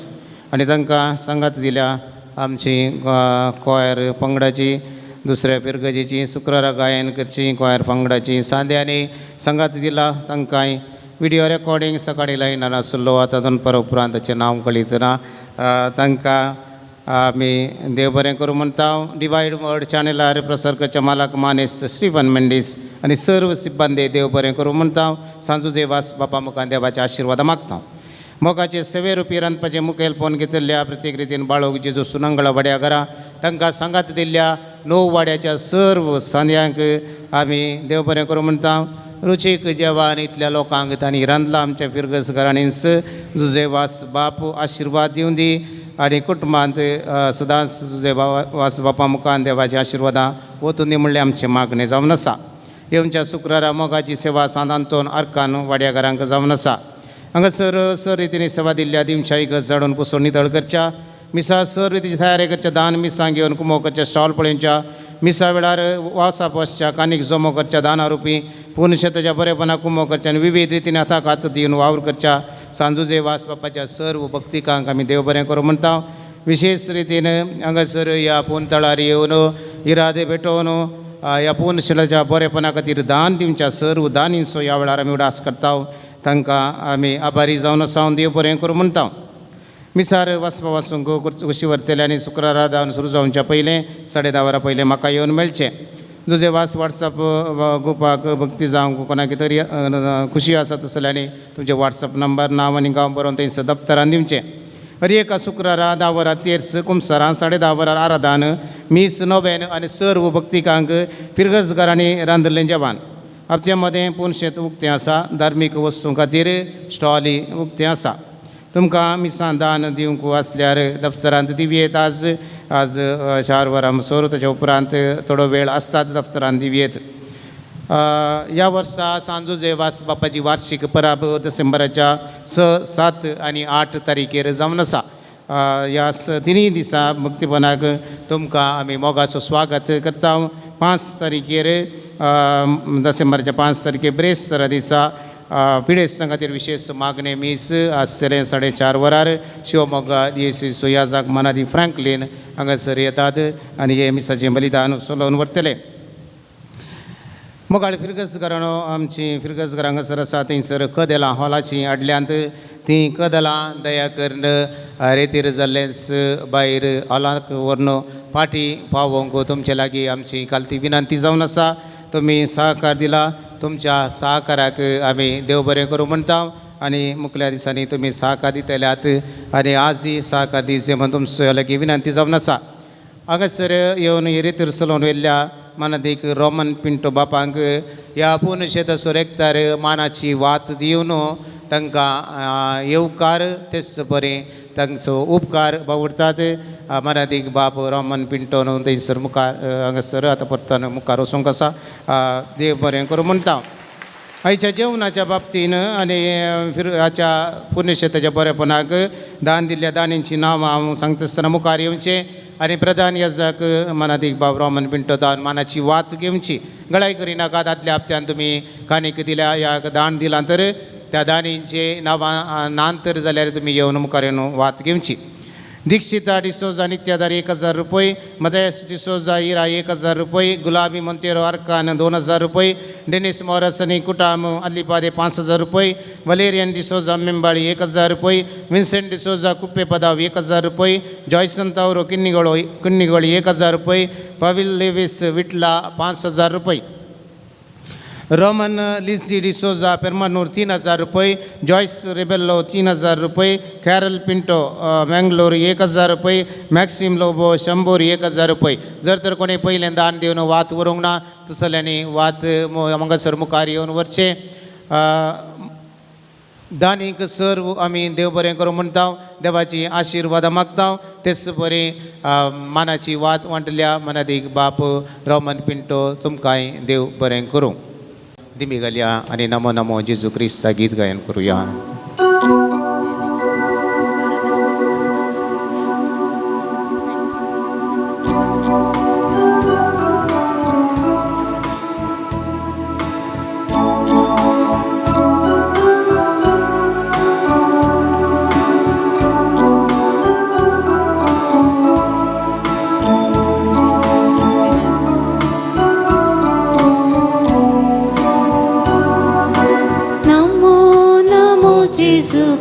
Speaker 1: आनी तांकां सांगात दिल्या आमची कॉयर पंगडाची दुसऱ्या फिरगजेची शुक्रारा गायन करची कॉयर पंगडाची सांद्यांनी सांगात दिला. तांकांय विडियो रेकॉर्डिंग सकाळीं लायनान आसलो आतां दनपार उपरांत ताचें नांव कळीत ना. तांकां आमी देव बरें करूं म्हणटा. डिवायड वर्ड चॅनलार प्रसार करच्या मालक मानेस्त श्रीवन मेंडीस आनी सर्व सिब्बंदी देव बरें करूं म्हणटा. सांजू देवास बापा मुखार देवाचे आशिर्वाद मागता. मोगाचे सेवे रुपी रांदपाचें मुखेलपण घेतिल्ल्या प्रत्येक रितीन बाळोक जेजू सुनंगळा वाड्या घरा तांकां सांगात दिल्ल्या णव वाड्याच्या सर्व सांद्यांक आमी देव बरें करूं म्हणटा. रुचीक जेवण इतल्या लोकांक तांणी रांदलां आमच्या फिरगस घराणींच जुजे वास बाप आशिर्वाद दिवन दी आनी कुटुंबांत सदांच जुजे वास बापा मुखान देवाच्या आशिर्वादां वतून दी म्हणलें आमचें मागणें जावन आसा. येवच्या शुक्रारा मोगाची सेवा सांत आंतोन आर्कान वाड्या घरांक जावन आसा. हांगासर सर रितीन सेवा दिल्ल्या दिमच्या इगर्ज झाडून पुसून नितळ करच्या मिसा सर रितीची तयारी करच्या दान मिसां घेवन कुमो करच्या स्टॉल पळोवच्या मिसा वेळार वासाप वसच्या कानीक जमो करच्या दाना रुपी पुनशेताच्या बरेपणा कुमो करच्या आनी विविध रितीन हाताक हात दिवन वावर करच्या सांजुजे वास बापाच्या सर्व भक्तिकांक आमी देव बरें करूं म्हणटा. विशेष रितीन हांगासर ह्या पुनतळार येवन इरादे भेटोवन ह्या पुनशिलाच्या बरेपणा खातीर दान दिवच्या सर्व दानींचो ह्या वेळार आमी उडास करता. तांकां आमी आभारी जावन आसा, देव बरें करूं म्हणटा. मिसार वचपा वासूंक कुशी व्हरतले आनी शुक्रारा दान सुरू जावच्या पयलें 10:30 वरां पयलें म्हाका येवन मेळचें. जुजे वास वॉट्सएप ग्रुपाक भक्ती जावंक कोणाक तरी खुशी आसा तसले आनी तुमचे वॉट्सएप नंबर नांव आनी गांव बरोवन थंयसर दप्तरान दिवचें. हर एका शुक्रारा 10 वरां तेर्स, कुमसरां 10:30 वरां आराधान, मीस नोवेन आनी सर्व भक्तिकांक फिरगजगारांनी रांदिल्लें जेवण. हप्त्या मदें पुनशेत उक्तें आसा. धार्मीक वस्तूं खातीर स्टॉली उक्तें आसा. तुमकां मिसां दान दिवंक आसल्यार दफ्तरांत दिवयेत. आज आज 4 वरां सोर ताच्या उपरांत थोडो वेळ आसतात दफ्तरांत दिवयेत. ह्या वर्सा सांजुजे वास बापाची वार्षिक परब डिसेंबराच्या 6, 7 आनी 8 तारखेर जावन आसा. ह्या तिनूय दिसा भक्तीपणाक तुमकां आमी मोगाचो स्वागत करता. 5 तारखेर डिसेंबराच्या 5 तारखेर ब्रेस्तारा दिसा पिडेस्तां खातीर विशेष मागणें मीस आसतलें 4:30 वरार. शिवमोग्गा येसू सुयाजाक मनादी फ्रँकलीन हांगासर येतात आनी हे मिसाचें बलिदान चलोवन व्हरतले. मोगाळ फिरगजगारांनो, आमची फिरगजगारां हांगासर आसा थंयसर कदेलां हॉलाचीं हाडल्यांत. तीं कदेलां दया करून रेतीर जाल्लेंच भायर हॉलाक व्हरून पाटी पावोवंक तुमचे लागीं आमची कालती विनंती जावन आसा. तुमी सहकार दिला, तुमच्या सहकाराक आमी देव बरें करूं म्हणटा आनी मुखल्या दिसांनी तुमी सहकार दितल्यात आनी आजय सहकार दिवचे म्हूण तुमचे लागीं विनंती जावन आसा. हांगासर येवन रेतीर चलोवन व्हेल्ल्या मानादीक रोमन पिंटो बापांक ह्या पुनशेताचो रेक्तार मानाची वात दिवन तांकां येवकार तेच बरें तांचो उपकार बावुरतात. मानादीक बाप रोमन पिंटो न्हू थंयसर मुखार हांगासर आतां परतून मुखार वचूंक आसा. देव बरें करूं म्हणटा. आयच्या जेवणाच्या बाबतीन आनी हाच्या पुण्यक्षेत्राच्या बरेपणाक दान दिल्ल्या दानींची नांवां हांव सांगता आसतना मुखार येवचें आनी प्रधान याजक मानादीक बाब रोमन पिंटो दान मानाची वात घेवची. गळाय करिनाकात. आदल्या हप्त्यान तुमी काणीक दिल्या ह्या दान दिलां तर त्या दानींचे नांवां नांतर जाल्यार तुमी येवन मुखार येवन वात घेवची. दीक्षिता डिसोजा नित्यादार 1000 रुपये, मदयस डिसोजा इरा 1000 रुपये, गुलाबी मोंतेरो अर्कान 2000 रुपये, डेनिस मोरसनी कुटाम अल्लिपादे 5000 रुपये, वलेरियन डिसोजा मेंबाळी 1000 रुपये, विन्सेंट डिसोजा कुप्पे पदाव 1000 रुपये, जॉयसन तावरो किन्निगोळी 1000 रुपये, पविल लेविस विटला 5000 रुपये, रोमन लिसी डिसोजा पेरमानूर 3000 रुपये, जॉयस रेबेल्लो 3000 रुपये, कॅरल पिंटो मँगलोर 1000 रुपये, मॅक्सिम लोबो शंबूर 1000 रुपये. जर तर कोणी पयलें दान दिवन वात व्हरूंक ना तसल्यांनी वात हांगासर मुखार येवन व्हरचें. दानीक सर्व आमी देव बरें करूं म्हणटा, देवाची आशिर्वादां मागता. तेच बरें मानाची वात वांटल्या मनादीक बाप रोमन पिंटो तुमकांय देव बरें करूं. दिमी घालया आनी नमो नमो जेजू क्रिस्ता गीत गायन करुया.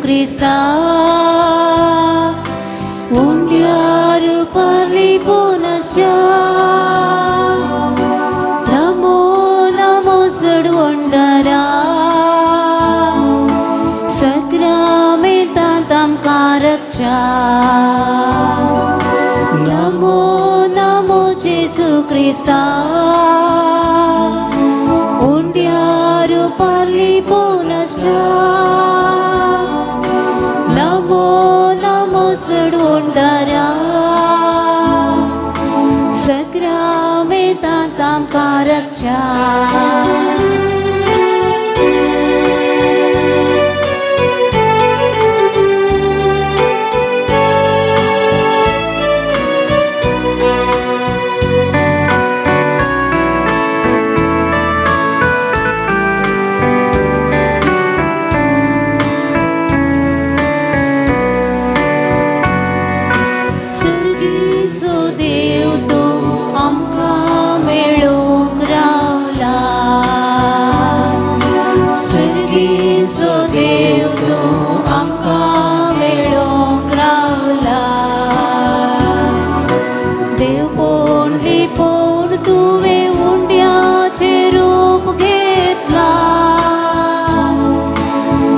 Speaker 6: Krista, undiar parli ponasja, namo namo sadvandara, sacramenta tam karaksha, namo namo Jesu Krista, undiar parli ponasja. Namo namo सडवंडारा सक्रामेता तामकां रक्षा. सर्गीचो देव तूं आमकां मेळोंक रावला. देवपण लिपोवन तुवें उंड्याचें रूप घेतलां.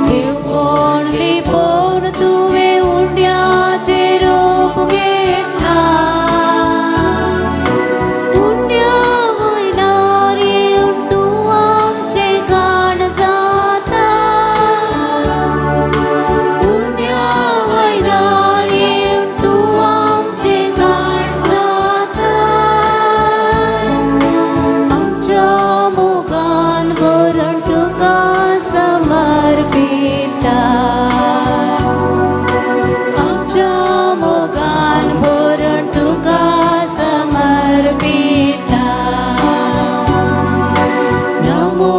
Speaker 6: देवपण लिपोवन तुवें उंड्याचें रूप घेतलां. उंड्या वयल्यार येवन तूं आमचें घाण जाता. उंड्या वयल्यार येवन तूं आमचें घाण जाता. आमच्या मोगान भरण तुका समर्पिता. आमच्या मोगान भरण तुका समर्पिता. नमो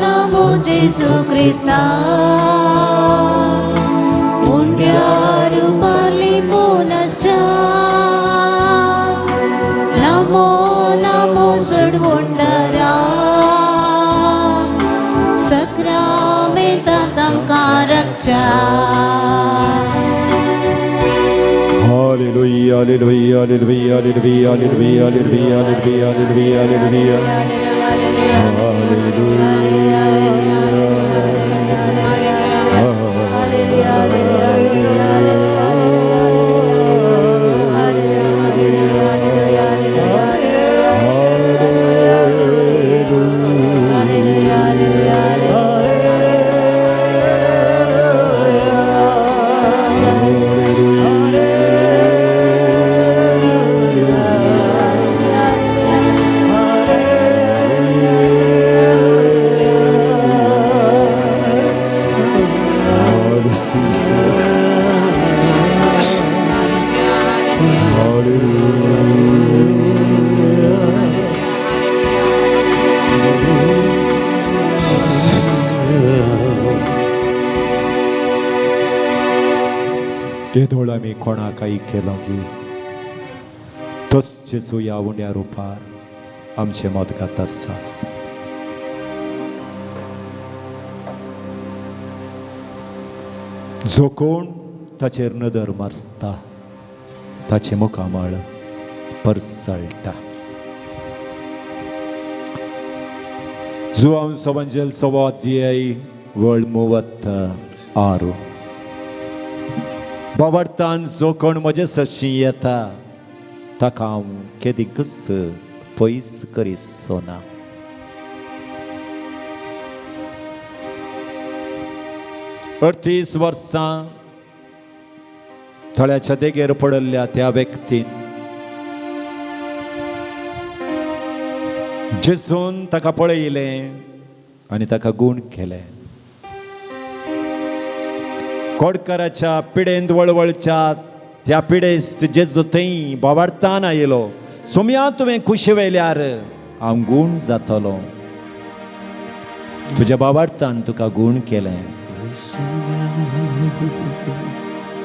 Speaker 6: नमो जेजू क्रिस्ता, उंड्या रुपार लिपून आसच्या. नमो नमो चडवणदारा, सक्रामेंतांत आमकां राखच्या.
Speaker 7: Hallelujah, hallelujah, hallelujah, hallelujah, hallelujah, hallelujah, hallelujah, hallelujah, hallelujah. येदोळ आमी कोणाक केलो की तोच जेजू ह्या उंड्या रुपार आमचें मदगात आसा. जो कोण ताचेर नदर मारता ताचें मुखामळ परसळटा. जुआंव सवंजेल सवाध्याय वळ 36. बावडतान जो कोण म्हजे सरशी येता ताका हांव केदीकच पयस करिसो ना. 38 वर्सां थळ्याच्या देगेर पडिल्ल्या त्या व्यक्तीन जेजून ताका पळयलें आनी ताका गूण केलें. कोडकराच्या पिडेंत वळवळच्या त्या पिडेस्त जेजू थंय बावाडतान आयलो, सोम्या तुवें खुशी वेल्यार हांव गूण जातलो. तुज्या बावाडतान तुका गूण केलें.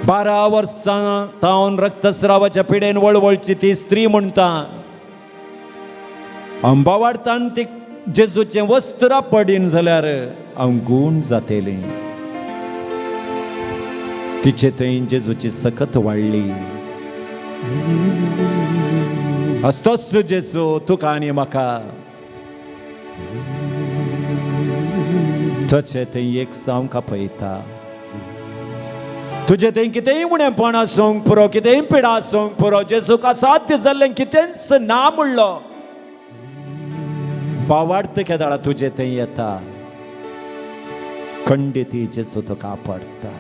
Speaker 7: 12 वर्सां तावन रक्तस्रावाच्या पिडेन वळवळची ती स्त्री म्हणटा, हांव बावाडतान ती जेजूचें वस्त्र पडीन जाल्यार हांव गूण जातलें. तिचे थंय जेजूची सकत वाडली. असतोच जेजू तुका आनी म्हाका तशें थंय एक सामकां पळयता. तुजें थंय कितेंय उणेपण आसूंक पुरो, कितेंय पिडा आसूंक पुरो, जेजूक असाध्य जाल्लें कितेंच ना म्हणलो. बावार्थ केदाळा तुजें थंय येता, खंडिती जेजू तुका पडटा.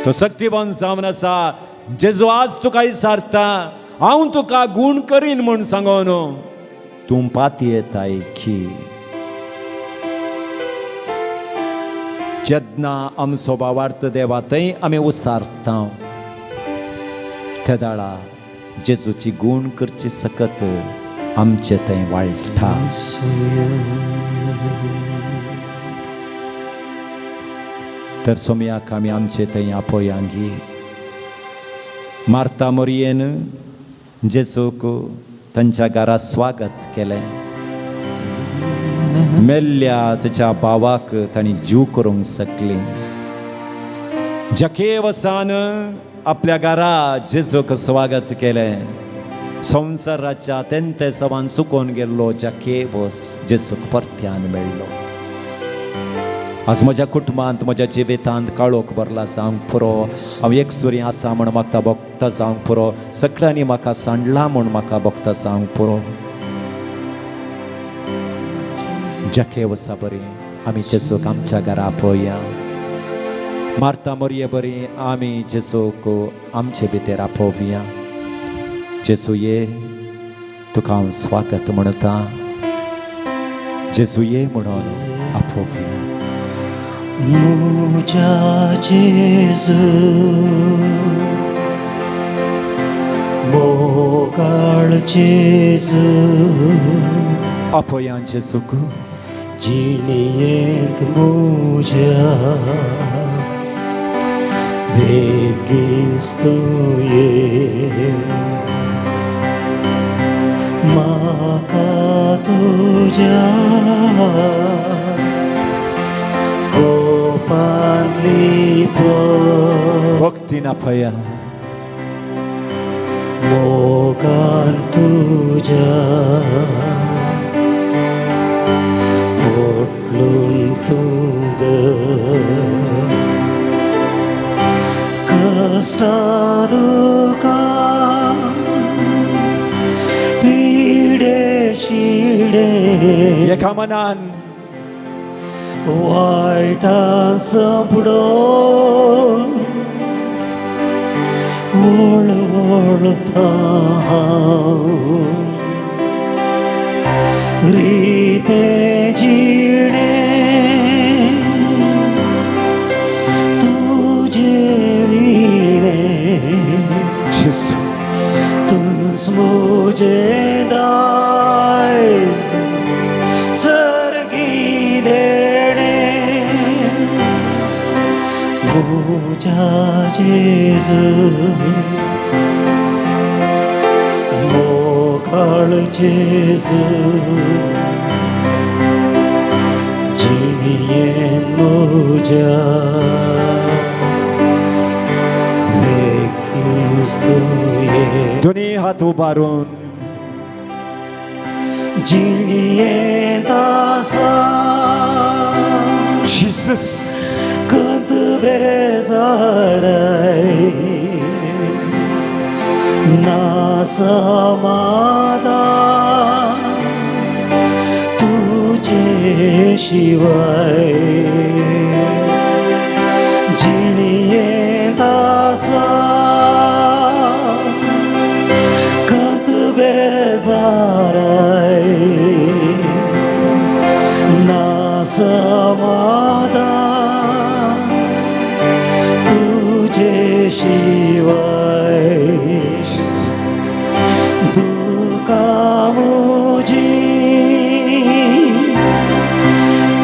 Speaker 7: तो शक्तिवान जावन आसा. जेजू आज तुका विचारता, हांव तुका गूण करीन म्हूण सांगो न्हू, तूं पातयेताय की. जेन्ना आमचो बावार्थ देवा थंय आमी उसारता तेदाळा जेजूची गूण करची सकत आमचे थंय वाळटा. तर सोमयाक आमी आमचे थंय आपोयांगी. मार्ता मोरयेन जेजूक तांच्या घरा स्वागत केलें. मेल्ल्या ताच्या भावाक तांणी जीव करूंक शकली. जकेवसान आपल्या घरा जेजूक स्वागत केलें. संवसाराच्या तेंतेसावान चुकोन गेल्लो जकेवस जेजूक परत्यान मेळ्ळो. आज म्हज्या कुटुंबांत म्हज्या जिवितांत काळोख भरला जावंक पुरो, हांव एकसुरी आसा म्हूण म्हाका भोगता जावंक पुरो, सगळ्यांनी म्हाका सांडला म्हूण म्हाका भोगता जावंक पुरो. जकेवसा बरी आमी जेजूक आमच्या घरा आपोवया. मार्ता मरये बरी आमी जेजूक आमचे भितर आपोवया. जेजू ये, तुका हांव स्वागत म्हणटा. जेजू ये म्हणून आपोवया.
Speaker 2: म्हज्या जेजू मोगाळ जेजू
Speaker 7: आपोवया जेजूक
Speaker 2: जिणेंत म्हज्या बेगीन तूं ये म्हाका तुज्या कोपांत लिपोय
Speaker 7: भक्तीन आपोवया.
Speaker 2: मोगान तुज्या पोटलून तूं धर कश्टां दुखां पिडे शिडे
Speaker 7: एका मनान
Speaker 2: वायटां सांपडोवन वळवळता हांव रितें जिणें तुजें विणें तूंच म्हजें दायज सर्गी देणें म्हज्या जेजू मोगाळ जेजू जिणेंत म्हज्या बेगीन तूं ये
Speaker 7: दोनी हात उबारून
Speaker 2: जिणेंत आसा
Speaker 7: जिसस
Speaker 2: खंत बेजाराय ना समाधान तुजे शिवाय जिणेंत आसा खंत बेजाराय ना समाधान तुजे शिवाय दुखां म्हजीं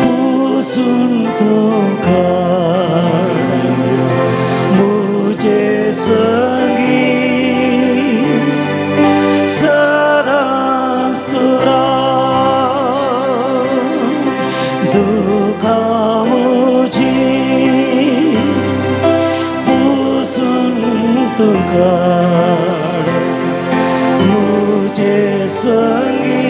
Speaker 2: पुसून तूं काड म्हजे संगी सदांच तूं राव दुखां म्हजीं पुसून तूं काड म्हजे संगी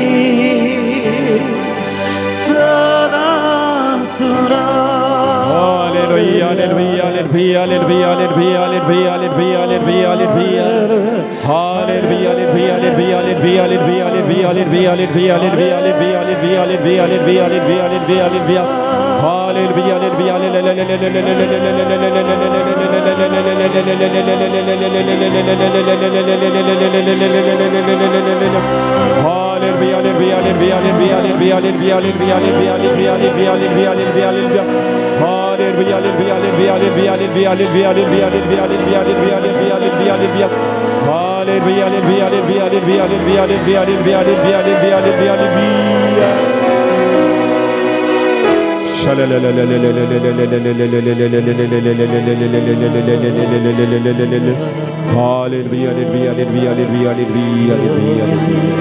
Speaker 2: सदांच तूं राव.
Speaker 7: Hallelujah, hallelujah, hallelujah, hallelujah, hallelujah, hallelujah, hallelujah, hallelujah. Hallelujah, hallelujah, hallelujah, hallelujah, hallelujah, hallelujah, hallelujah, hallelujah, hallelujah, hallelujah, hallelujah, hallelujah, hallelujah. Hallelujah, hallelujah, hallelujah, hallelujah, hallelujah, hallelujah, hallelujah, hallelujah, hallelujah, hallelujah, hallelujah. Hallelujah, hallelujah, hallelujah, hallelujah, hallelujah, hallelujah, hallelujah, hallelujah, hallelujah, hallelujah, hallelujah. Hallelujah, hallelujah, hallelujah, hallelujah, hallelujah, hallelujah, hallelujah, hallelujah, hallelujah, hallelujah. Hallelujah, hallelujah, hallelujah, hallelujah, hallelujah, hallelujah.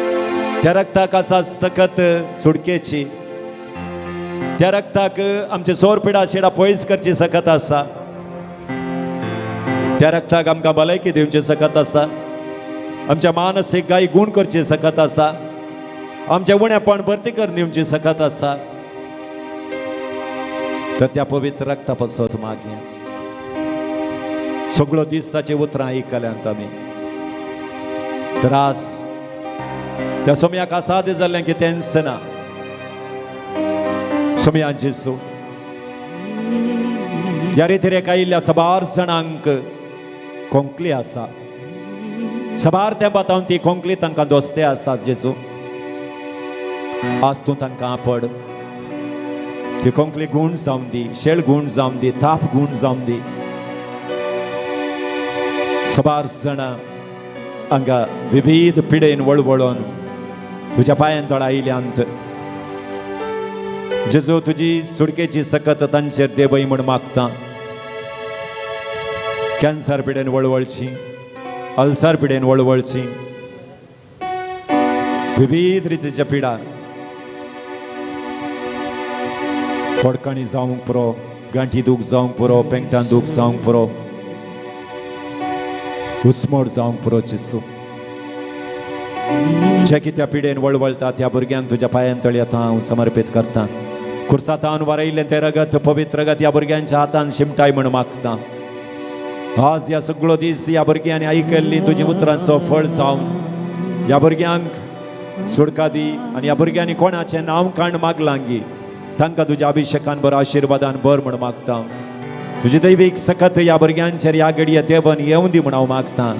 Speaker 7: त्या रक्ताक आसा सकत सुडकेची, त्या रक्ताक आमचे सोर पिडा शेडा पयस करची सकत आसा, त्या रक्ताक आमकां भलायकी दिवची सकत आसा, आमच्या मानसीक गाय गूण करची सकत आसा, आमच्या उणेपण भरती करून दिवची सकत आसा. तर त्या पवित्र रक्ता पासत मागया. सगळो दीस ताची उतरां आयकल्यांत आमी. तर आज त्या सोम्याक आसाद जाल्लें की तेंच ना. सोम्या जेजू ह्या रितीरेक आयिल्ल्या साबार जाणांक खोंकली आसा, साबार तेंपांत ती खोंकली तांकां दोस्ते आसा. जेजू आज तूं तांकां आपड, ती खोंकली गूण जावन दी, शेळ गूण जावन दी, ताप गूण जावन दी. साबार जाणां हांगा विविध पिडेन वळवळोन तुज्या पांयान तळा आयल्यांत. जेजू तुजी सुडकेची सकत तांचेर देवय म्हूण मागता. कॅन्सर पिडेन वळवळची, अल्सर पिडेन वळवळची, विविध रितीच्या पिडा, पडकणी जावंक पुरो, गांठी दूख जावंक पुरो, पेंगटान दूख जावंक पुरो, उस्मोड जावंक पुरो. जेजू जे कित्या पिडेन वळवळटा त्या भुरग्यांक तुज्या पांयान तळयता हांव समर्पीत करता. कुर्सातान वारयल्लें तें रगत, पवित्र रगत ह्या भुरग्यांच्या हातान शिमटाय म्हूण मागता. आज ह्या सगळो दीस ह्या भुरग्यांनी आयकल्ली तुजी उतरांचो फळ जावन ह्या भुरग्यांक सुडका दी आनी ह्या भुरग्यांनी कोणाचें नांव काण मागलां गी तांकां तुज्या अभिशेकान बर, आशिर्वादान बर म्हूण मागता. तुजी दैवीक सकत ह्या भुरग्यांचेर ह्या घडये देवन येवं दी म्हूण हांव मागता.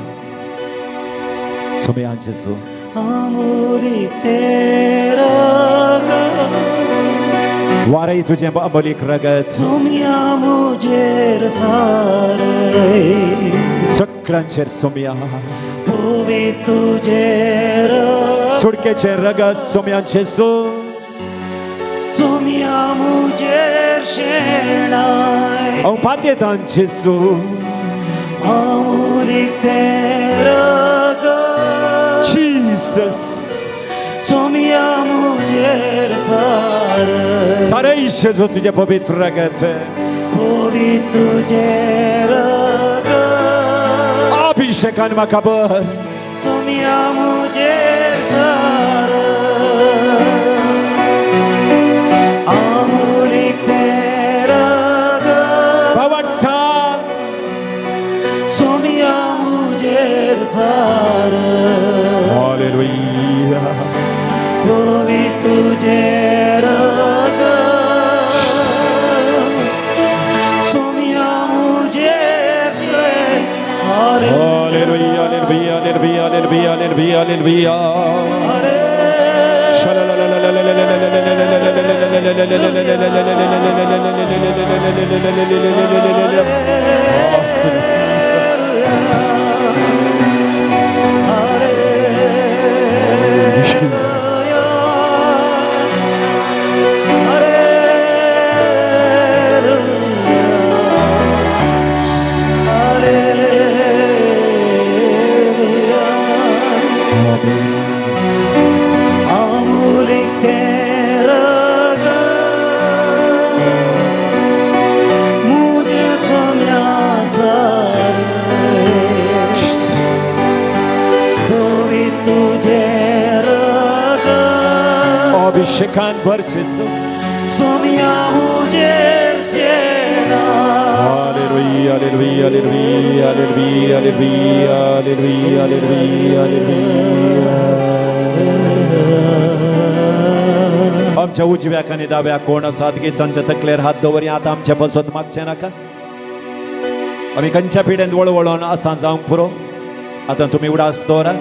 Speaker 7: सोम्या जेजू वारय तुजें अमोलीक रगत
Speaker 2: सोम्या मुजेर सारय
Speaker 7: सगळ्यांचेर. सोम्या
Speaker 2: पोवी तुजेर
Speaker 7: सुडकेचें रगत सोम्यांचें सो
Speaker 2: सोम्या मुजेर शेणाय
Speaker 7: हांव पातयेतां जेजू
Speaker 2: अमोलीक तें रगत
Speaker 7: जीसस
Speaker 2: सोम्या मुजेर सारय
Speaker 7: सारय जेजू तुजें पवित्र रगत
Speaker 2: पोवी तुजें रगत
Speaker 7: अभिशेकान म्हाका बर
Speaker 2: सोम्या मुजेर सारय अमोलीक तें रगत
Speaker 7: बावडटान
Speaker 2: सोम्या मुजेर सारय
Speaker 7: हालेलुया
Speaker 2: पोवी तुजें रगत Saumya मुजेर सारय.
Speaker 7: Hallelujah, hallelujah, hallelujah, hallelujah, hallelujah, hallelujah. अभिषेकान भर जेजू.
Speaker 2: सोम्या मुजेर शेणा.
Speaker 7: Hallelujah, hallelujah, hallelujah, hallelujah, hallelujah, hallelujah, hallelujah, hallelujah. आमच्या उजव्याक आनी दाव्याक कोण आसात की तांच्या तकलेर हात दवरी आतां आमच्या पसत मागचें नाका. आमी खंयच्या पिड्यान वळवळोन आसा जावंक पुरो. आतां तुमी उडास दवरा,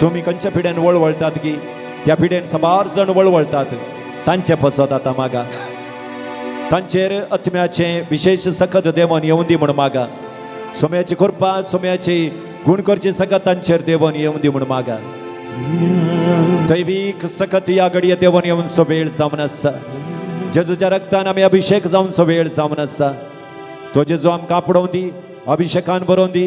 Speaker 7: तुमी खंयच्या पिड्यान वळवळटात की त्या पिड्यान साबार जाण वळवळटात तांचे पसत आतां मागा. तांचेर आत्म्याचें विशेश सकत देवन येवं दी म्हूण मागा. सोम्याची कृपा, सोम्याची गुण करची सकत तांचेर देवन येवं दी म्हूण मागा. दैवीक सकत ह्या घडये देवन येवनचो वेळ जावन आसा. जेजूच्या रक्तान आमी अभिशेक जावनचो वेळ जावन आसा. तो जेजू आमकां आपडोवन दी, अभिशेकान बरोवन दी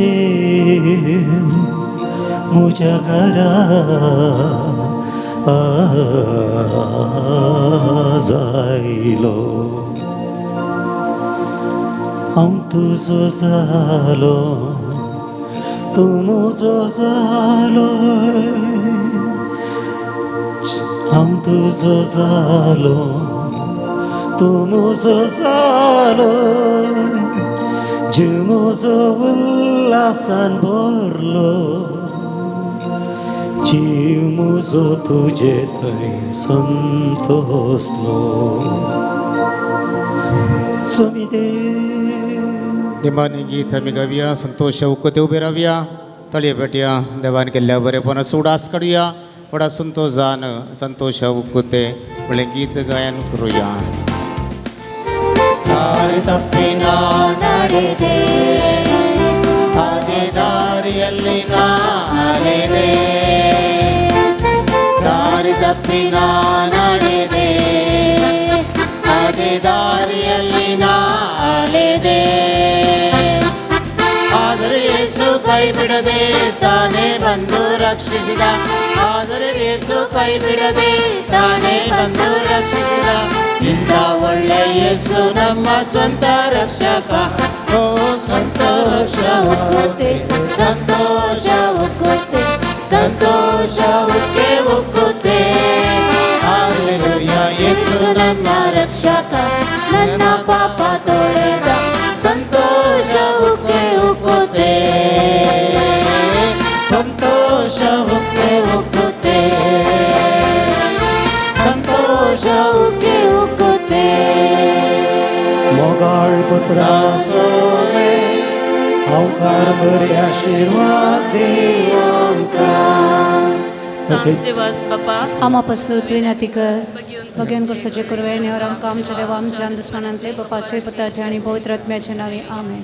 Speaker 2: देव म्हज्या घरा जायलो हांव तुजो जालो तूं म्हजो जालो हांव तुजो जालो तूं म्हजो जालो जीव म्हजो उल्हासान भरलो जीव म्हजो तुजे थंय संतोसलो स्वामी देव.
Speaker 1: निमाणी गीत आमी गावया संतोष उकते उबे रावया तळये पेटया देवान केल्ल्या बरेपणाचो उडास काडुया व्हडा संतोषान संतोष उकते म्हणलें गीत गायन करुया. ದಾರಿ ತಪ್ಪಿನ ನಡೆದೆ ಅದೇ ದಾರಿಯಲ್ಲಿ ನಾನಿದೆ ದಾರಿ ತಪ್ಪಿನ ನಡೆದೆ ಅದೇ ದಾರಿಯಲ್ಲಿ ನಾನಿದೆ ಆದರೆ ಯೇಸು ಕೈ ಬಿಡದೆ ತಾನೇ ಬಂದು ರಕ್ಷಿಸಿದ ಆದರೆ ಯೇಸು ಕೈ ಬಿಡದೆ ತಾನೇ ಬಂದು ರಕ್ಷಿಸಿದ ಇಂಥ ಒಳ್ಳೆ ಯೇಸು ನಮ್ಮ ಸ್ವಂತ ರಕ್ಷಕ ಓ ಸಂತೋಷ ಉಕ್ಕುತ್ತೆ ಸಂತೋಷ ಉಕ್ಕುತ್ತೆ ಸಂತೋಷ ಉಕ್ಕೆ ಉಕ್ಕುತ್ತೆ ಹಾಲೆಲೂಯಾ ಯೇಸು ನನ್ನ ರಕ್ಷಕ ನನ್ನ ಪಾಪ ತೊಳೆದ ಸಂತೋಷ ಉಕ್ಕೆ ಉಕ್ಕುತ್ತೆ ಸಂತೋಷ ಉಕ್ಕೆ ಉಕ್ಕುತ್ತೆ ಸಂತೋಷ ಉಕ್ಕೆ ಉಕ್ಕುತ್ತೆ.
Speaker 2: मोगाळ पुत्रा सोमे हांवकार बरे आशिर्वाद दी आमकां.
Speaker 8: सांग बापा
Speaker 3: आमा पासून विनंती कर भगवान कोसाचे कुरवे नेवर आमकां आमच्या देवा आमच्या दुस्मानांतले बापाचे पुताचे आनी पवित्र आत्म्याचे नांवे आमेन.